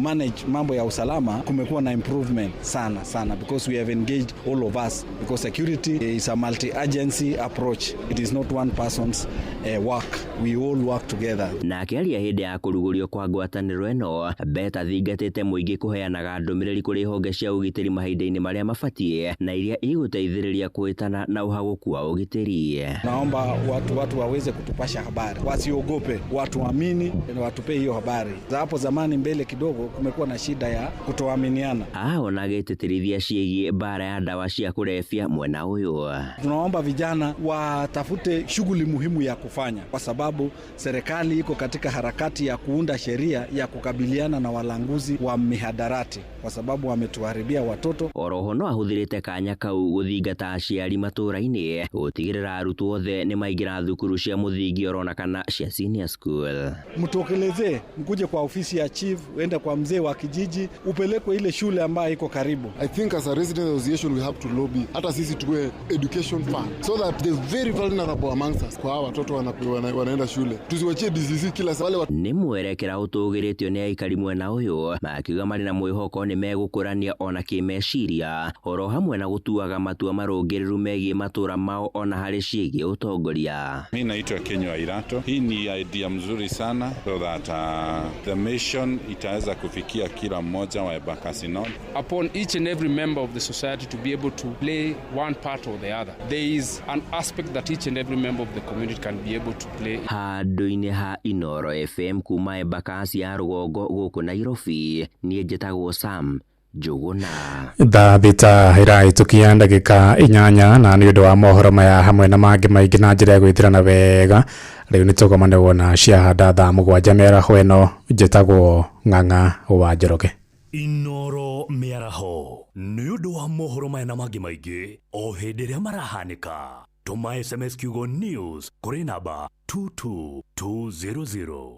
[SPEAKER 20] Manage mambo ya usalama kumekuwa na improvement sana sana because we have engaged all of us, because security is a multi-agency approach. It is not one person's work. We all work together.
[SPEAKER 18] Na akĩaria hĩndĩ ya kũrugũrio kwa ngwatanĩro ĩno, Bett athingatĩte mũingĩ kũheanaga ndũmĩrĩri kũrĩ honge cia ũgitĩri mahinda-inĩ marĩa mabatiĩ na iria igũteithĩrĩria kũhĩtana na ũhagũku wa ũgitĩri.
[SPEAKER 20] Naomba watu waweze kutupasha habari, wasiogope, watuamini na watupe hiyo habari. Za hapo zamani mbele kidogo kumekuwa na shida ya kutoaminiana.
[SPEAKER 18] Ona agĩtĩtĩrithia ciĩgiĩ mbara ya ndawa cia kũrebia mwena ũyũ.
[SPEAKER 20] Tunaomba vijana watafute shughuli muhimu ya kufanya, kwa sababu serikali iko katika harakati ya kuunda sheria ya kukabiliana na walanguzi wa mihadarati, kwa sababu wametuharibia watoto.
[SPEAKER 18] Oroho no ahũthĩrĩte kanya kau gũthingata aciari matũũra-inĩ gũtigĩrĩra arutwo othe nĩ maingĩra thukuru cia mũthingi orona kana cia senior school.
[SPEAKER 20] Mtokelezee, mkuje kwa ofisi ya chief, uende kwa mzee wa kijiji, upelekwe ile shule ambayo iko karibu.
[SPEAKER 21] I think as a resident association we have to lobby hata sisi tuwe education fund so that the very vulnerable amongst us, kwa hawa watoto wanaenda shule, tusiwachie DCC kila saa wale.
[SPEAKER 18] Nĩ mwerekera ũtũgĩrĩtio nĩ aikari mwena ũyũ makiuga marĩ na mwĩhoko nĩ megũkũrania ona kĩmeciria oro hamwe na gũtuaga matua marũngĩrĩru megiĩ matũũra mao ona harĩ ciĩgiĩ ũtongoria.
[SPEAKER 23] Mimi naitwa Kenywa Irato. Hii ni idea mzuri sana so that the mission itaweza kufikia kila mmoja wa Embakasi North.
[SPEAKER 19] Upon each and every member of the society to be able to play one part or the other. There is an aspect that each and every member of the community can be able to play.
[SPEAKER 18] Handũ-inĩ ha Inooro FM kuma Embakasi ya rũgongo gũkũ Nairobi, niĩ njĩtagwo Sam Njuguna.
[SPEAKER 9] Thaa thita ĩrahĩtũkia ndagĩka 8 na nĩ ũndũ wa mohoro maya hamwe na mangĩ maingĩ na njĩra ya gwĩtirana wega rĩu nĩ tũgomanĩrwo na ciahanda thaa 7 mĩaraho ĩno. Njĩtagwo Ng'ang'a wa Njoroge.
[SPEAKER 8] Inooro mĩaraho nĩ ũndũ wa mohoro maya na mangĩ maingĩ o hĩndĩ ĩrĩa marahanĩka. Tũma SMS kiugo news kũrĩ namba 22200.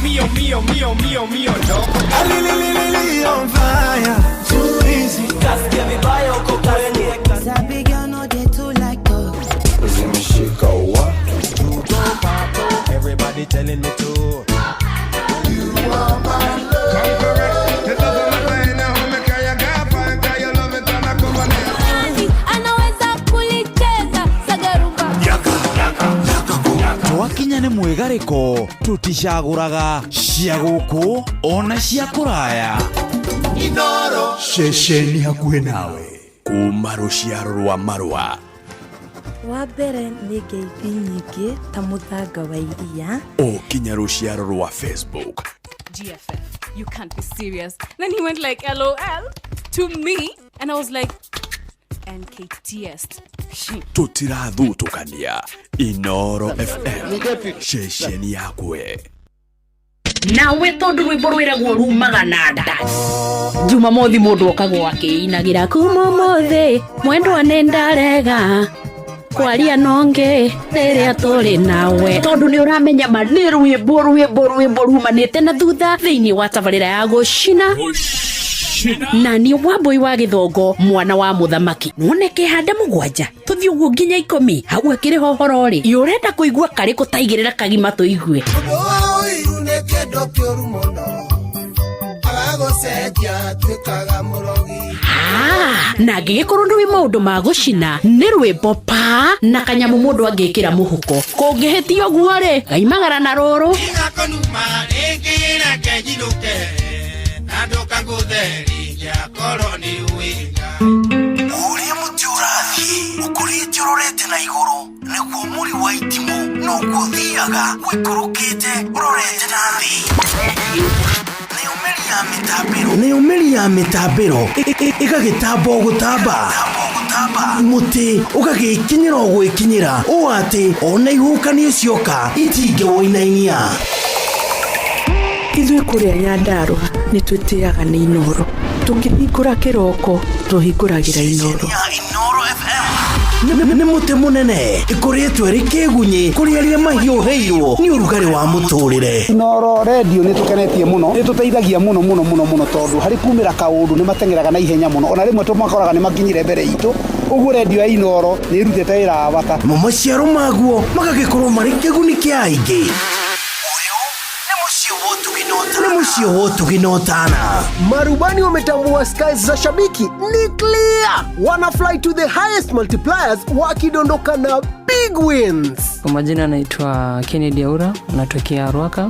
[SPEAKER 15] Mio, mio, mio, mio, mio, no.
[SPEAKER 1] Ali on fire. Too easy.
[SPEAKER 15] Kasikia vibaya uko kwenye.
[SPEAKER 1] Sabi girl no dey too like talk.
[SPEAKER 15] Zimeshika watu. Everybody telling me to.
[SPEAKER 6] You are my love. It doesn't matter anyhow, me kaya gafa, kaya love it and I come on.
[SPEAKER 25] Anaweza kulicheza sagarumba.
[SPEAKER 4] Yaka, yaka, yaka. Twakinya nĩ mwĩgarĩko tũticagũraga cia gũkũ ona cia kũraya.
[SPEAKER 15] Inooro
[SPEAKER 4] ceceni hakuhĩ nawe kuma rũciaro rwa marũa
[SPEAKER 2] Wa mbere nĩ ngeithi nyingĩ ta mũthanga wa iria.
[SPEAKER 5] O kinya rũciaro rwa Facebook.
[SPEAKER 16] GFF, you can't be serious. Then he went like, LOL to me. And I was like, NKTS.
[SPEAKER 5] Tũtirathutũkania. Inoro FM, ceceni yakwe.
[SPEAKER 17] Nawe tondu rwimbo rwiragwo rumaga na nda. Jumamothi mundu okagwo akiinagira kuma umuthi mwendwa nĩ ndarega kwaria nonge rĩrĩa tũrĩ nawe, tondu nĩ ũramenya ma nĩ rwĩmbo rwĩmbo rwĩmbo rumanĩte na thutha thĩinĩ wa tabarĩra ya gũcina na nĩ Wambui wa Gĩthongo, mwana wa mũthamaki. None kĩhanda mũgwanja tũthiĩ ũguo nginya 10 hau akĩrĩ hohoro rĩ, ũrenda kũigua karĩkũ taigĩrĩra kagima tũigue.
[SPEAKER 1] Ũiru nĩ kĩndũ kĩũru mũno, agagũcenjia tuĩkaga mũrogi.
[SPEAKER 17] Na angĩgĩkorwo ndũĩ maũndũ ma gũcina nĩ rwĩmbo pa na kanyamũ mũndũ angĩkĩra mũhuko, kũngĩhĩtia ũguo rĩ gaimagara na rũrũ.
[SPEAKER 1] Gakonuma rĩngĩ reke njinũke, na ndũkangũtheria korwo nĩ wĩga.
[SPEAKER 22] Ũrĩa mũtĩ ũrathiĩ ũkũrĩte ũrorete na igũrũ, nĩguo mũri wa itimũ noguo ũthiaga ũikũrũkĩte ũrorete na thĩ. Nayo mĩri ya mĩtambĩro ĩgagĩtamba o gũtamba, mũtĩ ũgagĩkinyĩra o gwĩkinyĩra, ũũ atĩ ona ihuhũkanio cioka itingĩwũinainia.
[SPEAKER 24] Ithuĩ kũrĩa Nyandarũa nĩ twĩtĩaga nĩ Inoro, tũkĩhingũra kĩroko tũhingũragĩra Inoro.
[SPEAKER 22] Nĩ mũtĩ mũnene ĩkũrĩtwo ĩrĩ kĩgunyĩ kũrĩ arĩa mahiũhĩirwo nĩ ũrugarĩ wa mũtũrĩre.
[SPEAKER 20] Inoro redio nĩ tũkenetie mũno, nĩ tũteithagia mũno mũno mũno mũno, tondũ harĩ kumĩra kaũndũ nĩ mateng'eraga na ihenya mũno, ona rĩmwe tũmakoraga nĩ makinyire mbere itũ. Ũguo redio ya Inoro nĩ ĩrutĩte wĩra wa bata.
[SPEAKER 22] Mo maciaro maguo magagĩkorwo marĩ kĩguni kĩa aingĩ. Nĩ mũciĩ wa ũtugi na ũtana.
[SPEAKER 27] Marubani wametambua skies za shabiki ni clear, wana fly to the highest multipliers wakidondoka na big wins.
[SPEAKER 28] Kwa majina naitwa Kennedy Aura, natokea Ruaka.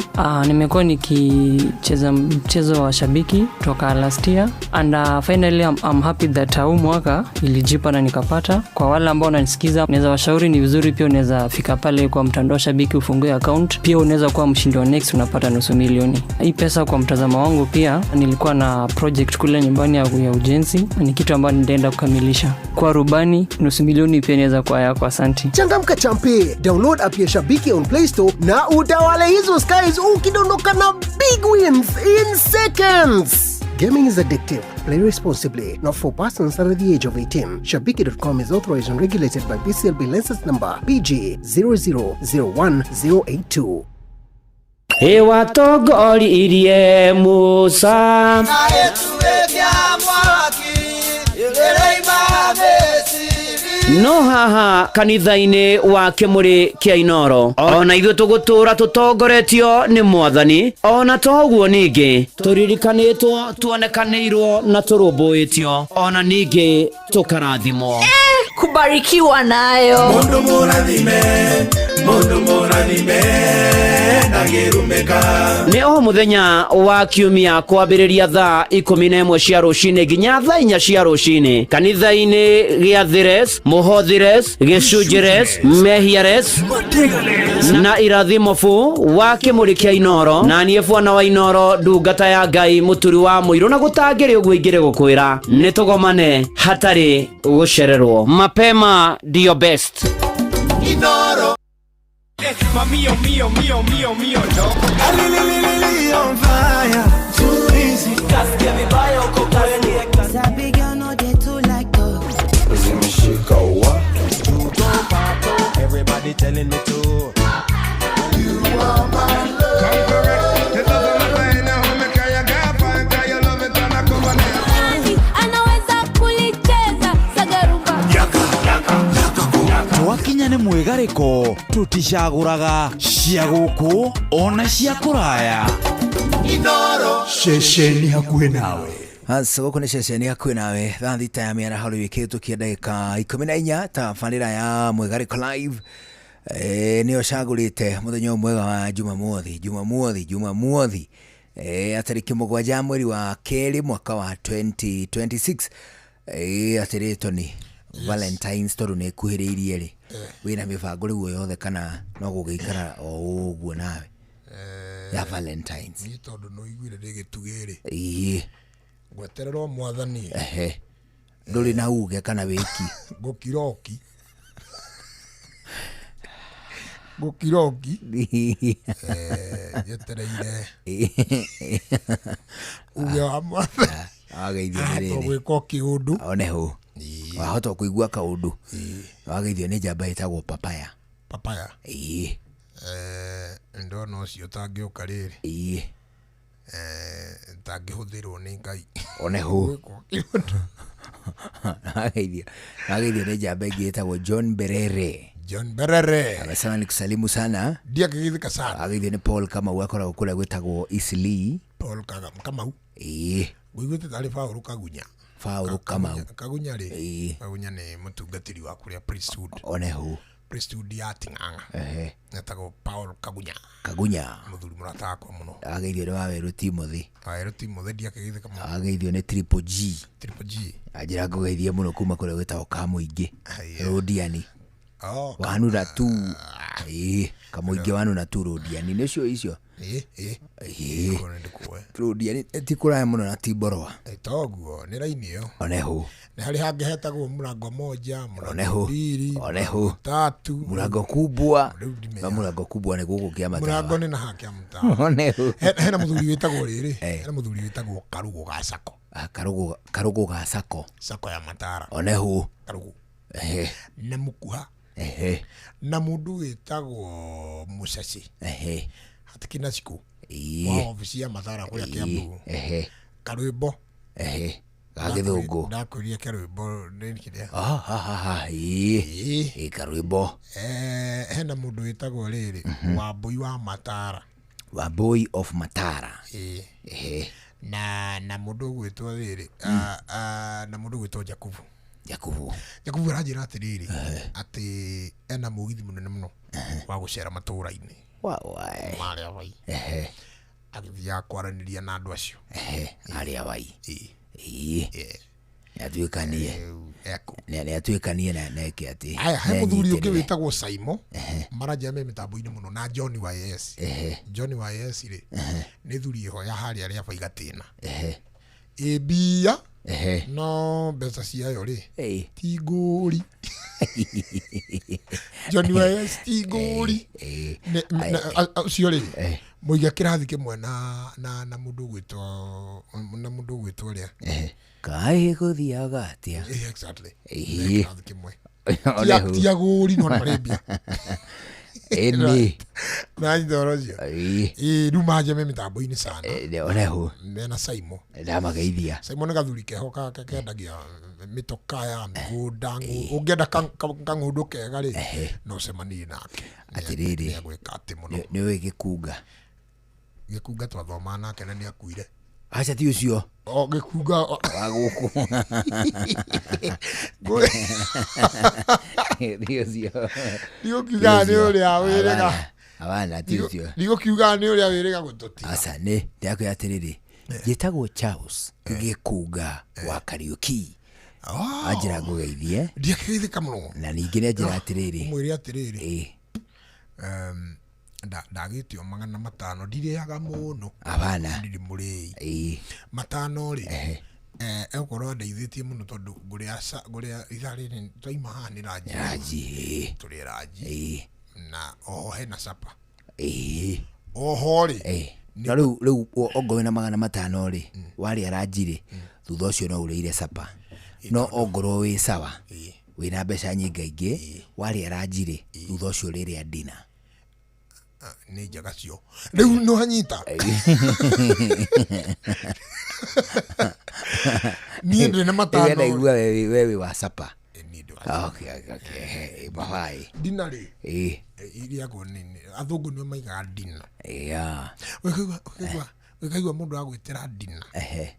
[SPEAKER 28] Nimekuwa nikicheza mchezo wa shabiki toka last year and finally I'm happy that huu mwaka ilijipa na nikapata. Kwa wale ambao wananisikiza, naweza washauri ni vizuri pia unaweza fika pale kwa mtandao wa shabiki ufungue account, pia unaweza kuwa mshindi wa next unapata 500,000. Hii pesa kwa mtazamo wangu pia nilikuwa na project kule nyumbani ya ujenzi, ni kitu ambacho nitaenda kukamilisha. Kwa rubani 500,000 pia inaweza kuwa yako. Asante.
[SPEAKER 27] Changamka champe, download app ya Shabiki on Play Store na utawale hizo skies ukidondoka na big wins in seconds. Gaming is addictive. Play responsibly. Not for persons under the age of 18. Shabiki.com is authorized and regulated by BCLB license number PG 0001082.
[SPEAKER 29] Ewatongoririe Musa no haha kanitha-inĩ wa kĩmũrĩ kĩa Inoro, ona ithuĩ tũgũtũra tũtongoretio nĩ Mwathani, ona toguo ningĩ tũririkanĩtwo, tuonekanĩirwo na tũrũmbũĩtio, ona ningĩ tũkarathimwo.
[SPEAKER 30] Kubarikiwa nayo.
[SPEAKER 1] Mundu mũrathime, mundu mũrathime, ndangĩrumĩka.
[SPEAKER 29] Nĩ o mũthenya wa kiumia kwambĩrĩria thaa 11 cia rũcinĩ nginya thaa 4 cia rũcinĩ kanitha-inĩ gĩa Thires, Mũhothires, Gĩcunjĩres, Mehiares na Irathimobu wa kĩmũrĩ kĩa Inoro, na niĩ bwana wa Inoro, ndungata ya Ngai, mũturi wa mũirũ, na gũtangĩrĩ ũguo ingĩrĩ gũkwĩra nĩ tũgomane hatarĩ gũcererwo. Mapema ndio best.
[SPEAKER 1] Inoro.
[SPEAKER 15] Mio, mio, mio, mio, mio, no.
[SPEAKER 1] Alililili on fire. Too easy.
[SPEAKER 15] Kasikia vibaya uko kwenye.
[SPEAKER 1] Sabi girl no dey too like talk.
[SPEAKER 15] Zimeshika wa. Everybody telling me to.
[SPEAKER 6] You are my love. Come correct. It doesn't matter anyhow me carry a gap and carry your love it and a cover net.
[SPEAKER 25] Anaweza kulicheza sagarumba.
[SPEAKER 4] Yaka, yaka, yaka. Twakinya nĩ mwĩgarĩko, tũticagũraga cia gũkũ ona cia kũraya.
[SPEAKER 1] Inoro.
[SPEAKER 4] Ceceni hakuhĩ nawe.
[SPEAKER 7] Hasa gũkũ nĩ ceceni hakuhĩ nawe, thaa thita ya mĩaraho rĩu ĩkĩhĩtũkia ndagĩka 14, tabarĩra ya Mwĩgarĩko Live nĩyo cagũrĩte mũthenya ũyũ mwega wa Jumamothi, Jumamothi, Jumamothi, tarĩki 7 mweri wa 2 mwaka wa 2026. Atĩrĩ Tony, Valentine's tondũ nĩ ĩkuhĩrĩirie rĩ. Wĩna mĩbango rĩu o yothe kana no gũgĩikara o ũguo nawe ya Valentines?
[SPEAKER 3] Niĩ tondũ nĩ ũiguire ndĩ gĩtugĩ rĩ,
[SPEAKER 7] Ĩĩ.
[SPEAKER 3] ngweterera mwathani.
[SPEAKER 7] Ehe, ndũrĩ na uge kana wĩki?
[SPEAKER 3] Ngũkiroki, ngũkiroki. Njetereire uge wa mwathani.
[SPEAKER 7] Wageithio nĩ rĩrĩ.
[SPEAKER 3] Tũgwĩka o kĩũndũ.
[SPEAKER 7] One hũ wahota kũigua kaũndũ. Wageithio nĩ njamba ĩtagwo Papaya.
[SPEAKER 3] Papaya.
[SPEAKER 7] Ĩĩ.
[SPEAKER 3] Ndona ũcio ũtangĩũka rĩrĩ.
[SPEAKER 7] Ĩĩ.
[SPEAKER 3] Tangĩhũthĩrwo nĩ Ngai.
[SPEAKER 7] One hũ.
[SPEAKER 3] Gwĩka o kĩũndũ.
[SPEAKER 7] Wageithio nĩ njamba ĩngĩ ĩtagwo John Berere.
[SPEAKER 3] John Berere.
[SPEAKER 7] Amesema nikusalimu sana.
[SPEAKER 3] Ndiakĩgithĩka sana.
[SPEAKER 7] Wageithio nĩ Paul Kamau, akoragwo kũrĩa gwĩtagwo Eastleigh.
[SPEAKER 3] Paul Kamau.
[SPEAKER 7] Ĩĩ.
[SPEAKER 3] Ngũiguĩte tarĩ Paul Kagunya.
[SPEAKER 7] Paul Kamau.
[SPEAKER 3] Kagunya rĩ.
[SPEAKER 7] Ĩĩ.
[SPEAKER 3] Kagunya nĩ mũtungatĩri wa kũrĩa priesthood.
[SPEAKER 7] One hũ.
[SPEAKER 3] Priesthood ya Ting'ang'a.
[SPEAKER 7] Ehe.
[SPEAKER 3] Etagwo Paul Kagunya.
[SPEAKER 7] Kagunya.
[SPEAKER 3] Mũthuri mũrata wakwa mũno.
[SPEAKER 7] Wageithio nĩ Wawerũ Timothy.
[SPEAKER 3] Wawerũ Timothy, ndiakĩgithĩka mũno.
[SPEAKER 7] Wageithio nĩ Triple G.
[SPEAKER 3] Triple G.
[SPEAKER 7] Anjĩra ngũgeithie mũno kuma kũrĩa gwĩtagwo Kamũingĩ.
[SPEAKER 3] Haiya.
[SPEAKER 7] Rũndiani.
[SPEAKER 3] Oh,
[SPEAKER 7] Wanura tu. Ĩĩ, Kamũingĩ wanura tu Rũndiani. Nĩ ũcio icio.
[SPEAKER 3] Ĩĩ, ĩĩ.
[SPEAKER 7] Ĩĩ.
[SPEAKER 3] Kũu nĩ ndĩkũĩ.
[SPEAKER 7] Rũndiani ti kũraya mũno na ti Mborwa.
[SPEAKER 3] Toguo nĩ raini ĩyo.
[SPEAKER 7] One hũ.
[SPEAKER 3] Nĩ harĩ hangĩ hetagwo mũrango moja,
[SPEAKER 7] One
[SPEAKER 3] mũrango
[SPEAKER 7] hũ.
[SPEAKER 3] mbili,
[SPEAKER 7] One hũ.
[SPEAKER 3] tatu.
[SPEAKER 7] Mũrango kubwa. No mũrango kubwa nĩ gũkũ kĩa
[SPEAKER 3] Mũrango
[SPEAKER 7] matawa.
[SPEAKER 3] nĩ na ha kĩa matawa.
[SPEAKER 7] One hũ.
[SPEAKER 3] Hena mũthuri wĩtagwo rĩrĩ. Hena mũthuri wĩtagwo Karugũ ga Sako.
[SPEAKER 7] Ah, Karũgũ, Karũgũ ga Sako.
[SPEAKER 3] Sako ya Matara.
[SPEAKER 7] One hũ.
[SPEAKER 3] Karũgũ.
[SPEAKER 7] Ehe.
[SPEAKER 3] Na Mũkuha.
[SPEAKER 7] Ehe.
[SPEAKER 3] Na mũndũ wĩtagwo Mũceci.
[SPEAKER 7] Ehe.
[SPEAKER 3] Hatikina Cikũ.
[SPEAKER 7] Ĩĩ.
[SPEAKER 3] Wa obici ya Matara kũrĩa
[SPEAKER 7] Ĩĩ.
[SPEAKER 3] Kĩambu.
[SPEAKER 7] Ehe.
[SPEAKER 3] Karwĩmbo.
[SPEAKER 7] Ehe. Ga gĩthũngũ.
[SPEAKER 3] Ndakwĩrire karwĩmbo nĩ kĩrĩa.
[SPEAKER 7] Ah, ah, ah, ah, ĩĩ. Ĩĩ, karwĩmbo.
[SPEAKER 3] Hena mũndũ wĩtagwo rĩrĩ Wambũi wa Matara.
[SPEAKER 7] Wambũi of Matara.
[SPEAKER 3] Ĩĩ.
[SPEAKER 7] Ehe.
[SPEAKER 3] Na mũndũ ũgwĩtwo rĩrĩ, na mũndũ ũgwĩtwo Jakubu.
[SPEAKER 7] Jakubu.
[SPEAKER 3] Jakubu aranjĩra atĩrĩrĩ, atĩ ena mũgithi mũnene mũno wa gũcera matũũra-inĩ marĩa wai.
[SPEAKER 7] Ehe.
[SPEAKER 3] Agĩthiaga kwaranĩria na andũ acio.
[SPEAKER 7] Ehe, arĩa wai. Ĩĩ. Nĩatuĩkanie. Nĩatuĩkanie na neke atĩ.
[SPEAKER 3] Aya, he mũthuri ũngĩ
[SPEAKER 7] nĩanyitĩrĩre.
[SPEAKER 3] wĩtagwo Saimo, maranjia me mĩtambo-inĩ mũno, na John YS.
[SPEAKER 7] Ehe.
[SPEAKER 3] John YS rĩ, nĩ thuri ĩho ya harĩa rĩa baiga tĩna.
[SPEAKER 7] Ehe.
[SPEAKER 3] Ĩ mbia,
[SPEAKER 7] Ehe.
[SPEAKER 3] no mbeca ciayo rĩ,
[SPEAKER 7] Ĩĩ.
[SPEAKER 3] ti ngũri. John YS ti ngũri. Ũcio rĩ, mũige kĩrathi kĩmwe na mũndũ ũgwĩtwo, na mũndũ ũgwĩtwo ũrĩa.
[SPEAKER 7] Kaĩ gũthiaga atĩa?
[SPEAKER 3] Ĩĩ, exactly.
[SPEAKER 7] Ĩĩ.
[SPEAKER 3] Kĩrathi kĩmwe.
[SPEAKER 7] One hũ.
[SPEAKER 3] Ti agũri no nĩ marĩ mbia.
[SPEAKER 7] Ĩni.
[SPEAKER 3] Nanyita ũhoro ũcio.
[SPEAKER 7] Ĩĩ.
[SPEAKER 3] Ĩĩ, rĩu manjia me mĩtambo-inĩ sana.
[SPEAKER 7] One hũ.
[SPEAKER 3] Mena Saimo.
[SPEAKER 7] Ndamageithia.
[SPEAKER 3] Saimo nĩ gathuri keho kendagia mĩtoka ya mĩgũnda. Ũngĩenda kang'ũndũ kega rĩ, no ũcemanie nake.
[SPEAKER 7] Atĩrĩrĩ.
[SPEAKER 3] Nĩegwĩka atĩ mũno.
[SPEAKER 7] Nĩ ũĩ Gĩkunga?
[SPEAKER 3] Gĩkunga twathomaga nake na nĩakuire.
[SPEAKER 7] Aca ti ũcio.
[SPEAKER 3] O Gĩkunga
[SPEAKER 7] wa gũkũ. Ti ũcio.
[SPEAKER 3] Ndigũkiuga nĩ ũrĩa wĩrĩga.
[SPEAKER 7] Abana ti ũcio.
[SPEAKER 3] Ndigũkiuga nĩ ũrĩa wĩrĩga gũtũtiga.
[SPEAKER 7] Aca nĩ ndĩrakwĩra atĩrĩrĩ, njĩtagwo Charles Gĩkunga wa Kariũki. Anjĩra ngũgeithie.
[SPEAKER 3] Ndiakĩgeithĩka mũno.
[SPEAKER 7] Na ningĩ nĩ anjĩra atĩrĩrĩ.
[SPEAKER 3] Ũmwĩre atĩrĩrĩ.
[SPEAKER 7] Ĩĩ.
[SPEAKER 3] Ndagĩtio 500 ndirĩaga mũno.
[SPEAKER 7] Abana.
[SPEAKER 3] Ndirĩ mũrĩi.
[SPEAKER 7] Ĩĩ.
[SPEAKER 3] 500 rĩ, egũkorwo andeithĩtie mũno tondũ ngũrĩa ithaa rĩrĩ twaima haha nĩ ranji.
[SPEAKER 7] Ranji, ĩĩ.
[SPEAKER 3] Tũrĩe ranji.
[SPEAKER 7] Ĩĩ.
[SPEAKER 3] Na oho hena capa.
[SPEAKER 7] Ĩĩ.
[SPEAKER 3] Oho rĩ.
[SPEAKER 7] Ĩĩ. No rĩu ongorwo wĩna 500 rĩ, warĩa ranji rĩ, thutha ũcio no ũrĩire capa. No ongorwo wĩ sawa, wĩna mbeca nyingaingĩ, warĩa ranji rĩ, thutha ũcio ũrĩrĩa ndina.
[SPEAKER 3] Nĩ njega cio. Rĩu nĩ wanyita. Niĩ ndĩ na 500.
[SPEAKER 7] Rĩu ndaigua we wĩ wa capa. Okay, okay, okay. Mabai.
[SPEAKER 3] Dina rĩ.
[SPEAKER 7] Ĩĩ.
[SPEAKER 3] Iriagwo nĩ athũngũ nĩo maigaga dina.
[SPEAKER 7] Yeah.
[SPEAKER 3] Ũkaigua mũndũ agwĩtĩra dina.
[SPEAKER 7] Ehe.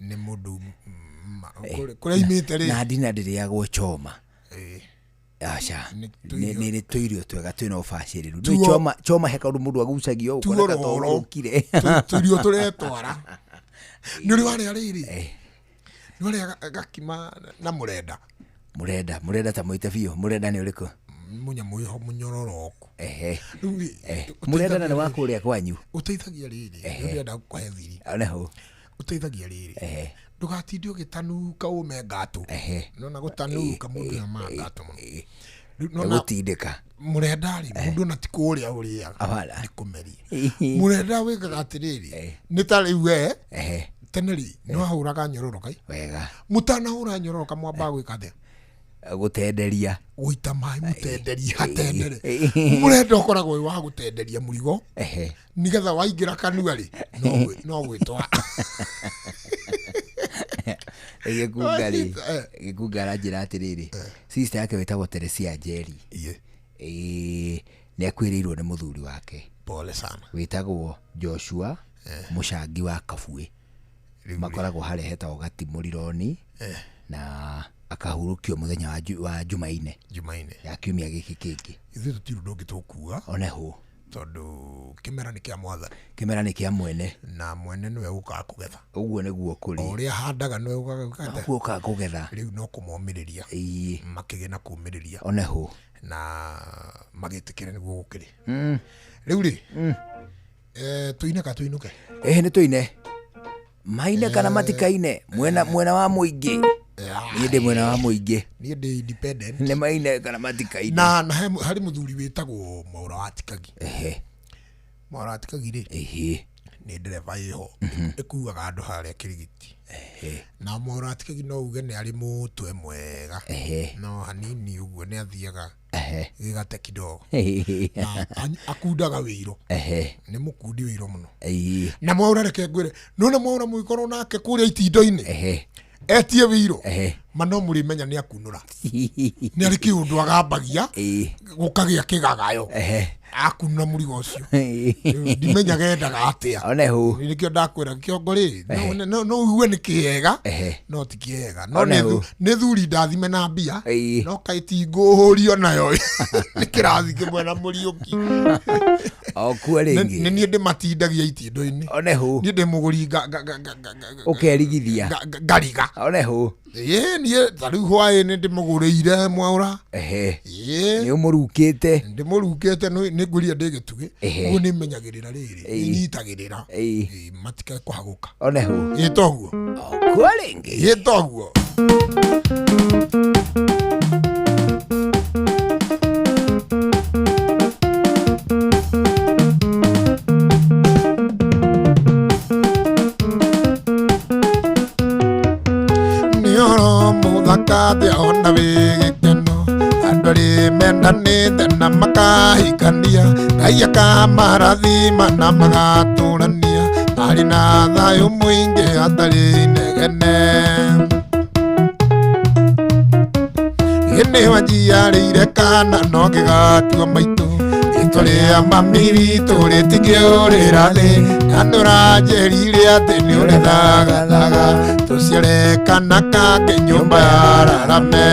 [SPEAKER 3] Nĩ mũndũ kũrĩa imĩte rĩ.
[SPEAKER 7] Na dina ndĩrĩagwo choma.
[SPEAKER 3] Ĩĩ.
[SPEAKER 7] Aca. Nĩ tũirio twega twĩna ũbacĩrĩru.
[SPEAKER 3] Tuo-
[SPEAKER 7] Nĩ choma, choma he kaũndũ mũndũ agucagio
[SPEAKER 3] Tuo
[SPEAKER 7] ũkoneka to
[SPEAKER 3] rũhoro.
[SPEAKER 7] ũkire.
[SPEAKER 3] Tũirio tũretwara. Nĩ ũrĩ warĩa rĩrĩ? Nĩ warĩa gakima na mũrenda?
[SPEAKER 7] Mũrenda, mũrenda ta mũite biũ. Mũrenda nĩ ũrĩkũ?
[SPEAKER 3] Mũnyamũ wĩho mũnyororoku.
[SPEAKER 7] Ehe.
[SPEAKER 3] Rĩu rĩ,
[SPEAKER 7] Mũrenda na nĩ wa kũrĩa kwanyu.
[SPEAKER 3] Ũteithagia rĩrĩ,
[SPEAKER 7] Ehe.
[SPEAKER 3] rĩu ndĩrenda gũkũhe thiri.
[SPEAKER 7] Oneho.
[SPEAKER 3] Ũteithagia rĩrĩ,
[SPEAKER 7] Ehe.
[SPEAKER 3] ndũgatinde ũgĩtanuka ũme ngatũ.
[SPEAKER 7] Ehe.
[SPEAKER 3] Nona gũtanuka mũndũ amaga ngatũ mũno. Rĩu nona
[SPEAKER 7] Gũtindĩka.
[SPEAKER 3] Mũrenda rĩ, mũndũ ona ti kũrĩa ũrĩaga.
[SPEAKER 7] Abana.
[SPEAKER 3] Nĩ kũmeria. Mũrenda wĩkaga atĩrĩrĩ, nĩ ta rĩu we
[SPEAKER 7] Ehe.
[SPEAKER 3] tene rĩ, nĩ wahũraga nyororoka ĩ.
[SPEAKER 7] Wega.
[SPEAKER 3] Mũtanahũra nyororoka mwambaga gwĩka atĩa?
[SPEAKER 7] Gũtenderia.
[SPEAKER 3] Gũita maĩ mũtenderie hatendere. Mũrenda ũkoragwo wĩ wa gũtenderia mũrigo
[SPEAKER 7] Ehe.
[SPEAKER 3] nĩgetha waingĩra kanua rĩ, no gwĩtwara.
[SPEAKER 7] Gĩkunga rĩ,
[SPEAKER 3] Eh.
[SPEAKER 7] gĩkunga aranjĩra atĩrĩrĩ, sister yake wĩtagwo Teresia Njeri. Ĩĩ, nĩ akuĩrĩirwo nĩ mũthuri wake.
[SPEAKER 3] Pole sana.
[SPEAKER 7] Wĩtagwo Joshua Mũcangi wa Kabuĩ. Makoragwo harĩa hetagwo Gatimũrironi na akahurũkio mũthenya wa Jumaine.
[SPEAKER 3] Jumaine.
[SPEAKER 7] Ya kiumia gĩkĩ kĩngĩ.
[SPEAKER 3] Ithuĩ tũtirĩ ũndũ ũngĩ tũkuga.
[SPEAKER 7] Oneho.
[SPEAKER 3] Tondũ kĩmera nĩ kĩa mwathani.
[SPEAKER 7] Kĩmera nĩ kĩa mwene.
[SPEAKER 3] Na mwene nĩwe ũkaga kũgetha.
[SPEAKER 7] Ũguo nĩguo kũrĩ.
[SPEAKER 3] O ũrĩa ahandaga nĩwe ũkaga kũgetha.
[SPEAKER 7] Noguo ũkaga kũgetha.
[SPEAKER 3] Rĩu no kũmomĩrĩria.
[SPEAKER 7] Ĩĩ.
[SPEAKER 3] Makĩgĩe na kũmĩrĩria.
[SPEAKER 7] Oneho.
[SPEAKER 3] Na magĩtĩkĩre nĩguo gũkĩrĩ. Rĩu rĩ, tũine ka tũinũke?
[SPEAKER 7] Ĩhĩ nĩ tũine. Maine kana matikaine, mwena wa mũingĩ. Niĩ ndĩ mwena wa mũingĩ.
[SPEAKER 3] Niĩ ndĩ independent.
[SPEAKER 7] Nĩ maine kana matikaine.
[SPEAKER 3] Na harĩ mũthuri wĩtagwo Mwaũra wa Tikagi.
[SPEAKER 7] Ehe.
[SPEAKER 3] Mwaũra wa Tikagi rĩ,
[SPEAKER 7] Ehe.
[SPEAKER 3] Nĩ ndereba ĩho ĩkuaga andũ harĩa Kĩrigiti. Na Mwaũra wa Tikagi no uge nĩ arĩ mũtwe mwega.
[SPEAKER 7] Ehe.
[SPEAKER 3] No hanini ũguo nĩ athiaga
[SPEAKER 7] Ehe.
[SPEAKER 3] gĩgate kidogo. Na akundaga wĩiro.
[SPEAKER 7] Ehe.
[SPEAKER 3] Nĩ mũkundi wĩiro mũno.
[SPEAKER 7] Ĩĩ.
[SPEAKER 3] Na Mwaũra reke ngwĩre, nĩwona Mwaũra mũgĩkorwo nake kũrĩa itindo-inĩ.
[SPEAKER 7] Ehe.
[SPEAKER 3] Etie wĩiro.
[SPEAKER 7] Ehe.
[SPEAKER 3] Ma no mũrĩmenya nĩ akunũra. Nĩ arĩ kĩũndũ agambagia gũkagĩa kĩgagayo.
[SPEAKER 7] Ehe.
[SPEAKER 3] Akunũra mũrigo ũcio. Rĩu ndimenyaga endaga atĩa.
[SPEAKER 7] Oneho.
[SPEAKER 3] Nĩkĩo ndakwĩra kĩongo rĩ, no ugue nĩ kĩega, no ti kĩega. No
[SPEAKER 7] Oneho.
[SPEAKER 3] nĩ thuri ndathime na mbia,
[SPEAKER 7] Ĩĩ.
[SPEAKER 3] no kaĩ ti ngũhũrio nayo. Nĩ kĩrathi kĩmwe na Mũriũki.
[SPEAKER 7] O kuo rĩngĩ.
[SPEAKER 3] Nĩ niĩ ndĩmatindagia itindo-inĩ.
[SPEAKER 7] Oneho.
[SPEAKER 3] Niĩ ndĩ mũgũri
[SPEAKER 7] Ũkerigithia.
[SPEAKER 3] ngariga.
[SPEAKER 7] Oneho.
[SPEAKER 3] Ĩĩ niĩ ta rĩu hwaĩ-inĩ ndĩmũgũrĩire Mwaũra.
[SPEAKER 7] Ehe.
[SPEAKER 3] Ĩĩ.
[SPEAKER 7] Nĩ ũmũrukĩte.
[SPEAKER 3] Ndĩmũrukĩte nĩ ngwĩrire ndĩ gĩtugĩ.
[SPEAKER 7] Ehe.
[SPEAKER 3] Ũguo nĩmenyagĩrĩra rĩrĩ,
[SPEAKER 7] Ĩĩ.
[SPEAKER 3] nĩnyitagĩrĩra.
[SPEAKER 7] Ĩĩ.
[SPEAKER 3] Ĩĩ, matikae kũhagũka.
[SPEAKER 7] Oneho.
[SPEAKER 3] Ĩĩ toguo.
[SPEAKER 7] O kuo rĩngĩ.
[SPEAKER 3] Ĩĩ toguo. Nĩ ũhoro mũthaka atĩa ona wĩ gĩkeno, andũ arĩ mendanĩte na makahikania, Ngai akamarathima na magatũrania, marĩ na thayũ mũingĩ hatarĩ inegene. Gĩnĩ wanjiarĩire kana no gĩgatua maitũ, rĩtwa rĩa mami witũ rĩtingĩũrĩra thĩ, na nĩũranjĩrire atĩ nĩũrĩthagathaga, tũciare kana kangĩ nyũmba yararame.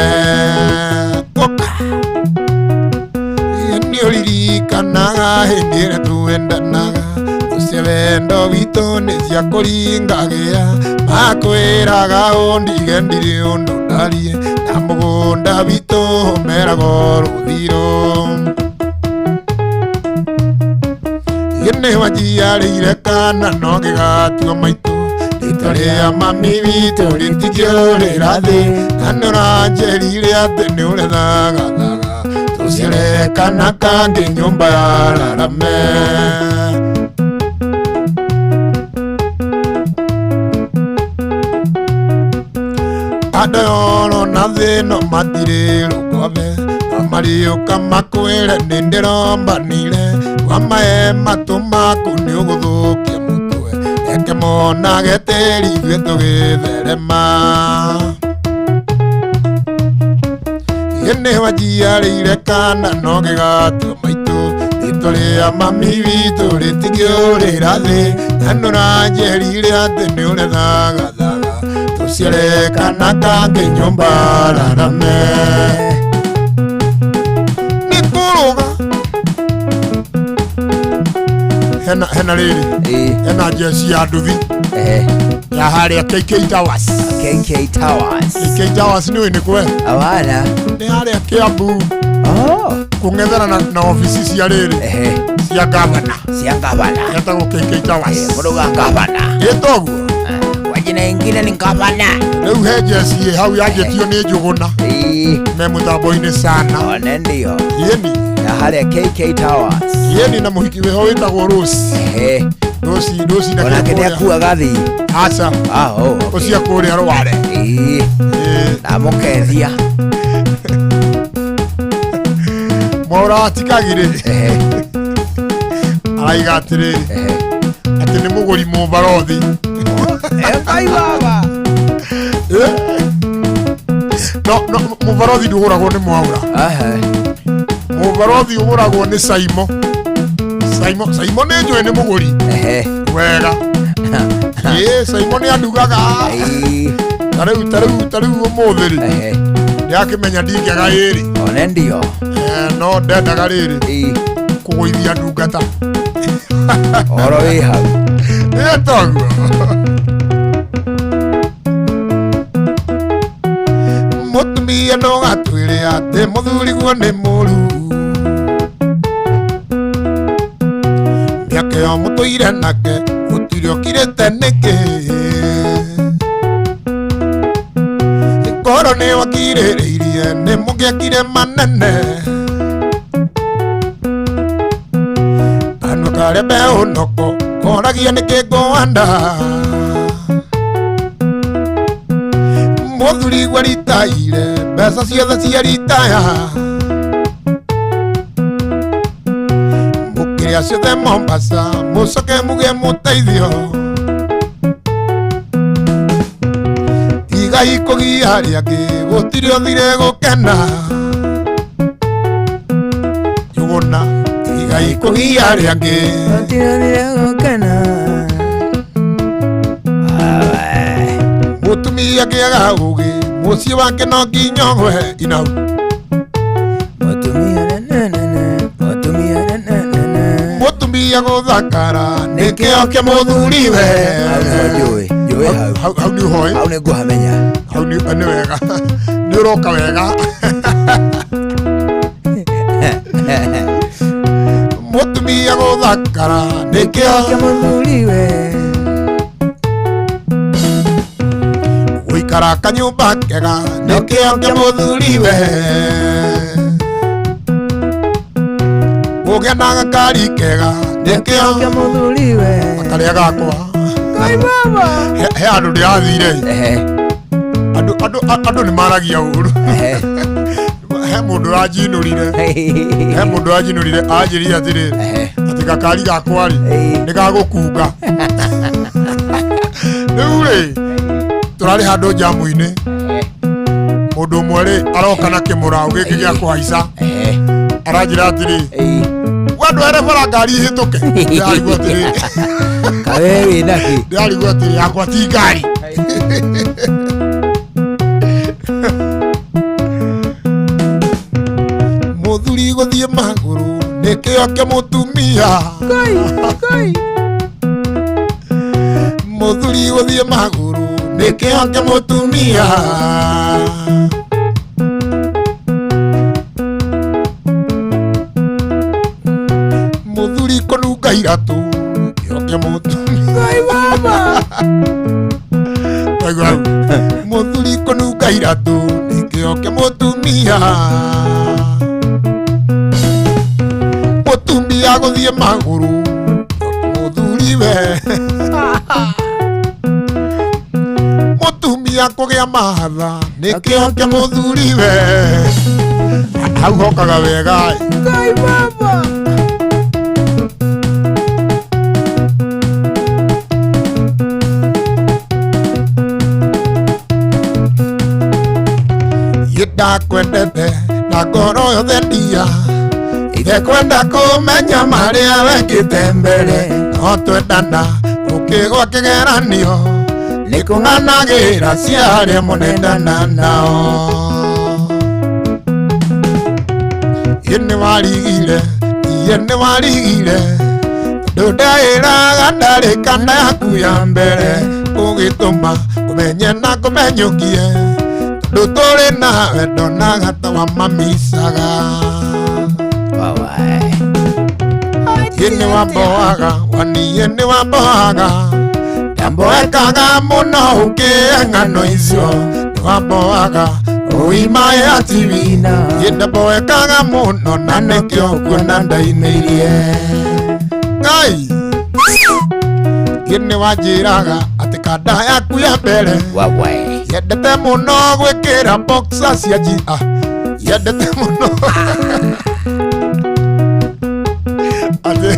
[SPEAKER 3] Ũka. Nĩũririkanaga hĩndĩ ĩrĩa twendanaga, ũcio wendo witũ nĩ cia kũringagĩa, makwĩraga ũndige ndirĩ ũndũ ndarie, na mũgũnda witũ ũmeragwo rũthiro. Gĩnĩ wanjiarĩire kana no gĩgatua maitũ, rĩtwa rĩa mami witũ rĩtingĩũrĩra thĩ, na nĩũranjĩrire atĩ nĩũrĩthagathaga, tũciare kana kangĩ nyũmba yararame. Andũ oro na thĩno matirĩ rũkobe, no mariũka makwĩre nĩ ndĩrombanire, wamahe matũ maku nĩ ũgũthũkia mũtwe, reke monage tĩri ithuĩ tũgĩtherema. Gĩnĩ wanjiarĩire kana no gĩgatua maitũ, rĩtwa rĩa mami witũ rĩtingĩũrĩra thĩ, na nĩũranjĩrire atĩ nĩũrĩthagathaga, tũciare kana kangĩ nyũmba rarame. Nĩ kũrũga. Hena rĩrĩ, hena njeci ya nduthi ya harĩa KK Towers.
[SPEAKER 7] KK Towers.
[SPEAKER 3] KK Towers nĩ ũĩ nĩ kwe?
[SPEAKER 7] Awana.
[SPEAKER 3] Nĩ harĩa Kiambu. Kũng'ethera na obici cia rĩrĩ cia gavana.
[SPEAKER 7] Cia gavana.
[SPEAKER 3] Etagwo KK Towers.
[SPEAKER 7] Mũndũ wa gavana.
[SPEAKER 3] Ĩtoguo.
[SPEAKER 7] Kwa jina ingine ni gavana.
[SPEAKER 3] Rĩu he jeci ĩ hau yanjĩtio nĩ Njũgũna. Me mũtambo-inĩ sana.
[SPEAKER 7] One ndio.
[SPEAKER 3] Yeni.
[SPEAKER 7] Na harĩa KK Towers.
[SPEAKER 3] Yeni na mũhiki wĩho wĩtagwo Rose. Rose Rose na
[SPEAKER 7] Onake
[SPEAKER 3] kũrĩa.
[SPEAKER 7] nĩakuaga thi.
[SPEAKER 3] Aca.
[SPEAKER 7] Ah, oh, okay.
[SPEAKER 3] Ũcio kũrĩa Rware.
[SPEAKER 7] Ĩĩ. Ndamũkethia.
[SPEAKER 3] Mwaũra atikagirĩ. Araiga atĩrĩrĩ. Atĩ nĩ mũgũri mũbarothi.
[SPEAKER 7] Ngai baba.
[SPEAKER 3] No no mũbarothi ndũgũragwo nĩ Mwaũra. Mũbarothi ũgũragwo nĩ Saimo. Saimo Saimo nĩ njũĩ nĩ mũgũri. Wega. Ĩĩ Saimo nĩ andugaga. Ta rĩu ta rĩu ta rĩu ũmũthĩ rĩ. Ndĩrakĩmenya ndingĩaga ĩrĩ.
[SPEAKER 7] One ndio.
[SPEAKER 3] No ndendaga rĩrĩ. Kũgũithia ndungata.
[SPEAKER 7] Oro wĩ hau.
[SPEAKER 3] Ĩ toguo. Mũtumia no gatwĩre atĩ mũthuri guo nĩ mũru. Mĩaka ĩyo mũtũire nake gũtirĩ ũkirĩte nĩkĩ. Korwo nĩ wakirĩrĩirie nĩ mũngĩakire manene. Kanua karĩa mbeũ noko koragia nĩkĩ ngũhanda. Mũthuri gwaritaire mbeca ciothe cia ritaya. Mũkĩrĩa ciothe Mombasa mũcoke muge mũteithio. Tigai kũgia arĩa angĩ gũtirĩ ũthire gũkena. Njũgũna tigai kũgia arĩa angĩ.
[SPEAKER 7] Gũtirĩ ũthire gũkena.
[SPEAKER 3] Mũtumia kĩaga ũgĩ mũciĩ wake no nginya ũgwe inau. Mũtumia gũthakara nĩ kĩo kĩa mũthuriwe.
[SPEAKER 7] Hau nĩho njũĩ. Njũĩ hau.
[SPEAKER 3] Hau nĩ ũhoĩ.
[SPEAKER 7] Hau nĩ ngũhamenya.
[SPEAKER 3] Hau nĩ wega. Nĩ ũroka wega. Mũtumia gũthakara nĩ kĩo
[SPEAKER 7] kĩa mũthuriwe.
[SPEAKER 3] Gũikara kanyũmba kega nĩ kĩo kĩa mũthuriwe. Kũgĩa na gakari kega nĩ kĩo
[SPEAKER 7] kĩa mũthuriwe.
[SPEAKER 3] Karĩa gakwa.
[SPEAKER 7] Ngai baba.
[SPEAKER 3] He handũ ndĩrathire. Andũ nĩ maragia ũru. He mũndũ ũranjinũrire. He mũndũ ũranjinũrire anjĩrire atĩrĩrĩ. Atĩ gakari gakwa rĩ nĩ gagũkunga. Rĩu rĩ tũrarĩ handũ njamu-inĩ. Mũndũ ũmwe rĩ aroka na kĩmũraũ gĩkĩ gĩa kũhaica. Aranjĩra atĩrĩ we ndwere bara ngari ĩhĩtũke. Ndĩrarigwo atĩrĩ.
[SPEAKER 7] Kawe wĩ nakĩ?
[SPEAKER 3] Ndĩrarigwo atĩrĩ yakwa ti ngari. Mũthuri gũthiĩ magũrũ nĩ kĩo kĩa mũtumia.
[SPEAKER 7] Ngai, Ngai.
[SPEAKER 3] Mũthuri gũthiĩ magũrũ nĩ kĩo kĩa mũtumia. Mũthuri kũnunga iratũ kĩo kĩa mũtumia.
[SPEAKER 7] Ngai baba.
[SPEAKER 3] Waigua hau? Mũthuri kũnunga iratũ nĩ kĩo kĩa mũtumia. Mũtumia gũthiĩ magũrũ mũthuriwe. Mũtumia kũgĩa mahatha nĩ kĩo kĩa mũthuriwe. Hau hokaga wega.
[SPEAKER 7] Ngai baba.
[SPEAKER 3] Ndakwendete na ngoro yothe ndia. Ndekwenda kũmenya marĩa wekĩte mbere. No twendana ũkĩgwa kĩgeranio. Nĩ kũng'anagĩra cia arĩa mũnendana nao. Ĩ nĩ warigire, iye nĩ warigire. Tondũ ndeĩraga ndarĩ kana yaku ya mbere. Ũgĩtũma kũmenye na kũmenyũkie. Tondũ tũrĩ nawe ndonaga ta wamamicaga. Nĩ wamboaga waniĩ nĩ wamboaga ndamboekaga mũno ũkĩe ng'ano icio nĩ wamboaga ũimae atiwina ndamboekaga mũno na nĩkĩo kuona ndainĩirie Ngai nĩ wanjĩraga atĩ kanda yaku ya mbere yendete mũno gwĩkĩra boxer cia yendete mũno atĩ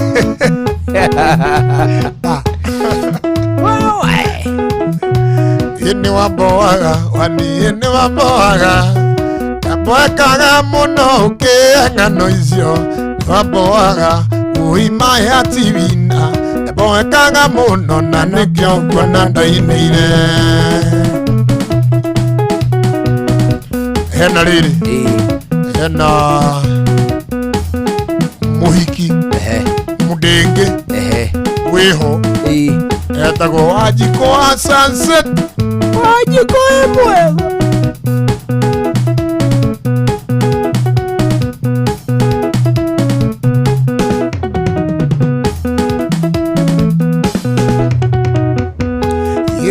[SPEAKER 3] nĩ wamboaga waniĩ nĩ wamboaga ndamboekaga mũno ũkĩe ng'ano icio nĩ wamboaga ũimae atiwina ndamboekaga mũno na nĩkĩo kuona ndainĩire hena rĩrĩ hena mũhiki mũndĩngĩ wĩho etagwo Wanjikũ wa Sunset.
[SPEAKER 7] Wanjikũ ĩ mwega.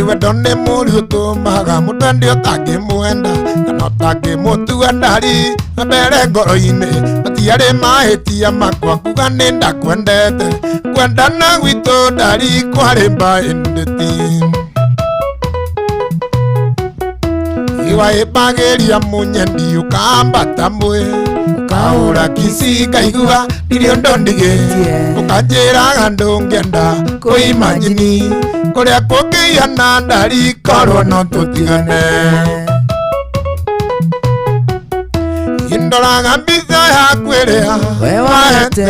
[SPEAKER 3] Wendo nĩ mũri ũtũmaga mũndũ ende ũtangĩmwenda kana ũtangĩmũtua ndari mbere ngoro-inĩ matiarĩ mahĩtia makwa kuga nĩ ndakwendete kwendana gwitũ ndari kwarĩ mbaĩndĩti iwaĩmbagĩria mũnyendi ũkambata mwĩ ũkaũra kici ngaigua ndirĩ ũndũ ndigĩ ũkanjĩraga ndũngĩenda kũimajini kũrĩa kũngĩiana ndari korwo no tũtigane indoraga mbica yaku ĩrĩa wahete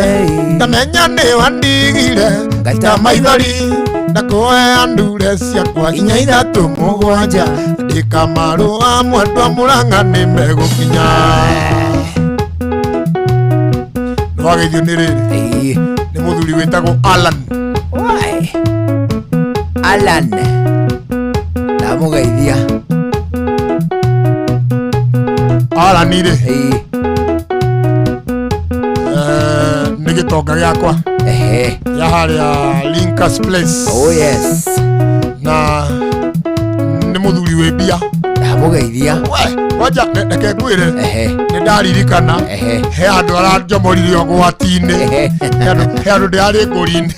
[SPEAKER 3] ngamenya nĩ wandigire ngaita maithori ndakũhea ndure ciakwa inya ithatũ mũgwanja andĩka marũa mwendwa Mũrang'a nĩ megũkinya nĩwageithio nĩ rĩrĩ nĩ mũthuri wĩtagwo Alan.
[SPEAKER 7] Alan ndamũgeithia
[SPEAKER 3] Alan rĩ nĩ gĩtonga gĩakwa ya harĩa Linkas Place.
[SPEAKER 7] Oh yes.
[SPEAKER 3] Na nĩ mũthuri wĩ mbia
[SPEAKER 7] ndamũgeithia
[SPEAKER 3] kwanja reke ngwĩre nĩ ndaririkana he handũ aranjomorire ũgwati-inĩ he handũ ndĩrarĩ ngũri-inĩ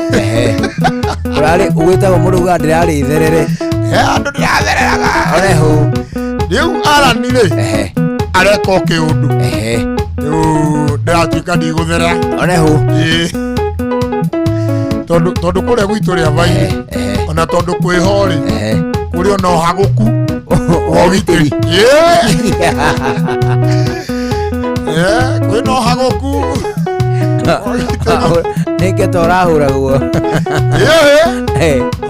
[SPEAKER 7] ũrarĩ ũgwĩtagwo mũndũ ugaga ndĩrarĩ therere
[SPEAKER 3] he handũ ndĩrathereraga
[SPEAKER 7] oneho
[SPEAKER 3] rĩu Alan rĩ areka o kĩũndũ rĩu ndĩratuĩka ndigũtherera
[SPEAKER 7] oneho
[SPEAKER 3] tondũ kũrĩa gwitũ rĩa vairĩ ona tondũ kwĩho rĩ kũrĩ ona ũhagũku ũgitĩri kwĩna ũhagũku
[SPEAKER 7] nĩkĩ ta ũrahũragwo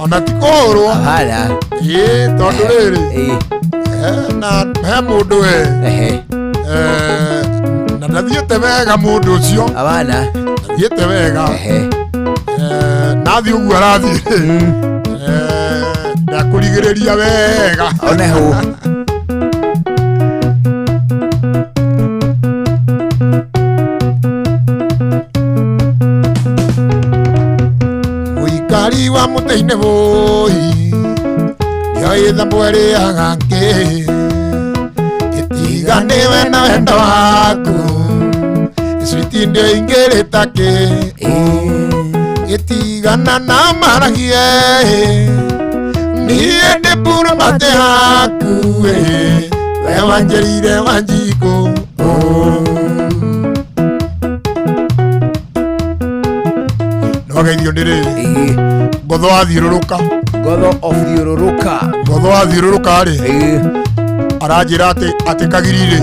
[SPEAKER 3] ona ti kũhũrwo tondũ rĩrĩ na he mũndũ we na ndathiĩte wega mũndũ ũcio ndathiĩte wega nathiĩ ũguo arathiĩ ndakũrigĩrĩria wega
[SPEAKER 7] oneho
[SPEAKER 3] mũikari wa mũtĩ-inĩ bũi nĩoĩ thambo ĩrĩaga nkĩ ĩtiga nĩwe na wendo waku switi ndio ingĩrĩta kĩ gĩtigana na maragie niĩ ndĩ mbura mate haku we wanjĩrire Wanjikũ nĩwageithio nĩ rĩrĩ ngotho wathiũrũrũka
[SPEAKER 7] ngotho of thiũrũrũka
[SPEAKER 3] ngotho wathiũrũrũka rĩ aranjĩra atĩ Kagiri rĩ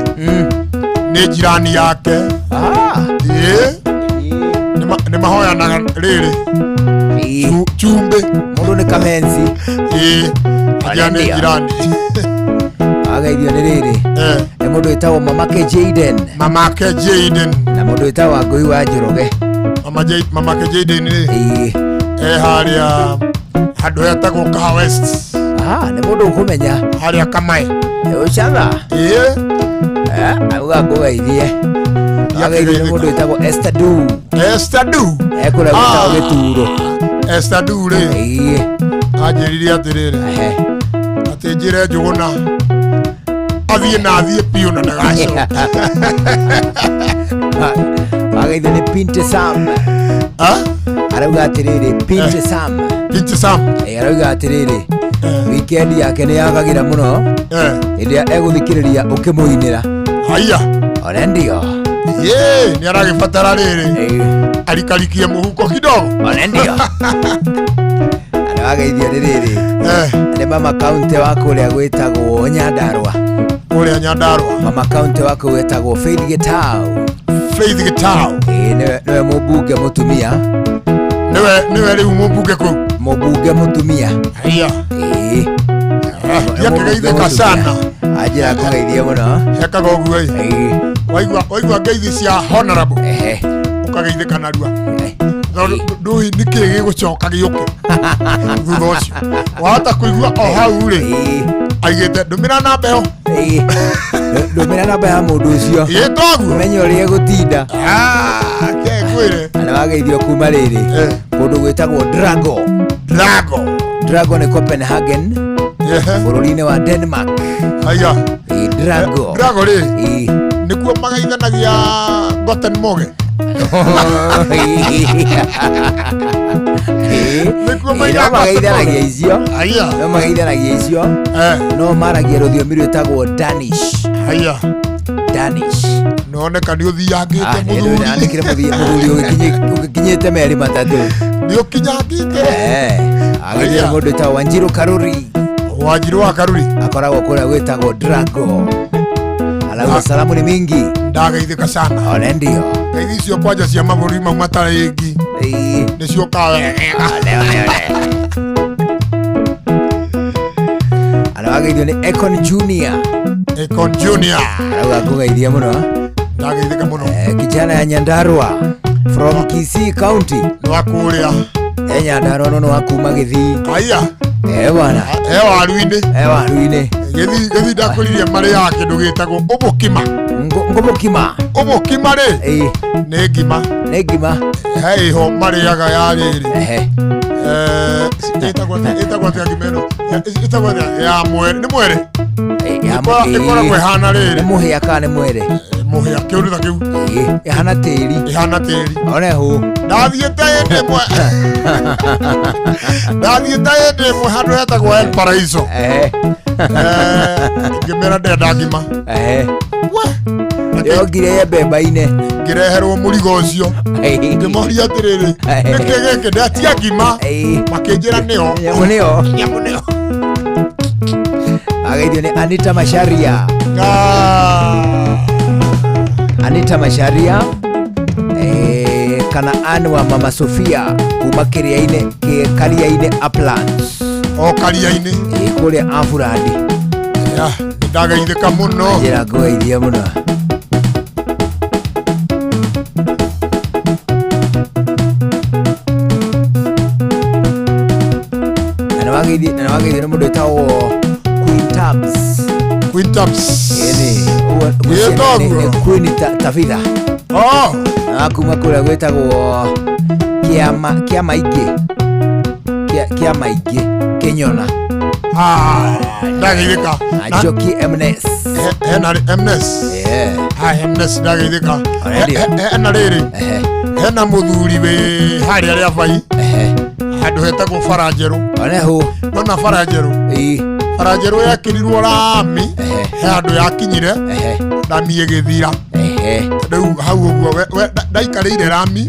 [SPEAKER 3] nĩ jirani yake nĩ mahoyanaga rĩrĩ chumbĩ
[SPEAKER 7] mũndũ nĩ kamenzi
[SPEAKER 3] anjĩra nĩ jirani
[SPEAKER 7] ageithio nĩ rĩrĩ nĩ mũndũ wĩtagwo Mamake Jaden
[SPEAKER 3] Mamake Jaden
[SPEAKER 7] na mũndũ wĩtagwo Wangũi wa Njoroge
[SPEAKER 3] Mamake Jaden rĩ harĩa handũ hetagwo Kahawa West
[SPEAKER 7] nĩ mũndũ ũkũmenya
[SPEAKER 3] harĩa Kamae
[SPEAKER 7] ũcatha auga ngũgeithie Wageithio nĩ mũndũ wĩtagwo Esther Du.
[SPEAKER 3] Esther Du.
[SPEAKER 7] Ekũrĩa gwĩtagwo Gĩturo.
[SPEAKER 3] Esther Du rĩ. Anjĩrire atĩrĩrĩ. Atĩ njĩre Njũgũna athiĩ na athiĩ biũ na ndagacoka.
[SPEAKER 7] Wageithio nĩ Pinte Sam. Arauga atĩrĩrĩ Pinte Sam.
[SPEAKER 3] Pinte Sam.
[SPEAKER 7] Arauga atĩrĩrĩ weekend yake nĩ yagagĩra mũno hĩndĩ ĩrĩa egũthikĩrĩria ũkĩmũinĩra.
[SPEAKER 3] Haya.
[SPEAKER 7] One ndio.
[SPEAKER 3] Ye, nĩ aragĩbatara rĩrĩ arikarikie mũhuko kidogo.
[SPEAKER 7] One ndio. Nĩ wageithio nĩ rĩrĩ nĩ mama kaunti wa kũrĩa gwĩtagwo Nyandarua.
[SPEAKER 3] Kũrĩa Nyandarua.
[SPEAKER 7] Mama kaunti wa kũu wĩtagwo Faith Gitau.
[SPEAKER 3] Faith Gitau.
[SPEAKER 7] Ĩĩ nĩwe mũmbunge mũtumia.
[SPEAKER 3] Nĩwe rĩu mũmbunge kũu.
[SPEAKER 7] Mũmbunge mũtumia.
[SPEAKER 3] Haya.
[SPEAKER 7] Ĩĩ.
[SPEAKER 3] Ndiakĩgeithĩka sana.
[SPEAKER 7] Anjĩra kũgeithie mũno.
[SPEAKER 3] Ekaga ũguo ĩ. Waigua ngeithi cia honorable. Ũkageithĩka narua. Ndũĩ nĩkĩĩ gĩgũcoka gĩũke thutha ũcio. Wahota kũigua o hau rĩ aigĩte ndũmĩra namba ĩyo.
[SPEAKER 7] Ndũmĩra namba ya mũndũ ũcio.
[SPEAKER 3] Ĩ toguo.
[SPEAKER 7] Ũmenye ũrĩa egũtinda.
[SPEAKER 3] Ke ngwĩre.
[SPEAKER 7] Na nĩwageithio kuma rĩrĩ kũndũ gwĩtagwo Drago.
[SPEAKER 3] Drago.
[SPEAKER 7] Drago nĩ Copenhagen bũrũri-inĩ wa Denmark.
[SPEAKER 3] Haya.
[SPEAKER 7] Drago.
[SPEAKER 3] Drago rĩ nĩkuo magaithanagia Goten Moge.
[SPEAKER 7] No magaithanagia icio. No magaithanagia icio. No maragia rũthiomi rwĩtagwo Danish.
[SPEAKER 3] Haya.
[SPEAKER 7] Danish.
[SPEAKER 3] Noneka nĩ ũthiangĩte mũthuri.
[SPEAKER 7] Nandĩkire mũthuri ũgĩkinyĩte merĩ matatũ.
[SPEAKER 3] Nĩ ũkinyangĩte.
[SPEAKER 7] Ageithio nĩ mũndũ wĩtagwo Wanjiru Karuri.
[SPEAKER 3] Wanjiru wa Karuri.
[SPEAKER 7] Akoragwo kũrĩa gwĩtagwo Drago. Arauga salamu ni mingi.
[SPEAKER 3] Ndageithĩka sana.
[SPEAKER 7] One ndio.
[SPEAKER 3] Ngeithi icio kwanja cia mabũrũri mau matarĩ ngi. Nĩ ciũkaga wega.
[SPEAKER 7] Ana wageithio nĩ Akon Junior.
[SPEAKER 3] Akon Junior.
[SPEAKER 7] Arauga kũgeithia mũno.
[SPEAKER 3] Ndageithĩka mũno.
[SPEAKER 7] Kijana ya Nyandarua from Kisii County.
[SPEAKER 3] Nĩ wa kũrĩa.
[SPEAKER 7] Nyandarua no nĩ wa kuma Gĩthii.
[SPEAKER 3] Aya.
[SPEAKER 7] Bwana.
[SPEAKER 3] Waru-inĩ.
[SPEAKER 7] Waru-inĩ.
[SPEAKER 3] Gĩthii ndakwĩrire marĩaga kĩndũ gĩtagwo ũbũkima.
[SPEAKER 7] Ngũbũkima.
[SPEAKER 3] Ũbũkima rĩ. Nĩ ngima.
[SPEAKER 7] Nĩ ngima.
[SPEAKER 3] He iho marĩaga ya rĩrĩ. Ĩtagwo atĩa ngima ĩno? Ĩtagwo atĩa? Ya mwere. Nĩ mwere? Ĩkoragwo ĩhana rĩrĩ.
[SPEAKER 7] Nĩ mũhĩa kana nĩ mwere?
[SPEAKER 3] Mũhĩa kĩũndũ ta kĩu.
[SPEAKER 7] Ĩhana tĩri.
[SPEAKER 3] Ĩhana tĩri.
[SPEAKER 7] One hũ.
[SPEAKER 3] Ndathiĩte hĩndĩ ĩmwe. Ndathiĩte hĩndĩ ĩmwe handũ hetagwo El Paraiso. Ngĩmera ndĩrenda ngima.
[SPEAKER 7] Yongire ye mbemba-inĩ.
[SPEAKER 3] Ngĩreherwo mũrigo ũcio. Ngĩmoria atĩrĩrĩ, nĩkĩ gĩkĩ ndetia ngima. Makĩnjĩra nĩyo.
[SPEAKER 7] Nyamũ nĩyo.
[SPEAKER 3] Nyamũ nĩyo.
[SPEAKER 7] Ageithio nĩ Anita Macharia. Anita Macharia kana Ann wa Mama Sofia kuma kĩrĩa-inĩ Karia-inĩ Uplands.
[SPEAKER 3] O Karia-inĩ.
[SPEAKER 7] Kũrĩa Afurandi.
[SPEAKER 3] Ndageithĩka mũno.
[SPEAKER 7] Njĩra ngũgeithia mũno. Na nĩwageithio nĩ mũndũ wĩtagwo Queen Tabs.
[SPEAKER 3] Queen Tabs.
[SPEAKER 7] Ĩĩ Queen Tabitha.
[SPEAKER 3] Oh.
[SPEAKER 7] Na kuma kũrĩa gwĩtagwo Kĩama Ingĩ. Kĩama Ingĩ Kĩnyona.
[SPEAKER 3] Ndageithĩka.
[SPEAKER 7] Njoki Mnes.
[SPEAKER 3] Hena Mnes. Mnes ndageithĩka. Hena rĩrĩ. Hena mũthuri wĩ harĩa rĩa bai. Handũ hetagwo bara njerũ.
[SPEAKER 7] One hũ.
[SPEAKER 3] Nona bara njerũ. Bara njerũ yekĩrirwo rami. He handũ yakinyire. Rami ĩgĩthira. Rĩu hau ũguo we ndaikarĩire rami.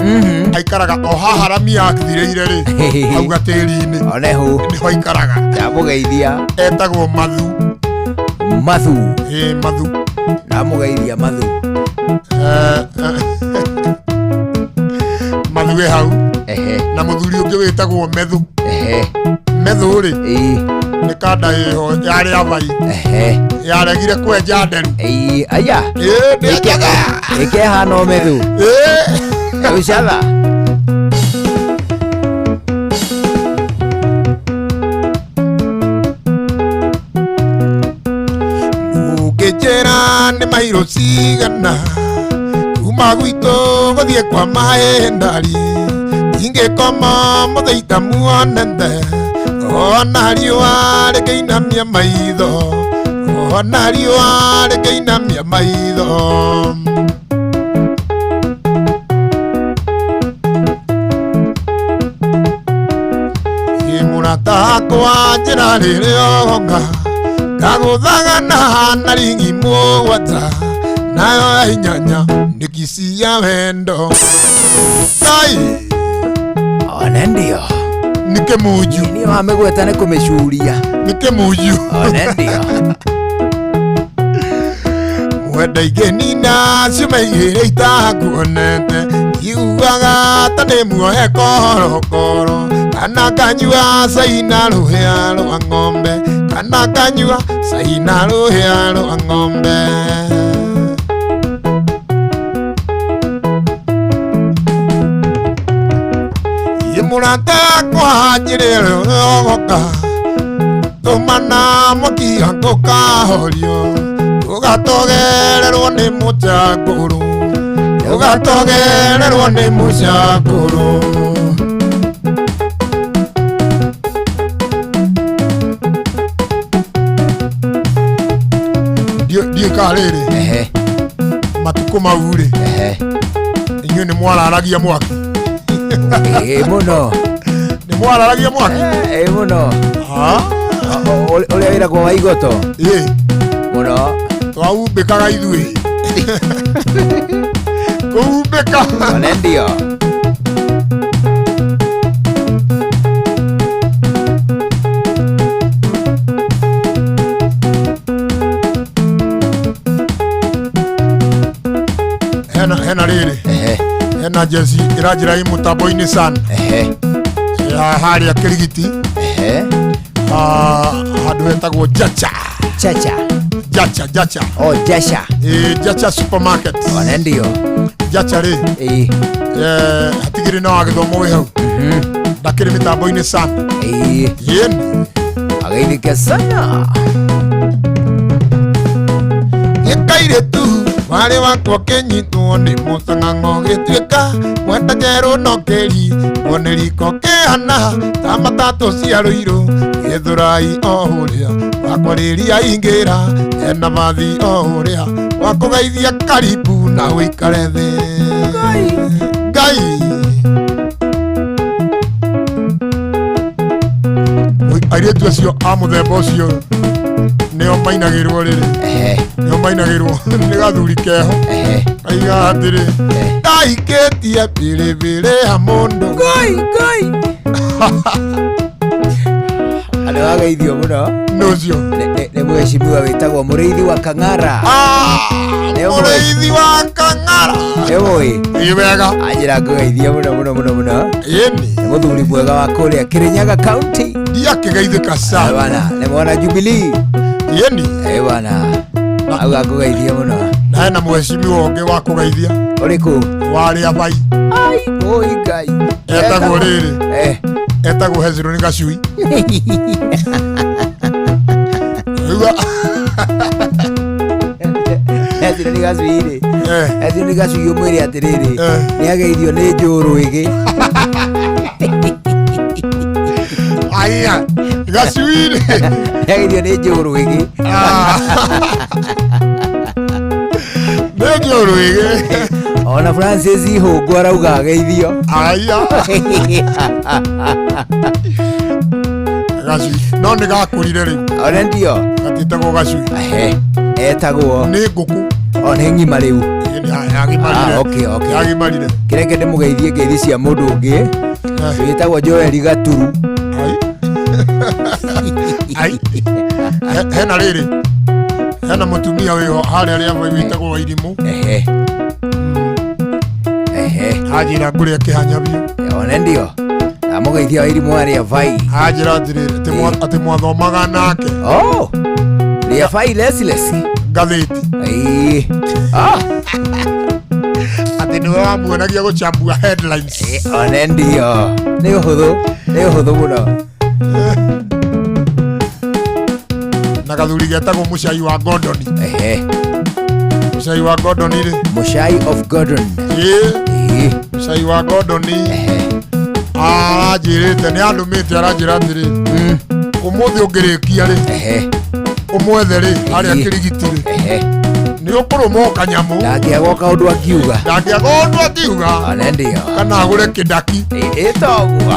[SPEAKER 3] Aikaraga o haha rami yathirĩire rĩ. Hau gatĩri-inĩ.
[SPEAKER 7] One hũ.
[SPEAKER 3] Nĩho aikaraga.
[SPEAKER 7] Ndamũgeithia.
[SPEAKER 3] Etagwo Mathu.
[SPEAKER 7] Mathu.
[SPEAKER 3] Ĩĩ Mathu.
[SPEAKER 7] Ndamũgeithia Mathu.
[SPEAKER 3] Mathu wĩ hau. Na mũthuri ũngĩ wĩtagwo Methu. Methu rĩ. Nĩ kanda ĩho yarĩ abai. Yaregire kwenja nderu.
[SPEAKER 7] Aya. Ĩkehana o Methu. Ũcatha.
[SPEAKER 3] Ũngĩnjĩra nĩ mairũ cigana. Kuma gwitũ gũthiĩ kwa maĩndari ingĩkoma mũthĩita muonete ona riũa rĩkĩinamia maitho ona riũa rĩkĩinamia maitho. Mũrata wakwa njĩra rĩrĩa oga ngagũthagana na ringi mũgwanja nayo ya inyanya nĩ kici ya wendo. Ngai
[SPEAKER 7] One ndio
[SPEAKER 3] nĩ kĩmunju
[SPEAKER 7] nĩ wamĩgweta nĩ kũmĩcuria
[SPEAKER 3] nĩ kĩmunju.
[SPEAKER 7] One ndio
[SPEAKER 3] Mwenda ingĩnina ciũma igĩrĩ itakuonete iguaga ta ndĩ muohe korokoro kana kanyua cai na rũhĩa rwa ng'ombe kana kanyua cai na rũhĩa rwa ng'ombe. Ĩ mũrata wakwa njĩra ĩrĩa ũgoka tũmana mwaki tũkahorio tũgatogererwo nĩ mũcakũrũ tũgatogererwo nĩ mũcakũrũ. Ndiĩ ka rĩrĩ matukũ mau rĩ inyuĩ nĩ mwararagia mwaki.
[SPEAKER 7] Ĩ mũno
[SPEAKER 3] nĩ mwararagia mwaki.
[SPEAKER 7] Ĩ mũno ũrĩa wĩragwo wa igoto.
[SPEAKER 3] Ĩ
[SPEAKER 7] mũno
[SPEAKER 3] twaumbĩkaga ithuĩ kũumbĩka.
[SPEAKER 7] One ndio
[SPEAKER 3] hena rĩrĩ hena jeci ĩranjĩra ĩ mũtambo-inĩ sana ya harĩa Kĩrigiti handũ hetagwo Jacha
[SPEAKER 7] Chacha
[SPEAKER 3] Jacha Jacha
[SPEAKER 7] oh Jasha
[SPEAKER 3] Jacha supermarket.
[SPEAKER 7] One ndio
[SPEAKER 3] Jacha rĩ hatigĩrĩ na wa gĩthomo wĩ hau ndakĩrĩ mĩtambo-inĩ sana. Yeni
[SPEAKER 7] ageithĩke sana.
[SPEAKER 3] Gĩkairĩtu warĩ wakwa kĩnyitwo nĩ mũcang'ang'o gĩtuĩka mwenda njerũ no kĩri wone riko kĩhana ta matatũ cia rũirũ gĩthũrai o ũrĩa wakwarĩria ingĩra ena mathi o ũrĩa wakũgeithia karibu na ũikare thĩ. Ngai airĩtu acio a mũthemba ũcio nĩo mainagĩrwo rĩrĩ nĩo mainagĩrwo nĩ gathuri keho kaiga atĩrĩ ndaikĩtie biribiri ya mũndũ.
[SPEAKER 7] Ngai Ngai andũ ageithio mũno
[SPEAKER 3] nĩ ũcio
[SPEAKER 7] nĩ mheshimiwa wĩtagwo Mũrĩithi wa Kang'ara.
[SPEAKER 3] Mũrĩithi wa Kang'ara
[SPEAKER 7] nĩ ũĩ
[SPEAKER 3] ĩ wega
[SPEAKER 7] anjĩra ngũgeithia mũno mũno mũno mũno.
[SPEAKER 3] Ĩni
[SPEAKER 7] nĩ mũthuri mwega wa kũrĩa Kĩrĩnyaga County.
[SPEAKER 3] Ndiakĩgeithĩka sana
[SPEAKER 7] bana nĩ mwana Jubilee.
[SPEAKER 3] Ĩni
[SPEAKER 7] ĩ bana auga ngũgeithia mũno.
[SPEAKER 3] Na hena mheshimiwa ũngĩ wa kũgeithia
[SPEAKER 7] ũrĩkũ
[SPEAKER 3] warĩa bai.
[SPEAKER 7] Ai oi Ngai
[SPEAKER 3] etagwo rĩrĩ etagwo Hezron Gacui.
[SPEAKER 7] Hezron Gacui rĩ Hezron Gacui ũmwĩre atĩrĩrĩ nĩ ageithio nĩ njũrũ ĩgĩ.
[SPEAKER 3] Aya Gacui rĩ
[SPEAKER 7] nĩ ageithio nĩ njũrũ ĩgĩ.
[SPEAKER 3] Nĩ njũrũ ĩgĩ.
[SPEAKER 7] Ona Francis Ihũngũ arauga ageithio.
[SPEAKER 3] Aya Gacui no nĩ gakũrire rĩu.
[SPEAKER 7] One ndio
[SPEAKER 3] gatitagwo Gacui.
[SPEAKER 7] Etagwo
[SPEAKER 3] nĩ ngũkũ.
[SPEAKER 7] O nĩ ng'ima rĩu.
[SPEAKER 3] Yagimarire.
[SPEAKER 7] Okay okay
[SPEAKER 3] yagimarire.
[SPEAKER 7] Kĩreke ndĩmũgeithie ngeithi cia mũndũ ũngĩ wĩtagwo Joel Gaturu.
[SPEAKER 3] Ai hena rĩrĩ hena mũtumia wĩho harĩa rĩa wĩtagwo Wairimũ. Anjĩra ngũrĩa kĩhanya biũ.
[SPEAKER 7] One ndio amũgeithia Wairimũ arĩa vai.
[SPEAKER 3] Anjĩra atĩrĩrĩ atĩ mwathomaga nake.
[SPEAKER 7] Oh rĩa vai lesilesi
[SPEAKER 3] ngathĩti.
[SPEAKER 7] Ĩĩ
[SPEAKER 3] Atĩ nĩwe wamuonagia gũchambua headlines.
[SPEAKER 7] One ndio nĩ ũhũthũ nĩ ũhũthũ mũno.
[SPEAKER 3] Na gathuri getagwo Mũcai wa Gondoni. Mũcai wa Gordon rĩ.
[SPEAKER 7] Mũcai of Gordon.
[SPEAKER 3] Ĩĩ. Mũcai wa Gordon aranjĩrĩte nĩ andũmĩte aranjĩra atĩrĩ ũmũthĩ ũngĩrĩkia rĩ ũmwethe rĩ harĩa kĩrigiti rĩ nĩ ũkũrũma o kanyamũ
[SPEAKER 7] Ndangĩaga o kaũndũ akiuga.
[SPEAKER 3] Ndangĩaga ũndũ akiuga.
[SPEAKER 7] Ona ndio.
[SPEAKER 3] Kana agũre kĩndaki.
[SPEAKER 7] Ĩtoguo.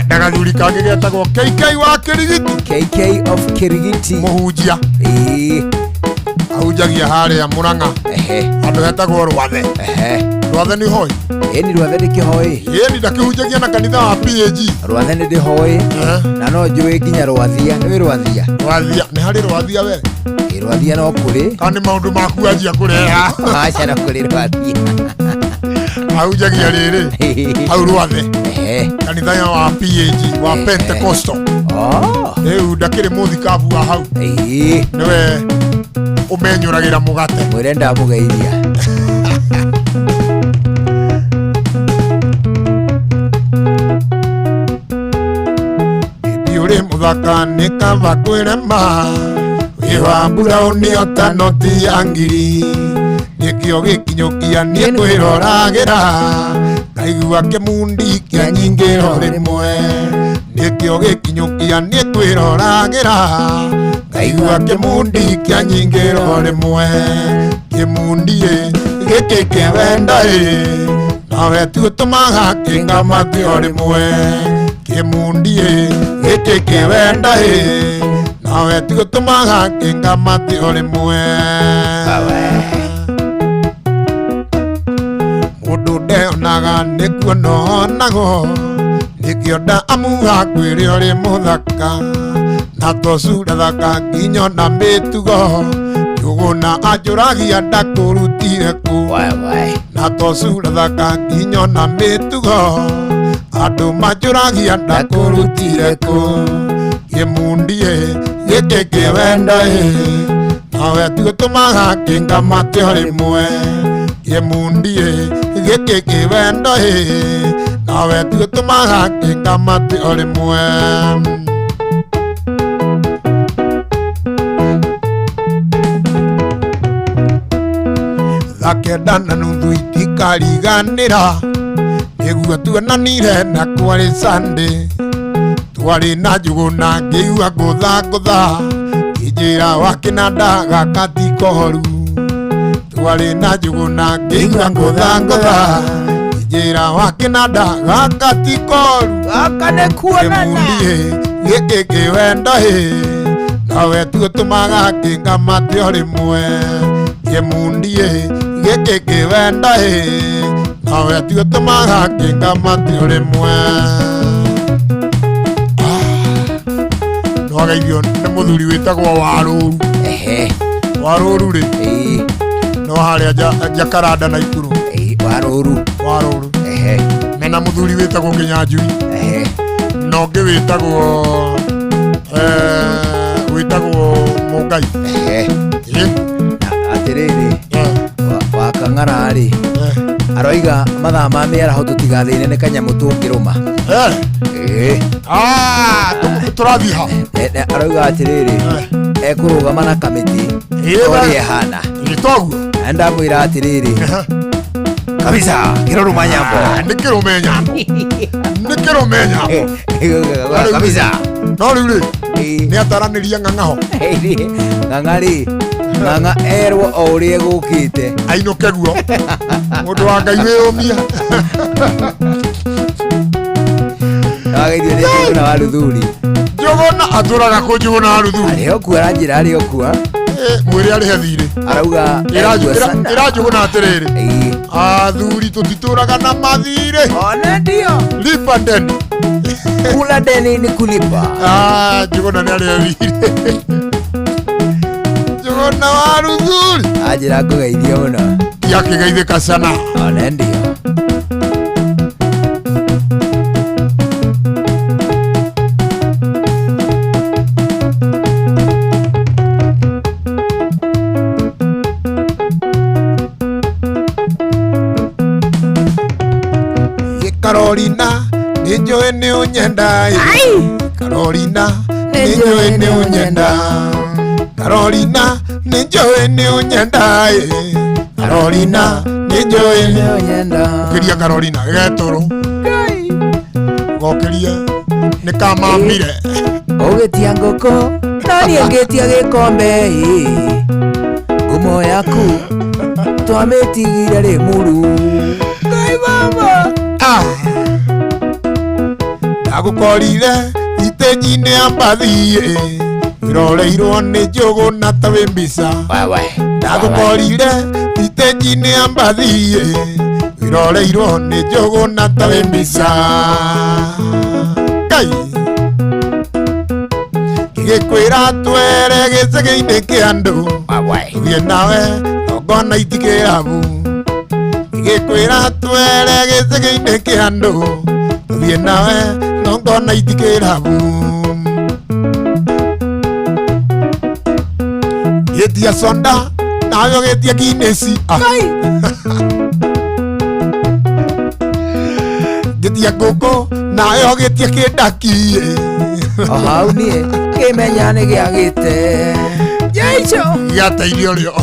[SPEAKER 3] Na gathuri kangĩ getagwo KK wa Kĩrigiti.
[SPEAKER 7] KK of Kĩrigiti.
[SPEAKER 3] Mũhunjia. Ahunjagia harĩa Mũrang'a. Handũ hetagwo Rwathe. Rwathe nĩ hoi.
[SPEAKER 7] Ĩni Rwathe ndĩkĩhoĩ.
[SPEAKER 3] Ĩni ndakĩhunjagia na kanitha wa PAG.
[SPEAKER 7] Rwathe nĩ ndĩhoĩ. Na no njũĩ nginya Rwathia. Nĩũĩ Rwathia?
[SPEAKER 3] Rwathia nĩ harĩ Rwathia we.
[SPEAKER 7] Ĩ Rwathia no kũrĩ.
[SPEAKER 3] Kana nĩ maũndũ maku anjia kũreha.
[SPEAKER 7] Aca no kũrĩ Rwathia.
[SPEAKER 3] Ahunjagia rĩrĩ hau Rwathe. Kanitha wa PAG wa Pentecostal. Rĩu ndakĩrĩ mũthikabu wa hau. Nĩwe ũmenyũragĩra mũgate.
[SPEAKER 7] Mwĩre ndamũgeithia.
[SPEAKER 3] Bibi ũrĩ mũthaka nĩ kaba kwĩrema wĩ wa mburaũni ota noti ya ngiri nĩkĩo gĩkinyũkia niĩ kwĩroragĩra ngaigua kĩmundi kĩa nyingĩro rĩmwe nĩkĩo gĩkinyũkia niĩ kwĩroragĩra ngaigua kĩmundi kĩa nyingĩro rĩmwe kĩmundi ĩ gĩkĩ kĩwenda ĩ nawe ti ũtũmaga kĩngamate o rĩmwe kĩmundi ĩ gĩkĩ kĩwenda ĩ nawe ti ũtũmaga kĩngamate o rĩmwe mũndũ ndeonaga nĩkuona onagwo nĩkĩo ndaamuga kwĩrĩ ũrĩ mũthaka na to cura thaka nginya ona mĩtugo njũgũna anjũragia ndakũrutire kũ na to cura thaka nginya ona mĩtugo andũ manjũragia ndakũrutire kũ kĩmundi ĩ gĩkĩ kĩwendo ĩ nawe ti ũtũmaga kĩngamate o rĩmwe kĩmundi ĩ gĩkĩ kĩwendo ĩ nawe ti ũtũmaga kĩngamate o rĩmwe. Thaa kenda na nuthu itikariganĩra nĩguo tuonanire na kwarĩ Sunday twarĩ na njũgũna ngĩigua ngũthangũtha kĩnjĩra wa kĩnanda gaka ti koru twarĩ na njũgũna ngĩigua ngũthangũtha kĩnjĩra wa kĩnanda gaka ti koru
[SPEAKER 7] gaka nĩ kuonana
[SPEAKER 3] kĩmundi ĩ gĩkĩ kĩwendo ĩ nawe ti ũtũmaga kĩngamate o rĩmwe kĩmundi ĩ gĩkĩ kĩwendo ĩ nawe ti ũtũmaga kĩngamate o rĩmwe. Nĩwagaithio nĩ mũthuri wĩtagwo Warũru. Warũru rĩ no harĩa Jakaranda na Ikuru.
[SPEAKER 7] Warũru.
[SPEAKER 3] Warũru. Mena mũthuri wĩtagwo Kĩnyanjui. Na ũngĩ wĩtagwo wĩtagwo Mũngai.
[SPEAKER 7] Atĩrĩrĩ wakang'ara rĩ aroiga mathaa ma mĩaraho tũtigathĩne nĩ kanyamũ tũngĩrũma.
[SPEAKER 3] Tũrathiĩ ha?
[SPEAKER 7] Arauga atĩrĩrĩ ekũrũgama na kamĩtĩ ũrĩa ĩhana.
[SPEAKER 3] Toguo.
[SPEAKER 7] Na ndamwĩra atĩrĩrĩ kabisa kĩrũrũma nyambo.
[SPEAKER 3] Nĩ kĩrũme nyambo. Nĩ kĩrũme nyambo.
[SPEAKER 7] Kabisa.
[SPEAKER 3] No rĩu rĩ nĩ ataranĩria ng'ang'a ho.
[SPEAKER 7] Ng'ang'a rĩ ng'ang'a erwo o ũrĩa egũkĩte
[SPEAKER 3] ainũke guo mũndũ wa Ngai wĩyũmia.
[SPEAKER 7] Wageithio nĩ Njũgũna wa Ruthuri.
[SPEAKER 3] Njũgũna atũraga kũ Njũgũna wa Ruthuri?
[SPEAKER 7] Arĩ o kuo aranjĩra arĩ o kuo.
[SPEAKER 3] Mwĩre arĩhe thirĩ.
[SPEAKER 7] Arauga
[SPEAKER 3] ĩra Njũgũna atĩrĩrĩ athuri tũtitũraga na mathirĩ.
[SPEAKER 7] Ona ndio.
[SPEAKER 3] Lipa deni.
[SPEAKER 7] Kula deni ni kulipa.
[SPEAKER 3] Njũgũna nĩ arĩhe thirĩ. Njũgũna wa Ruthuri.
[SPEAKER 7] Anjĩra ngũgeithie mũno.
[SPEAKER 3] Yakĩgeithĩka sana.
[SPEAKER 7] Ona ndio.
[SPEAKER 3] Carolina nĩ njũĩ nĩ ũnyenda Carolina nĩ njũĩ nĩ ũnyenda Carolina Nĩ njũĩ nĩ ũnyenda ĩ. Carolina nĩ njũĩ
[SPEAKER 7] nĩ ũnyenda.
[SPEAKER 3] Ũkĩria Carolina getũrũ. Gokeria nĩ kamamire.
[SPEAKER 7] Ũgĩtia ngũkũ naniĩ ngĩtia gĩkombe ĩ. Ngumo yaku twamĩtigire Rĩmuru. Ngai baba.
[SPEAKER 3] Ah. Ndagũkorire itĩnji-inĩ ya mbathi ĩ. Iroreirwo nĩ njũgũ na ta wĩ mbica. Ndagũkorire itĩnji-inĩ ya mbathi ĩ. Iroreirwo nĩ njũgũ na ta wĩ mbica. Ngai. Ngĩkwĩra twere gĩcagi-inĩ kĩa andũ. Tũthiĩ nawe ngona itikĩrabu. Ngĩkwĩra twere gĩcagi-inĩ kĩa andũ. Tũthiĩ nawe ngona itikĩrabu. Gĩtia soda nawe ũgĩtia Guinness. Gĩtia ngũkũ nawe ũgĩtia kĩndaki.
[SPEAKER 7] O hau niĩ ngĩmenya nĩ gĩagĩte. Jaicho.
[SPEAKER 3] Gĩateire ũrĩo.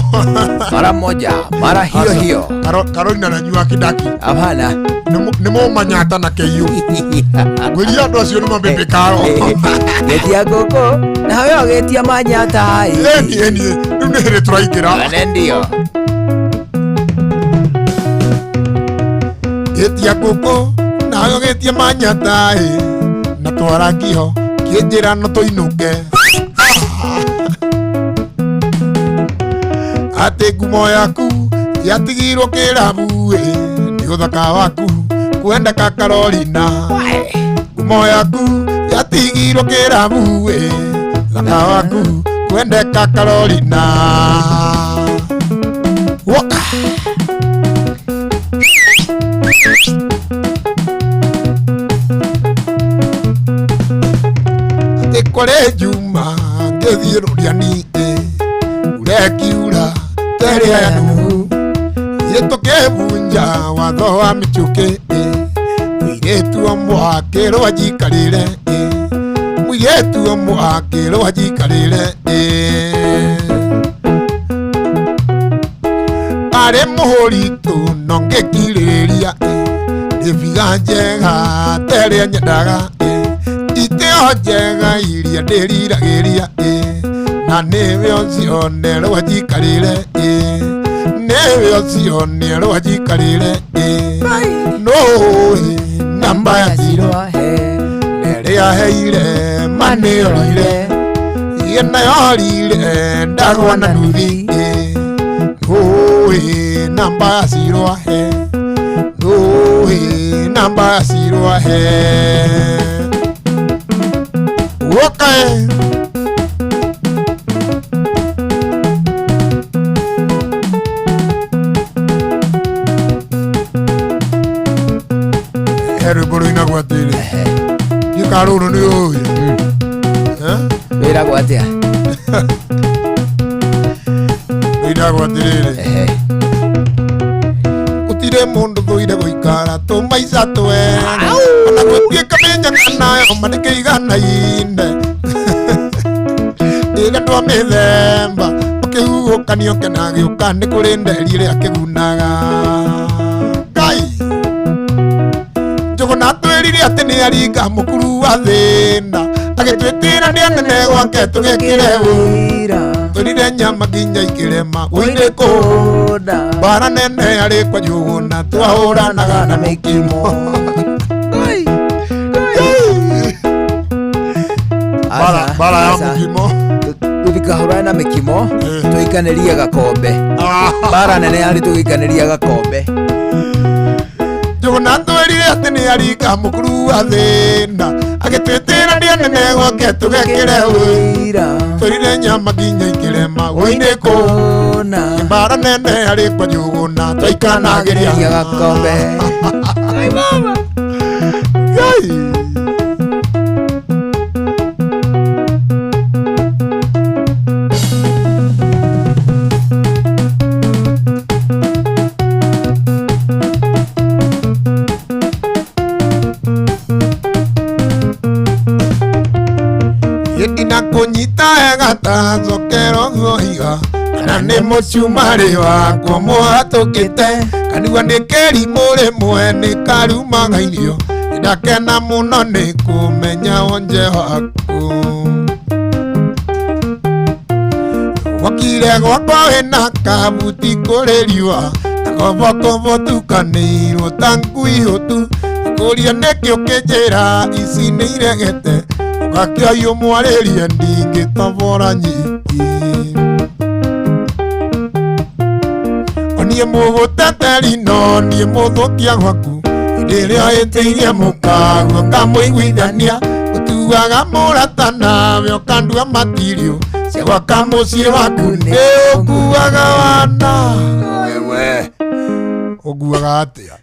[SPEAKER 7] Mara moja, mara hiyo hiyo.
[SPEAKER 3] Carolina nanyua kĩndaki.
[SPEAKER 7] Hapana.
[SPEAKER 3] Nĩ mũmanyata na kĩiyũ. Ngwĩria andũ acio nĩ mabĩbĩkaro.
[SPEAKER 7] Gĩtia ngũkũ nawe ũgĩtia manyata ĩ.
[SPEAKER 3] Ĩni ĩni rĩu nĩ hĩndĩ tũraingĩra.
[SPEAKER 7] Ene ndio.
[SPEAKER 3] Gĩtia ngũkũ nawe ũgĩtia manyata ĩ. Na twara ngiho kĩnjĩra no tũinũke. Atĩ ngumo yaku yatigirwo kĩrabu ĩ. Nĩ ũthaka waku kwendeka Carolina. Ngumo yaku yatigirwo kĩrabu ĩ. Ũthaka waku kwendeka Carolina. Woka. Atĩ kũrĩ Juma ngĩthiĩ rũriani ĩ. Urekiura terĩa ya Nuhu. Gĩtũkĩbunja watho wa mĩchũkĩ ĩ. Mũirĩtu ũmwe akĩrwo njikarĩre ĩ. Mũirĩtu ũmwe akĩrwo njikarĩre ĩ. Arĩ mũhũritũ no ngĩkirĩrĩria ĩ. Nĩ biga njega terĩa nyendaga ĩ. Itĩo njega iria ndĩriragĩria ĩ. Na nĩwe ũcio nerwo njikarĩre ĩ. Nĩwe ũcio nerwo njikarĩre ĩ. Nũĩ namba ya ziro nerĩa heire manĩorire. Iye nayorire ndagwa na nduthi ĩ. Nũĩ namba ya ziro ahe. Nũĩ namba ya ziro ahe. Woka ĩ. He rwĩmbo rũinagwo atĩrĩ. Ndiũĩ rũrũ nĩ ũĩ.
[SPEAKER 7] Rwĩragwo atĩa?
[SPEAKER 3] Rũinagwo atĩrĩrĩ. Gũtirĩ mũndũ thũire gũikara tũmaica twene. Ona gũtuĩka mĩnyaka nayo ma nĩkĩiganaine. Ĩrĩa twamĩthemba ũkĩhuhũkanio kĩna gĩũka nĩ kũrĩ nderi ĩrĩa kĩgunaga. Ngai. Njũgũna twĩrire atĩ nĩ aringa mũkuru wa thĩna. Agĩtwĩtĩra nĩ anene gwake tũgĩkĩre ũira. Tũrire nyama nginya ikĩrema ũinĩ kũnda. Mbara nene yarĩ kwa Njũgũna twahũranaga na mĩkimo. Mbara ya mũkimo.
[SPEAKER 7] Tũtikahũrane na mĩkimo tũikanĩrie gakombe. Mbara nene yarĩ tũgĩikanĩria gakombe.
[SPEAKER 3] Njũgũna twĩrire atĩ nĩ aringa mũkuru wa thĩna. Agĩtwĩtĩra nĩ anene gwake tũgekĩre ũira. Tũrire nyama nginya ikĩrema ũinĩ kũna. Mbara nene yarĩ kwa Njũgũna twaikanagĩria
[SPEAKER 7] gakombe.
[SPEAKER 3] Ngai baba. Ngai. Ndinakunyita wega ta cokero guoiga Kana nĩ mũcumarĩ wakwa mũhatũkĩte kanigua nĩ kĩrimũ rĩmwe nĩ karumaga irio ndakena mũno nĩ kũmenya wonje waku. Wokire gwakwa wĩna kabuti kũrĩ riũa na kobokobo tukanĩirwo ta ngui hũtu kũria nĩkĩ ũkĩnjĩra ici nĩ iregete ũgakĩoywo mwarĩrie ndingĩtobora nyiki. Niĩ mũgũteteri no niĩ mũthũkia gwaku hĩndĩ ĩrĩa ĩtĩirie mũkaguo ngamũiguithania ũtuaga mũrata nawe ũkandua matirio cia gwaka mũciĩ waku nĩ ũkuaga wana wewe ũguaga atĩa.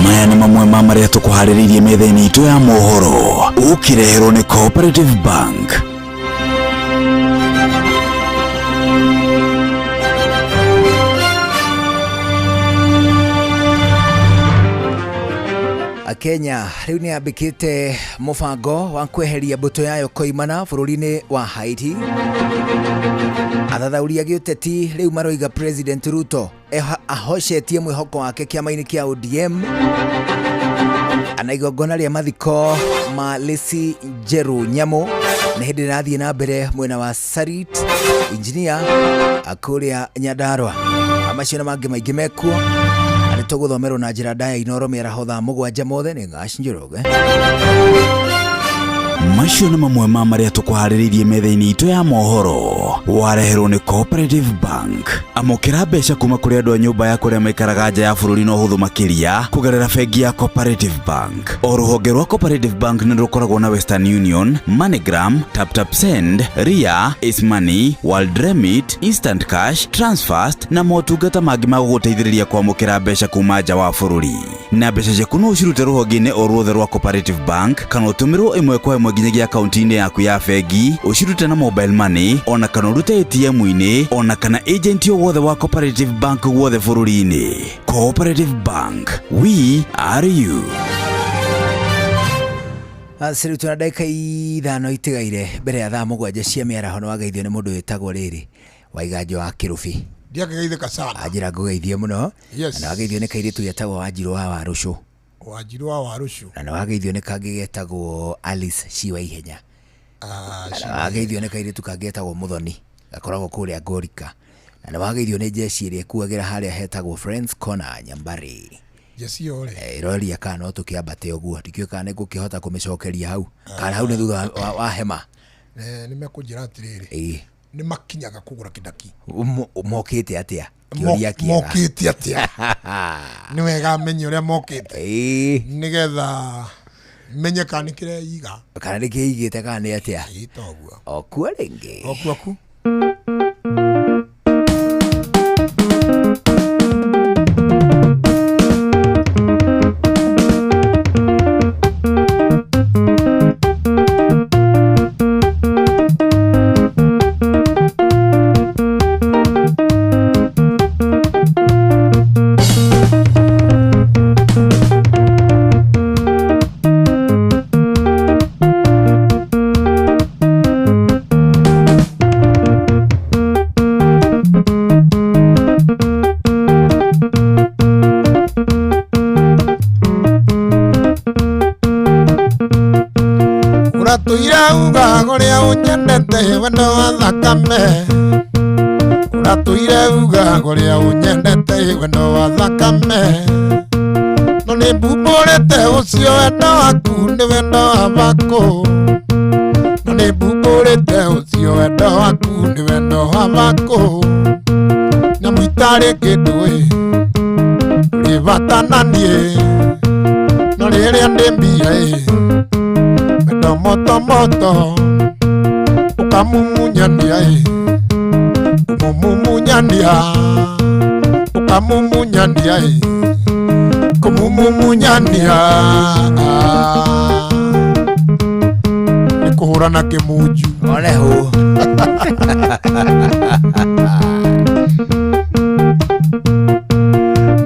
[SPEAKER 4] Maya nĩ mamwe ma marĩa tũkũharĩrĩirie metha-inĩ itũ ya mohoro ũkĩreherwo nĩ Cooperative Bank.
[SPEAKER 7] Kenya rĩu nĩ yambĩkĩte mũbango wa kweheria mbũtũ yayo koimana bũrũri-inĩ wa Haiti. Athathaũri a gĩũteti rĩu maroiga President Ruto ahocetie mwĩhoko wake kĩama-inĩ kĩa ODM. Ana igongona rĩa mathiko ma Lesi Njeru Nyamu nĩ hĩndĩ ĩrathiĩ na mbere mwena wa Sarit Engineer kũrĩa Nyandarua. Macio na mangĩ maingĩ mekuo na nĩtũgũthomerwo na njĩra ndaya Inoro mĩaraho thaa 7 mothe nĩ Ngaci Njoroge.
[SPEAKER 4] Macio nĩ mamwe ma marĩa tũkũharĩrĩirie metha-inĩ itũ ya mohoro wareherwo nĩ Cooperative Bank. Amũkĩra mbeca kuma kũrĩ andũ a nyũmba ya kũrĩa maikaraga nja ya bũrũri na ũhũthũ makĩria kũgerera bengi ya Cooperative Bank. O rũhonge rwa Cooperative Bank nĩ rũkoragwo na Western Union, MoneyGram, TapTap Send, Ria, Ace Money, World Remit, Instant Cash, Transfast na motungata mangĩ ma gũgũteithĩrĩria kwamũkĩra mbeca kuma nja wa bũrũri. Na mbeca ciaku no ũcirute rũhonge-inĩ o ruothe rwa Cooperative Bank kana ũtũmĩrwo ĩmwe kwa ĩmwe nginyagia akaunti-inĩ yaku ya bengi, ũcirute na mobile money ona kana ũrute ATM-inĩ ona kana agent o wothe wa Cooperative Bank guothe bũrũri-inĩ. Cooperative Bank, we are you.
[SPEAKER 7] Rĩu tũna ndagĩka 5 itigaire mbere ya thaa 7 cia mĩaraho nĩ wageithio nĩ mũndũ wĩtagwo rĩrĩ Waiganjo wa Kĩrũbi.
[SPEAKER 3] Ndiakĩgeithĩka sana.
[SPEAKER 7] Anjĩra ngũgeithie mũno.
[SPEAKER 3] Yes.
[SPEAKER 7] Na wageithio nĩ kairĩtu getagwo Wanjirũ wa Warũcũ.
[SPEAKER 3] Wanjirũ wa Warũcũ.
[SPEAKER 7] Na nĩ wageithio nĩ kangĩ getagwo Alice Ciwa Ihenya. Na wageithio nĩ kairĩtu kangĩ getagwo Mũthoni gakoragwo kũrĩa Ngorika. Na nĩ wageithio nĩ jeshi ĩrĩa ĩkuagĩra harĩa hetagwo Friends Corner Nyambari.
[SPEAKER 3] Jeshi ĩyo rĩ
[SPEAKER 7] Ĩroria kana no tũkĩambate ũguo ndikĩũĩ kana nĩ ngũkĩhota kũmĩcokeria hau kana hau nĩ thutha wa hema.
[SPEAKER 3] Nĩ mekũnjĩra atĩrĩrĩ nĩ makinyaga kũgũra kĩndaki.
[SPEAKER 7] Mokĩte atĩa? Kĩũria kĩega.
[SPEAKER 3] Mokĩte atĩa? Nĩ wega menye ũrĩa mokĩte nĩgetha menye kana nĩ kĩreiga
[SPEAKER 7] kana nĩ kĩigĩte kana nĩ atĩa.
[SPEAKER 3] Ĩĩ toguo.
[SPEAKER 7] Okuo rĩngĩ.
[SPEAKER 3] Okuo ku. Ũratũire ugaga ũrĩa ũnyendete wendo wa thakame. Ũratũire ugaga ũrĩa ũnyendete wendo wa thakame. No nĩ mbumbũrĩte ũcio wendo waku nĩ wendo wa bakũ. No nĩ mbumbũrĩte ũcio wendo waku nĩ wendo wa bakũ. Nyamũ itarĩ kĩndũ ĩ ũrĩ bata na niĩ no rĩrĩa ndĩ mbia ĩ wendo moto moto ukamumunyania ĩ kumumunyania ukamumunyania ĩ kumumunyania nĩ kũhũra na kĩmunju
[SPEAKER 7] one hũ.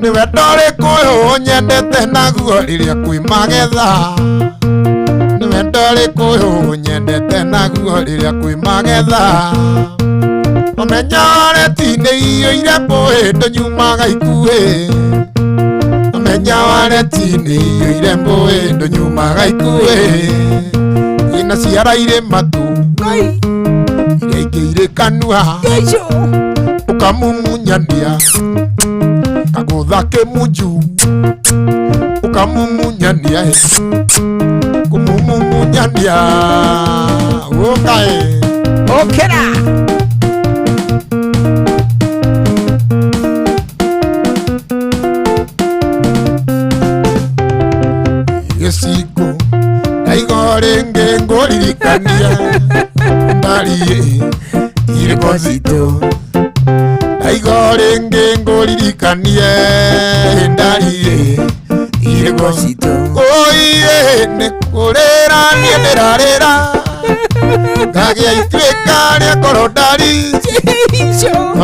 [SPEAKER 3] Nĩ wendo ũrĩkũ ũyũ ũnyendete naguo rĩrĩa kwĩ magetha. Nĩ wendo wendo rĩkũyũ nyendete naguo rĩrĩa kwĩ magetha ũmenya wareti nĩ iyũire mbũĩ ndũnyumaga ikuhĩ ũmenya wareti nĩ iyũire mbũĩ ndũnyumaga ikuhĩ ina ciara irĩ matu iria ingĩ irĩ kanua ũkamumunyania kagũtha kĩmunju ũkamumunyania kumumunyania ũkae
[SPEAKER 7] ũkĩra
[SPEAKER 3] gĩciko ndaigo rĩngĩ ngũririkania ndariĩ irĩko citũ ndaigo rĩngĩ ngũririkanie ndariĩ irĩko citũ oiye nĩ kũrĩra niĩ ndĩrarĩra ngagĩa ituĩka rĩa ngoro ndari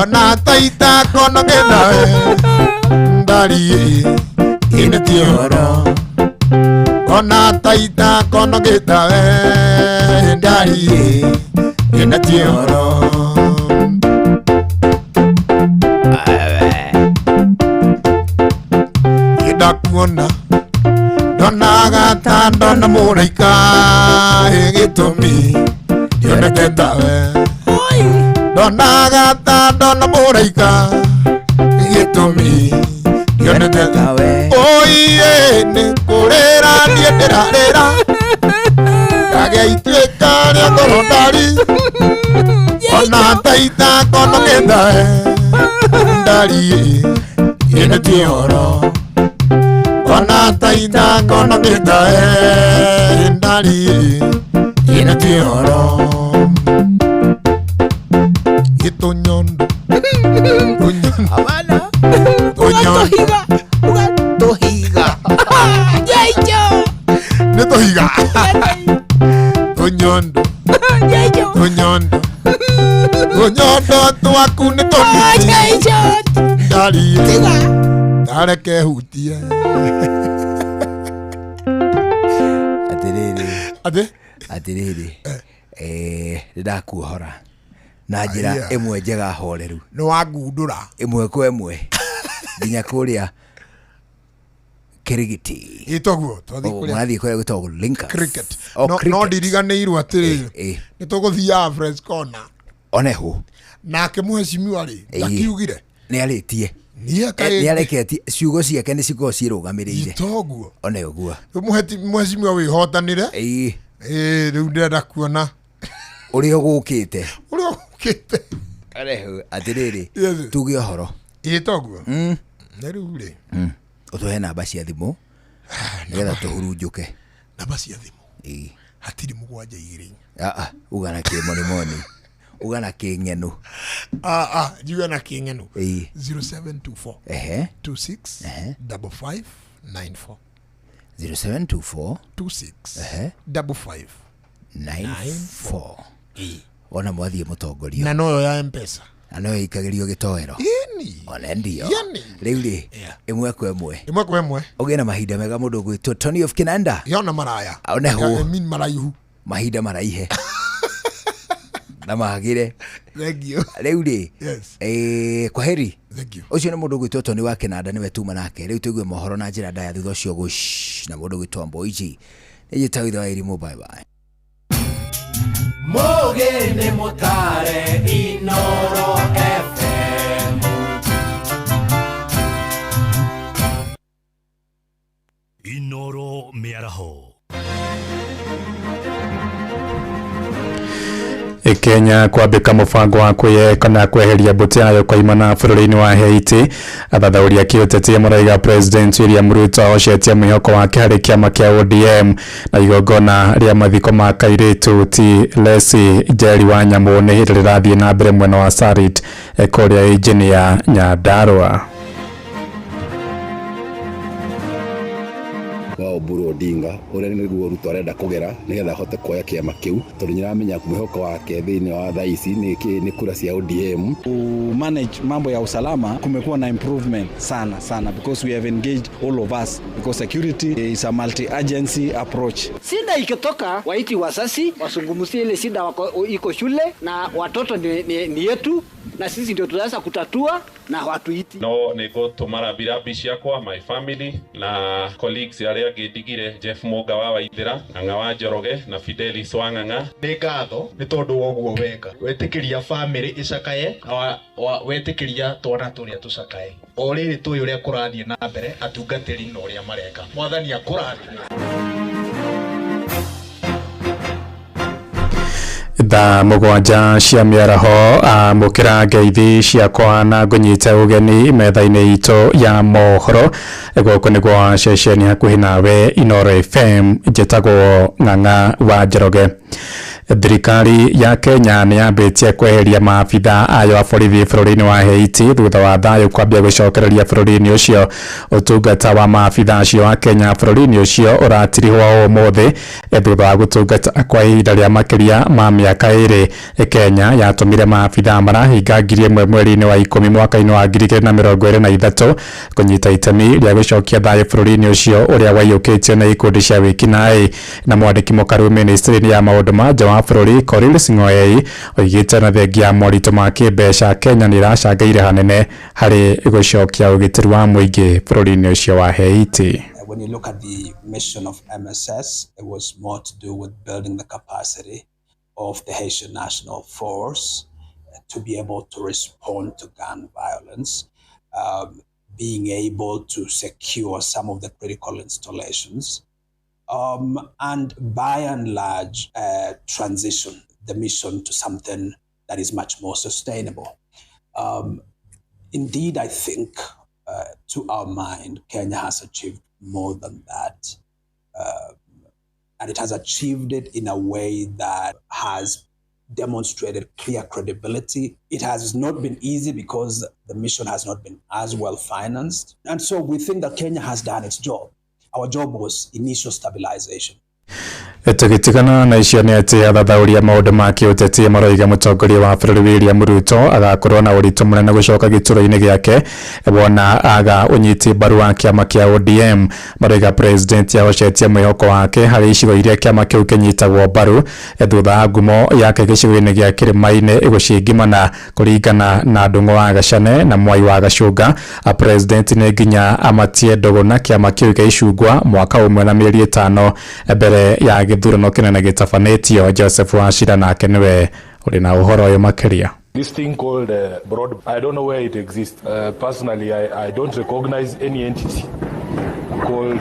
[SPEAKER 3] ona taita konogethawe ndariĩ ĩnĩ ti ũhoro ona taita konogethawe ndariĩ ĩnĩ ti ũhoro ndakuona ndonaga ta ndona mũraika gĩtũmi ndionete tawe ndonaga ta ndona mũraika gĩtũmi ndionete tawe oiye nĩ kũrĩra niĩ ndĩrarĩra ngagĩa ituĩka rĩa ngoro ndari ona taita konogethae ndariĩ ĩnĩ ti ũhoro ona taita konogethae ndariĩ ĩnĩ ti ũhoro gĩtũnyondo
[SPEAKER 7] abana
[SPEAKER 3] tũnyondo
[SPEAKER 7] tũhiga
[SPEAKER 3] nĩ tũhiga tũnyondo tũnyondo tũnyondo twaku nĩ tũnini ndariĩ ndareke hutie
[SPEAKER 7] atiriri
[SPEAKER 3] atĩ
[SPEAKER 7] atiriri nĩndakuohora na njĩra ĩmwe njega horeru
[SPEAKER 3] nĩ wangundũra
[SPEAKER 7] ĩmwe kwa ĩmwe nginya kũrĩa Kirigiti
[SPEAKER 3] ĩtoguo twathiĩ kũrĩa
[SPEAKER 7] mũrathiĩ kũrĩa gwĩtagwo Linkers
[SPEAKER 3] cricket
[SPEAKER 7] O,
[SPEAKER 3] no
[SPEAKER 7] cricket.
[SPEAKER 3] ndiriganĩirwo atĩrĩrĩ nĩ tũgũthiaga Friends Corner
[SPEAKER 7] oneho
[SPEAKER 3] nake mũhecimiwa rĩ ndakiugire
[SPEAKER 7] nĩ arĩtie
[SPEAKER 3] niĩ kaĩ
[SPEAKER 7] nĩ areketie ciugo ciake nĩ cikoragwo ciĩrũgamĩrĩire
[SPEAKER 3] toguo
[SPEAKER 7] one ũguo
[SPEAKER 3] mũhecimiwa wĩhotanĩre
[SPEAKER 7] ĩĩ
[SPEAKER 3] rĩu ndĩrenda kuona
[SPEAKER 7] ũrĩa ũgũkĩte
[SPEAKER 3] ũrĩa ũgũkĩte
[SPEAKER 7] oneho atĩrĩrĩ
[SPEAKER 3] Yes.
[SPEAKER 7] tuge ũhoro
[SPEAKER 3] ĩĩ toguo na rĩu rĩ
[SPEAKER 7] ũtũhe namba cia thimũ nĩgetha tũhurunjũke
[SPEAKER 3] namba cia thimũ
[SPEAKER 7] ĩĩ
[SPEAKER 3] hatirĩ mũgwanja igĩrĩ
[SPEAKER 7] aa uga na kĩmonimoni uga na kĩng'eno
[SPEAKER 3] njuge na kĩng'eno
[SPEAKER 7] ĩĩ
[SPEAKER 3] 0724
[SPEAKER 7] ehe
[SPEAKER 3] 26 55 94
[SPEAKER 7] 0724
[SPEAKER 3] 26
[SPEAKER 7] ehe
[SPEAKER 3] 55
[SPEAKER 7] 94 ona mwathiĩ mũtongorio
[SPEAKER 3] na noyo ya mpesa
[SPEAKER 7] na noyo ikagĩrio gĩtoero
[SPEAKER 3] ĩni
[SPEAKER 7] ona ndio
[SPEAKER 3] Yani.
[SPEAKER 7] rĩu rĩ ĩmwe kwa ĩmwe
[SPEAKER 3] ĩmwe kwa ĩmwe
[SPEAKER 7] ũgĩe na mahinda mega mũndũ ũgwĩtwo Tony of Kinanda
[SPEAKER 3] yona maraya
[SPEAKER 7] Oneho.
[SPEAKER 3] I mean maraihu
[SPEAKER 7] mahinda maraihe na magĩre
[SPEAKER 3] thank you
[SPEAKER 7] rĩu rĩ
[SPEAKER 3] yes
[SPEAKER 7] kwa heri
[SPEAKER 3] thank you
[SPEAKER 7] ũcio nĩ mũndũ ũgwĩtwo Tony wa Kinanda nĩwe tuma nake rĩu tũigue mohoro na njĩra ndaya thutha ũcio gũsh na mũndũ ũgwĩtwo Mboiji nĩ njĩtagwo ithe wa irimũ bye bye
[SPEAKER 1] Mugi nĩ mũtare Inoro FM
[SPEAKER 8] Inoro mĩaraho
[SPEAKER 9] Kenya kwambĩka mũbango wa kwĩyeka na kweheria mbũtũ yayo koimana bũrũri-inĩ wa Haiti athathaũri a kĩũteti maraiga President William Ruto ahocetie mwĩhoko wake harĩ kĩama kĩa ODM na igongona rĩa mathiko ma kairĩtu ti Lesi Njeri wa Nyamũ nĩ hĩndĩ rĩrathiĩ na mbere mwena wa Sarit kũrĩa injini ya Nyandarua.
[SPEAKER 10] Wa Oburu Odinga ũrĩa nĩguo Ruto arenda kũgera nĩgetha ahote kuoya kĩama kĩu, tondũ nĩaramenya mwĩhoko wake thĩinĩ wa thaa ici nĩ kura cia ODM.
[SPEAKER 20] Manage mambo ya usalama, kumekuwa na improvement sana sana because we have engaged all of us because security is a multi-agency approach.
[SPEAKER 11] Shida ikitoka waiti wasasi wasungumusie ile shida wako, iko shule na watoto ni yetu na sisi ndio tunaweza kutatua na watuiti.
[SPEAKER 12] No nĩ ngũtũma rambirambi ciakwa my family na colleagues arĩa angĩ ndigire, Jeff Mũnga wa Waithĩra, Ng'ang'a wa Njoroge na Fidelis wa Ng'ang'a.
[SPEAKER 13] Nĩ ngatho nĩ tondũ wa ũguo weka wetĩkĩria family ĩcakaye na wetĩkĩria twana tũrĩa tũcakaye. O rĩrĩ tũĩ ũrĩa kũrathiĩ na mbere atungatĩri na ũrĩa mareka. Mwathani akũrathime.
[SPEAKER 9] Thaa 7 cia mĩaraho, amũkĩra ngeithi ciakwa na ngũnyite ũgeni metha-inĩ itũ ya mohoro. Gũkũ nĩguo ceceni hakuhĩ nawe Inooro FM, njĩtagwo Ng'ang'a wa Njoroge. Thirikari ya Kenya nĩ yambĩtie kweheria maabitha ayo a borithi bũrũri-inĩ wa Haiti thutha wa thayũ kwambia gũcokereria bũrũri-inĩ ũcio. Ũtungata wa maabitha acio a Kenya bũrũri-inĩ ũcio ũratirihwo ũmũthĩ thutha wa gũtungata kwa ihinda rĩa makĩria ma mĩaka 2. Kenya yatũmire maabitha marahinga 1000 mweri-inĩ wa 10 mwaka-inĩ wa 2023 kũnyita itemi rĩa gũcokia thayũ bũrũri-inĩ ũcio ũrĩa waiyũkĩtio nĩ ikundi cia wĩkinaĩ. Na mwandĩki mũkaru ministry-inĩ ya maũndũ ma nja wa bũrũri Korir Sing'oei oigĩte na thengia ya moritũ ma kĩmbeca Kenya nĩ ĩracangĩire hanene harĩ gũcokia ũgitĩri wa mũingĩ bũrũri-inĩ ũcio wa Haiti.
[SPEAKER 14] When you look at the mission of MSS, it was more to do with building the capacity of the Haitian National Force to be able to respond to gun violence, being able to secure some of the critical installations, and by and large transition the mission to something that is much more sustainable. Indeed, I think to our mind, Kenya has achieved more than that. And it has achieved it in a way that has demonstrated clear credibility. It has not been easy because the mission has not been as well financed. And so we think that Kenya has done its job. Our job was initial stabilization.
[SPEAKER 9] Tũgĩtigana na icio nĩ atĩ athathaũri a maũndũ ma kĩũteti maroiga mũtongoria wa bũrũri William Ruto agakorwo na ũritũ mũnene gũcoka gĩturwa-inĩ gĩake wona aga ũnyiti mbaru wa kĩama kĩa ODM. Maroiga president ahocetie mwĩhoko wake harĩ icigo iria kĩama kĩu kĩnyitagwo mbaru thutha wa ngumo yake gĩcigo-inĩ gĩa kĩrĩma-inĩ gũcingimana kũringana na Ndung'u wa Gacane na Mwai wa Gacunga. President nĩ nginya amatie ndũgũ na kĩama kĩu kĩa icungwa mwaka ũmwe na mĩeri 5 mbere ya gĩthurano kĩnene gĩtabanĩtio. Joseph Wachira nake nĩwe ũrĩ na ũhoro ũyũ makĩria.
[SPEAKER 18] This thing called broad, I don't know where it exists. Personally, I don't recognize any entity called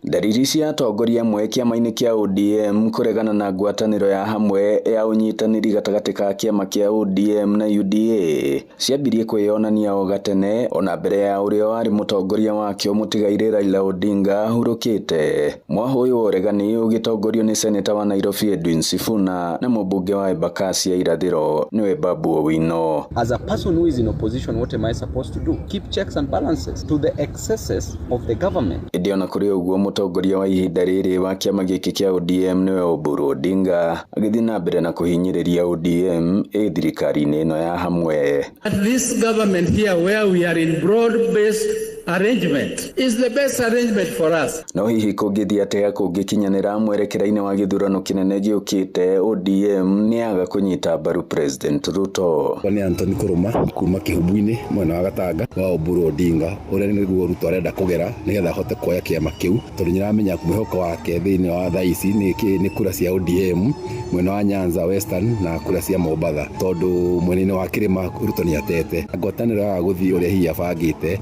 [SPEAKER 19] Ndariri cia atongoria amwe kĩama-inĩ kĩa ODM kũregana na ngwatanĩro ya hamwe ya ũnyitanĩri gatagatĩ ka kĩama kĩa ODM na UDA ciambirie kwĩyonania o gatene ona mbere ya ũrĩa warĩ mũtongoria wakĩo mũtigairĩ Raila Odinga ahurũkĩte. Mwahũ ũyũ wa ũregani ũgĩtongorio nĩ seneta wa Nairobi Edwin Sifuna na mũmbunge wa Embakasi ya Irathĩro nĩwe Babu Owino.
[SPEAKER 21] As a person who is in opposition, what am I supposed to do? Keep checks and balances to the excesses of the government.
[SPEAKER 19] Ĩndĩ ona kũrĩ ũguo mũtongoria wa ihinda rĩrĩ wa kĩama gĩkĩ kĩa ODM nĩwe Oburu Odinga agĩthiĩ na mbere na kũhinyĩrĩria ODM ĩ thirikari-inĩ ĩno ya hamwe.
[SPEAKER 23] This government here where we are in broad-based arrangement is the best arrangement for us.
[SPEAKER 19] No hihi kũngĩthiĩ atĩa kũngĩkinyanĩra mwerekera-inĩ wa gĩthurano kĩnene gĩũkĩte ODM nĩyaga kũnyita mbaru President Ruto.
[SPEAKER 10] Nĩ Anthony Kũrũma kuma Kĩhumbu-inĩ mwena wa Gatanga wa Oburu Odinga ũrĩa nĩguo Ruto arenda kũgera nĩgetha ahote kuoya kĩama kĩu, tondũ nĩaramenya mwĩhoko wake thĩinĩ wa thaa ici nĩ kura cia ODM mwena wa Nyanza Western na kura cia Mombatha, tondũ mwena-inĩ wa kĩrĩma Ruto nĩatete. Ngwatanĩro yaga gũthiĩ ũrĩa hihi abangĩte,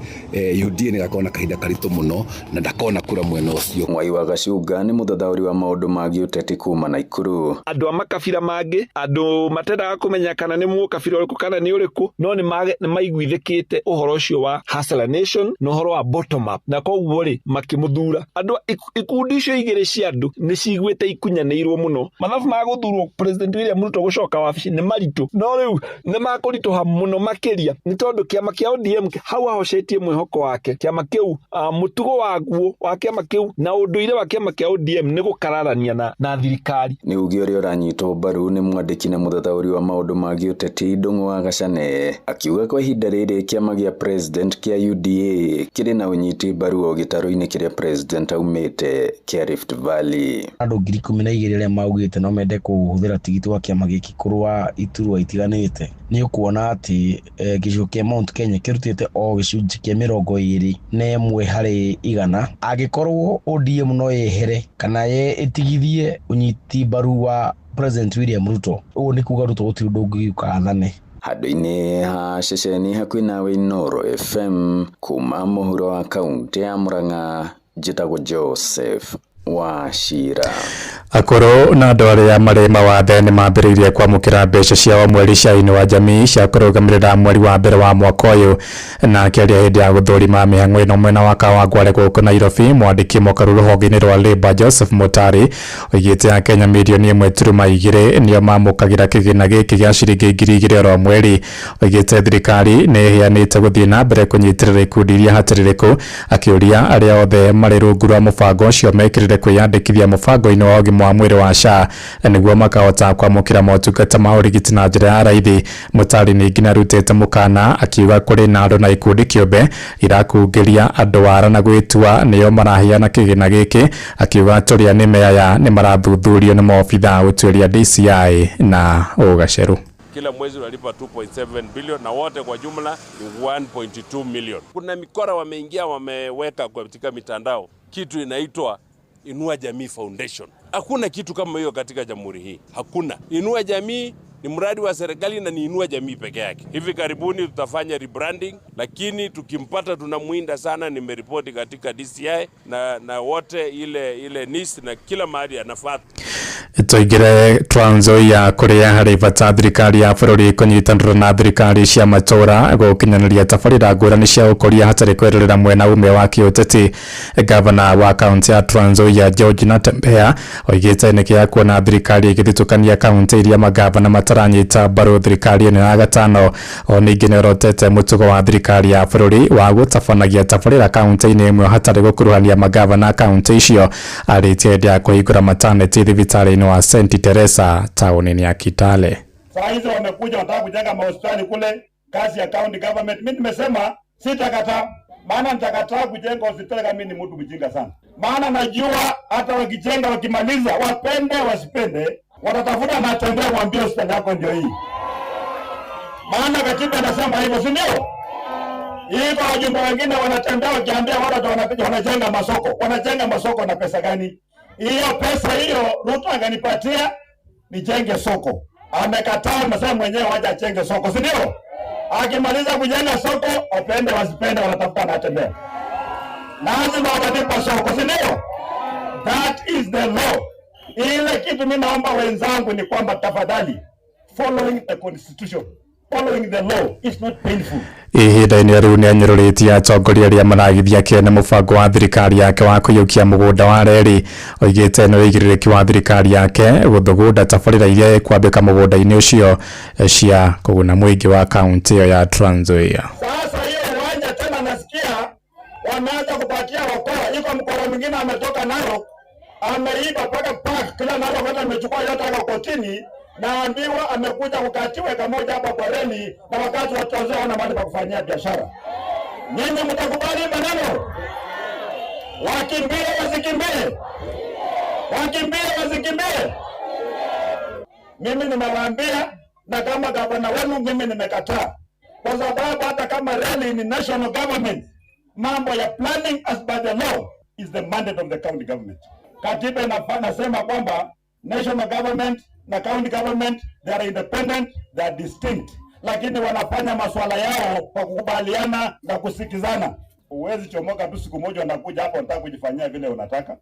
[SPEAKER 10] UDA nĩgakorwo na kahinda karitũ mũno na ndakona kura mwena ũcio.
[SPEAKER 19] Mwai wa Gacunga nĩ mũthathaũri wa maũndũ ma gĩũteti kuma Naikuru.
[SPEAKER 26] Andũ a makabira mangĩ, andũ matendaga kũmenya kana nĩ mũkabira ũrĩkũ kana nĩ ũrĩkũ, no nĩ maiguithĩkĩte ũhoro ũcio wa Hustler Nation na ũhoro wa bottom up, na koguo rĩ makĩmũthura. Andũ ikundi icio igĩrĩ cia andũ nĩ ciguĩte ikunyanĩirwo mũno. Mathabu ma gũthurwo President William Ruto gũcoka wabici nĩ maritũ, no rĩu nĩ makũritũha mũno makĩria nĩ tondũ kĩama kĩa ODM hau ahocetie mwĩhoko wake. ciake. Kĩama kĩu mũtugo waguo wa kĩama kĩu na ũndũire wa kĩama kĩa ODM nĩ gũkararania na thirikari.
[SPEAKER 19] Nĩ uge ũrĩa ũranyitwo mbaru nĩ mwandĩki na mũthathaũri wa maũndũ ma gĩũteti Ndung'u wa Gacane akiuga kwa ihinda rĩrĩ kĩama gĩa president kĩa UDA kĩrĩ na ũnyiti mbaru o gĩtarũ-inĩ kĩrĩa president aumĩte kĩa Rift Valley.
[SPEAKER 2] Andũ 12,000 arĩa maugĩte no mende kũhũthĩra tigiti wa kĩama gĩkĩ kũrũa iturwa itiganĩte. Nĩ ũkuona atĩ gĩcigo kĩa Mount Kenya kĩrutĩte o gĩcunjĩ kĩa 21 harĩ igana. Angĩkorwo ODM no yehere kana ĩtigithie ũnyiti mbaru wa President William Ruto, ũguo nĩ kuga Ruto gũtirĩ ũndũ ũngĩũka athane.
[SPEAKER 19] Handũ-inĩ ha ceceni hakuhĩ nawe Inooro FM kuma mũhuro wa kaunti ya Murang'a, njĩtagwo Joseph Wachira.
[SPEAKER 9] Akũrũ na andũ arĩa marĩ mawathe nĩ mambĩrĩirie kwamũkĩra mbeca cia o mweri cia Inua Jamii cia kũrũgamĩrĩra mweri wa mbere wa mwaka ũyũ. Na akĩaria hĩndĩ ya gũthũrima mĩhang'o ĩno mwena wa Kawangware gũkũ Nairobi, mwandĩki mũkaru rũhonge-inĩ rwa Labour Joseph Mutari oigĩte Akenya mirioni 1.2 nĩo mamũkagĩra kĩgĩna gĩkĩ gĩa ciringi 2,000 oro mweri. Oigĩte thirikari nĩ ĩheanĩte gũthiĩ na mbere kũnyitĩrĩra ikundi iria hatĩrĩrĩku, akĩũria arĩa othe marĩ rungu rwa mũbango ũcio mekĩrĩre kwĩyandĩkithia mũbango-inĩ wa ũgima wa mwĩrĩ wa SHA nĩguo makahota kwamũkĩra motungata ma ũrigiti na njĩra ya raithi. Mutari ningĩ nĩarutĩte mũkana akiuga kũrĩ na andũ na ikundi kĩũmbe irakungĩria andũ wara na gwĩtua nĩo maraheana kĩgĩna gĩkĩ, akiuga atũria nĩme aya nĩ marathuthurio nĩ maobithaa ũtuĩria DCI na ũgaceru.
[SPEAKER 5] Kila mwezi unalipa 2.7 billion na wote kwa jumla ni 1.2 million. Kuna mikora wameingia wameweka katika mitandao kitu inaitwa Inua Jamii Foundation. Hakuna kitu kama hiyo katika jamhuri hii. Hakuna. Inua Jamii ni mradi wa serikali na ni Inua Jamii peke yake. Hivi karibuni tutafanya rebranding, lakini tukimpata tunamuinda sana. Nimeripoti katika DCI na wote ile NIS na kila mahali anafuata.
[SPEAKER 9] Tũingĩre Trans Nzoia kũrĩa harĩ bata thirikari ya bũrũri kũnyitanĩra na thirikari cia matũũra gũkinyanĩria tabarĩra ngũrani cia ũkũria hatarĩ kwerũrĩra mwena ũmwe wa kĩũteti. Gavana wa kaunti ya Trans Nzoia George Natembeya oigĩte nĩ kĩa kuona thirikari ĩgĩthutũkania kaunti iria magavana mataranyita mbaru thirikari ĩno ya gatano. O ningĩ nĩorotete mũtugo wa thirikari ya bũrũri wa gũtabanagia tabarĩra kaunti-inĩ ĩmwe hatarĩ gũkuruhania magavana kaunti icio. Arĩtie hĩndĩ ya kũhingũra maternity thibitarĩ-inĩ wa St Teresa tauni ya Kitale.
[SPEAKER 16] Saa hizo wamekuja wanataka kujenga mahospitali kule, kazi ya county government. Mimi nimesema sitakataa, maana nitakataa kujenga hospitali kama mimi ni mtu mjinga sana. Maana najua hata wakijenga wakimaliza, wapende wasipende, watatafuta matembea waambie hospitali yako ndio hii. Maana katiba inasema hivyo, si ndio? Iko wajumbe wengine wanatembea wakiambia watu wanapiga wanajenga masoko. Wanajenga masoko na pesa gani? Hiyo pesa hiyo Ruto anganipatia nijenge soko. Amekataa, amesema mwenyewe waje ajenge soko, si ndio? Akimaliza kujenga soko, wapende wasipende wanatafuta na atembea. Lazima watalipa soko, si ndio? That is the law. Ile kitu mimi naomba wenzangu ni kwamba tafadhali, following the constitution, following the law is not painful.
[SPEAKER 9] Ihinda-inĩ rĩu nĩanyũrũrĩtie atongoria arĩa maragithia kĩene mũbango wa thirikari yake wa kũiyũkia mũgũnda wa reri. Oigĩte nĩ ũigĩrĩrĩki wa thirikari yake gũthugunda tabarĩra iria ĩkwambĩka mũgũnda-inĩ ũcio cia kũguna mũingĩ wa kaunti ĩyo ya Trans Nzoia.
[SPEAKER 16] Sasa hiyo uwanja tena nasikia wameanza kupatia wakora. Iko mkora mwingine ametoka Narok, ameiba mpaka park kila Narok, hata amechukua yote kwa kotini. Naambiwa amekuja kukatiwa eka moja hapa kwa reli, na wakati watu wazee wana mahali pa kufanyia biashara. Nyinyi mtakubali maneno? Wakimbie wasikimbie? Wakimbie wasikimbie? Mimi nimewaambia, na kama gavana wenu mimi nimekataa, kwa sababu hata kama reli ni national government, mambo ya planning as by the law is the mandate of the county government. Katiba inasema kwamba national government na county government, they are independent, they are distinct, lakini wanafanya masuala yao kwa kukubaliana na kusikizana. Huwezi chomoka tu siku moja unakuja hapo unataka kujifanyia vile unataka.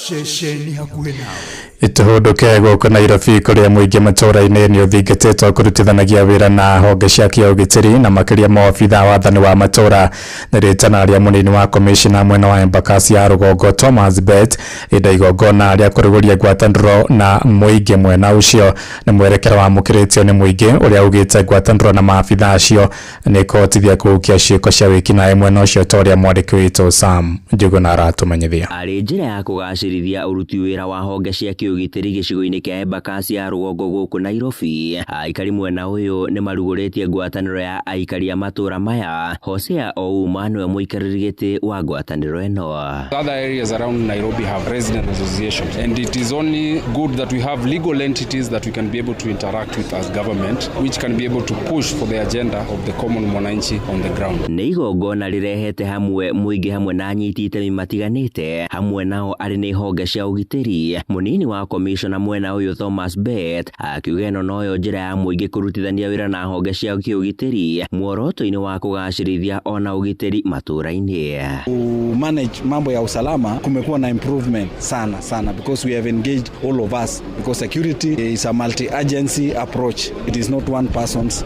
[SPEAKER 1] Ceceni hakuhĩ nawe.
[SPEAKER 9] Tũhũndũke gũkũ Nairobi kũrĩa mũingĩ matũũra-inĩ nĩ ũthingatĩtwo kũrutithanagia wĩra na honge cia kĩũgitĩri na makĩria maobitha wathani wa matũũra. Nĩ rĩtana rĩa mũnini wa komishona mwena wa Embakasi ya rũgongo Thomas Bett ĩnda igongona rĩa kũrugũria ngwatanĩro na mũingĩ mwena ũcio. Nĩ mwerekera wamũkĩrĩtio nĩ mũingĩ ũrĩa ugĩte ngwatanĩro na maabitha acio nĩ kũhotithia kũhukia ciĩko cia wĩkinaĩ mwena ũcio ta ũrĩa mwandĩki witũ Sam Njuguna aratũmenyithia.
[SPEAKER 6] Arĩ njĩra ya kũgacĩrithia ũruti wĩra wa honge cia kĩũgitĩri gĩcigo-inĩ kĩa Embakasi ya rũgongo gũkũ Nairobi, aikari mwena ũyũ nĩ marugũrĩtie ngwatanĩro ya aikari a matũũra maya. Hosea Ouma nĩwe mũikarĩri gĩtĩ wa ngwatanĩro ĩno.
[SPEAKER 15] Other areas around Nairobi have resident associations, and it is only good that we have legal entities that we can be able to interact with as government, which can be able to push for the agenda of the common mwananchi on the ground.
[SPEAKER 6] Nĩ igongona rĩrehete hamwe mũingĩ hamwe na anyiti itemi matiganĩte, hamwe nao arĩ nĩ honge cia ũgitĩri. Mũnini wa komishona mwena ũyũ Thomas Bett akiuga ĩno noyo njĩra ya mũingĩ kũrutithania wĩra na honge cia kĩũgitĩri muoroto-inĩ wa kũgacĩrithia ona ũgitĩri matũũra-inĩ.
[SPEAKER 20] Manage mambo ya usalama, kumekuwa na improvement sana sana because we have engaged all of us, because security is a multi-agency approach. It is not one person's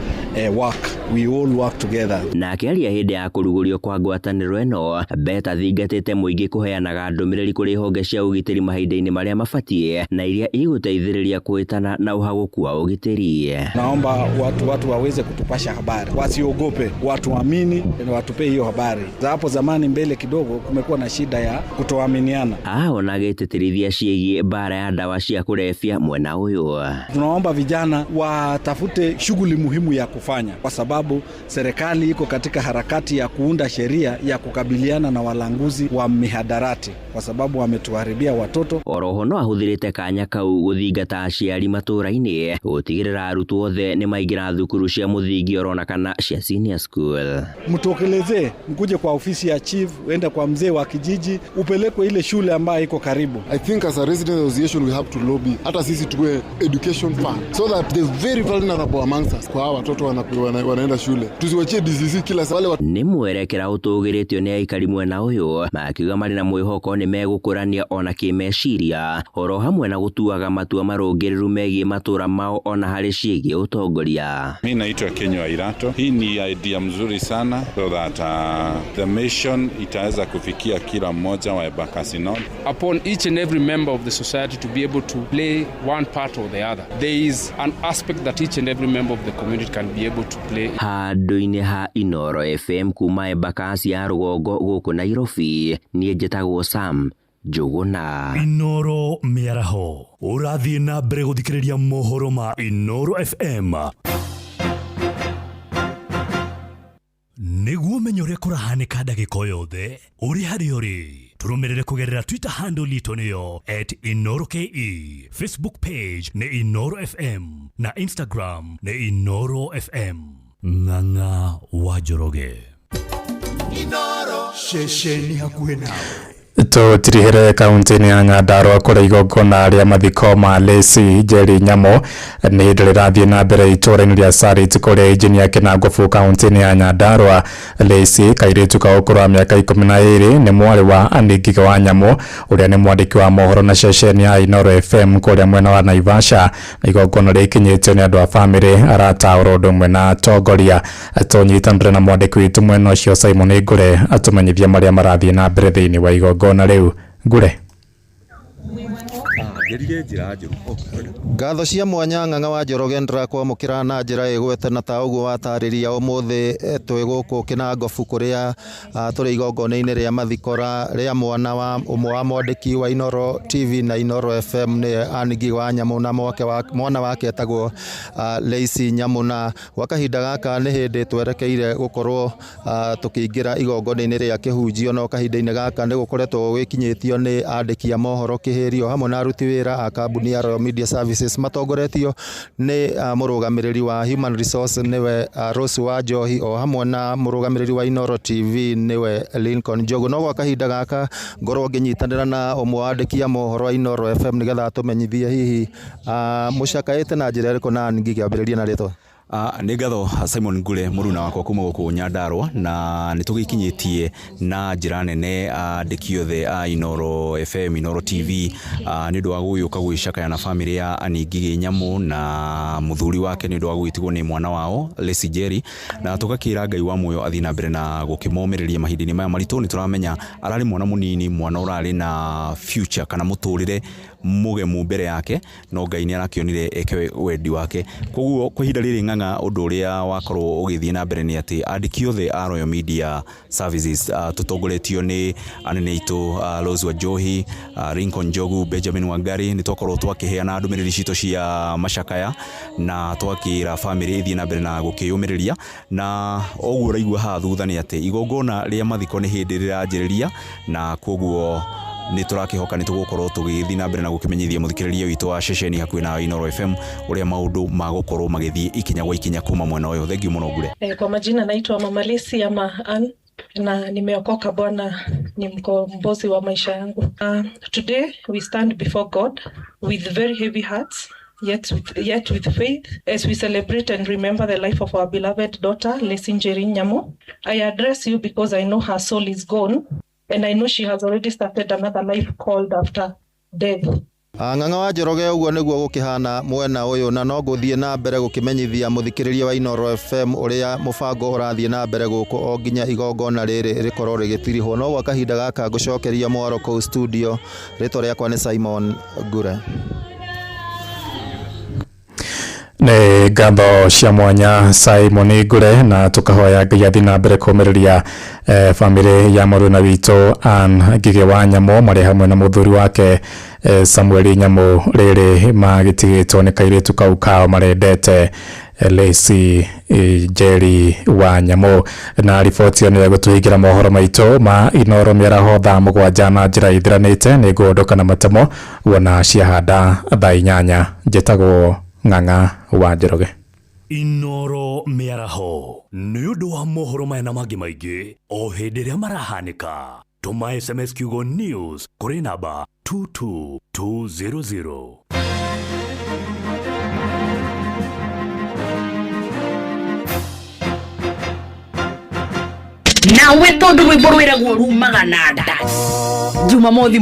[SPEAKER 20] work. We all work together.
[SPEAKER 6] Na akĩaria hĩndĩ ya kũrugũrio kwa ngwatanĩro ĩno, Bett athingatĩte mũingĩ kũheanaga ndũmĩrĩri kũrĩ honge cia ũgitĩri mahinda-inĩ marĩa mabatiĩ na iria igũteithĩrĩria kũhĩtana na ũhagũku wa ũgitĩri.
[SPEAKER 20] Naomba watu waweze kutupasha habari, wasiogope, watuamini na watupe hiyo habari. Za hapo zamani mbele kidogo kumekuwa na shida ya kutoaminiana.
[SPEAKER 6] Ona agĩtĩtĩrithia ciĩgiĩ mbara ya ndawa cia kũrebia mwena ũyũ.
[SPEAKER 20] Tunaomba vijana watafute shughuli muhimu ya kufanya, kwa sababu serikali iko katika harakati ya kuunda sheria ya kukabiliana na walanguzi wa mihadarati, kwa sababu wametuharibia watoto.
[SPEAKER 6] Oroho no ahũthĩrĩte kanya kau gũthingata aciari matũũra-inĩ gũtigĩrĩra arutwo othe nĩ maingĩra thukuru cia mũthingi orona kana cia senior school.
[SPEAKER 20] Mtokelezee, mkuje kwa ofisi ya chief, uende kwa mzee wa kijiji, upelekwe ile shule ambayo iko karibu.
[SPEAKER 17] I think as a resident association we have to lobby, hata sisi tuwe education fund so that the very vulnerable amongst us, kwa hawa watoto wanaenda shule, tusiwachie DCC kila saa wale.
[SPEAKER 6] Nĩ mwerekera ũtũgĩrĩtio nĩ aikari mwena ũyũ makiuga marĩ na mwĩhoko nĩ megũkũrania ona kĩmeciria oro hamwe na gũtuaga matua marũngĩrĩru megiĩ matũũra mao ona harĩ ciĩgiĩ ũtongoria.
[SPEAKER 22] Mimi naitwa Kenywa Irato. Hii ni idea mzuri sana so that the mission itaweza kufikia kila mmoja wa Embakasi North.
[SPEAKER 15] Upon each and every member of the society to be able to play one part or the other. There is an aspect that each and every member of the community can be able to play.
[SPEAKER 6] Handũ-inĩ ha Inooro FM kuma Embakasi ya rũgongo gũkũ Nairobi, niĩ njĩtagwo Sam Njuguna.
[SPEAKER 8] Inooro mĩaraho ũrathiĩ na mbere gũthikĩrĩria mohoro ma Inooro FM. Nĩguo ũmenye ũrĩa kũrahanĩka ndagĩka o yothe ũrĩ harĩa ũrĩ, tũrũmĩrĩre kũgerera Twitter handle itũ nĩyo @InooroKE, Facebook page nĩ Inooro FM na Instagram nĩ Inooro FM. Ng'ang'a wa Njoroge.
[SPEAKER 1] Inooro ceceni hakuhĩ nawe.
[SPEAKER 9] Tũtirihere kaunti-inĩ ya Nyandarua kũrĩa igongona rĩa mathiko ma Lesi Njeri Nyamo nĩ hĩndĩ rĩrathiĩ na mbere itũũra-inĩ rĩa Sarit kũrĩa injinia Kĩnangobu kaunti-inĩ ya Nyandarua. Lesi kairĩtu ka ũkũrũ wa mĩaka 12 nĩ mwarĩ wa Annie Ngigĩ wa Nyamũ ũrĩa nĩ mwandĩki wa mohoro na ceceni ya Inooro FM kũrĩa mwena wa Naivasha, na igongona rĩkinyĩtio nĩ andũ a bamĩrĩ, arata oro ũndũ ũmwe na atongoria. Tũnyitanĩre na mwandĩki witũ mwena ũcio Simon Ngure atũmenyithie marĩa marathiĩ na mbere thĩinĩ wa igongona rĩu. Ngure.
[SPEAKER 24] Ngatho cia mwanya Ng'ang'a wa Njoroge ndĩrakwamũkĩra na njĩra ĩgwete na ta ũguo watarĩria ũmũthĩ twĩ gũkũ Kĩnangobu kũrĩa tũrĩ igongona-inĩ rĩa mathiko rĩa mwana wa ũmwe wa mwandĩki wa Inooro TV na Inooro FM nĩye Anne Ngigĩ wa Nyamũ na mwana wake etagwo Lacey Nyamũ. Na gwa kahinda gaka nĩ hĩndĩ twerekeire gũkorwo tũkĩingĩra igongona-inĩ rĩa kĩhunjio, no kahinda-inĩ gaka nĩ gũkoretwo gwĩkinyĩtio nĩ andĩki a mohoro kĩhĩrio hamwe na aruti wĩra a kambuni ya Royal Media Services matongoretio nĩ mũrũgamĩrĩri wa Human Resource nĩwe Rose wa Njohi o hamwe na mũrũgamĩrĩri wa Inooro TV nĩwe Lincoln Njogu. No gwa kahinda gaka ngorwo ngĩnyitanĩra na ũmwe wa andĩki a mohoro a Inooro FM nĩgetha atũmenyithie hihi mũcakaĩte na njĩra ĩrĩkũ na Ngigĩ ambĩrĩrie na rĩtwa.
[SPEAKER 3] Nĩ ngatho Simon Ngure mũruna wakwa kuma gũkũ Nyandarua, na nĩ tũgĩkinyĩtie na njĩra nene andĩki othe a Inooro FM, Inooro TV, nĩ ũndũ wa gũgĩũka gwĩcakaya na bamĩrĩ ya Annie Ngigĩ Nyamũ na mũthuri wake nĩ ũndũ wa gũgĩtigwo nĩ mwana wao Lesi Jerry, na tũgakĩra Ngai wa muoyo athiĩ na mbere na gũkĩmomĩrĩria mahinda-inĩ maya maritũ. Nĩ tũramenya ararĩ mwana mũnini, mwana ũrarĩ na future kana mũtũrĩre mũgemu mbere yake, no Ngai nĩ arakĩonire eke wendi wake. Koguo kwa ihinda rĩrĩ ng'ang'a, ũndũ ũrĩa wakorwo ũgĩthiĩ na mbere nĩ atĩ andĩki othe a Royal Media Services, tũtongoretio nĩ anene aitũ, Rose Wanjohi, Lincoln Njogu, Benjamin Wangari, nĩ twakorwo twakĩheana ndũmĩrĩri citũ cia macakaya na twakĩra bamĩrĩ ĩthiĩ na mbere na gũkĩyũmĩrĩria. Na ũguo ũraigua haha thutha nĩ atĩ igongona rĩa mathiko nĩ hĩndĩ rĩranjĩrĩria, na koguo nĩ tũrakĩhoka nĩ tũgũkorwo tũgĩthiĩ na mbere na gũkĩmenyithia mũthikĩrĩria witũ wa ceceni hakuhĩ na Inooro FM ũrĩa maũndũ magũkorwo magĩthiĩ ikinya gwa ikinya kuma mwena ũyũ. Thank you mũno Ngure.
[SPEAKER 4] Kwa majina naitwa Mama Lesi ama Ann na nimeokoka. Bwana ni mkombozi wa maisha yangu. Today we stand before God with very heavy hearts, yet with faith, as we celebrate and remember the life of our beloved daughter, Lesi Njeri Nyamu. I address you because I know her soul is gone and I know she has already started another life called after death.
[SPEAKER 24] Ng'ang'a wa Njoroge, ũguo nĩguo gũkĩhana mwena ũyũ, na no ngũthiĩ na mbere gũkĩmenyithia mũthikĩrĩria wa Inooro FM ũrĩa mũbango ũrathiĩ na mbere gũkũ o nginya igongona rĩrĩ rĩkorwo rĩgĩtirihwo. No gwa kahinda gaka ngũcokeria mwaro kũu studio. Rĩtwa rĩakwa nĩ Simon Ngure.
[SPEAKER 9] Nĩ ngatho cia mwanya Simon Ngure, na tukahoya Ngai athiĩ na mbere kũmĩrĩria bamĩrĩ ya mũruna witũ Ann Ngigĩ wa Nyamũ marĩ hamwe na mũthuri wake Samuel Nyamũ, rĩrĩ magĩtigĩtwo nĩ kairĩtu kau kao marendete, Lesi Njeri wa Nyamũ. Na riboti ĩyo nĩyo ĩgũtũhingĩra mohoro maitũ ma Inooro mĩaraho thaa 7 na njĩra ithiranĩte. Nĩ ngũndũka na matemo wona ciahanda thaa 8. Njĩtagwo Ng'ang'a wa Njoroge.
[SPEAKER 8] Inooro mĩaraho, nĩ ũndũ wa mohoro maya na mangĩ maingĩ o hĩndĩ ĩrĩa marahanĩka, tũma SMS kiugo news kũrĩ namba 22200.
[SPEAKER 7] Nawe tondu rwimbo rwiragwo rumaga na nda Jumamothi.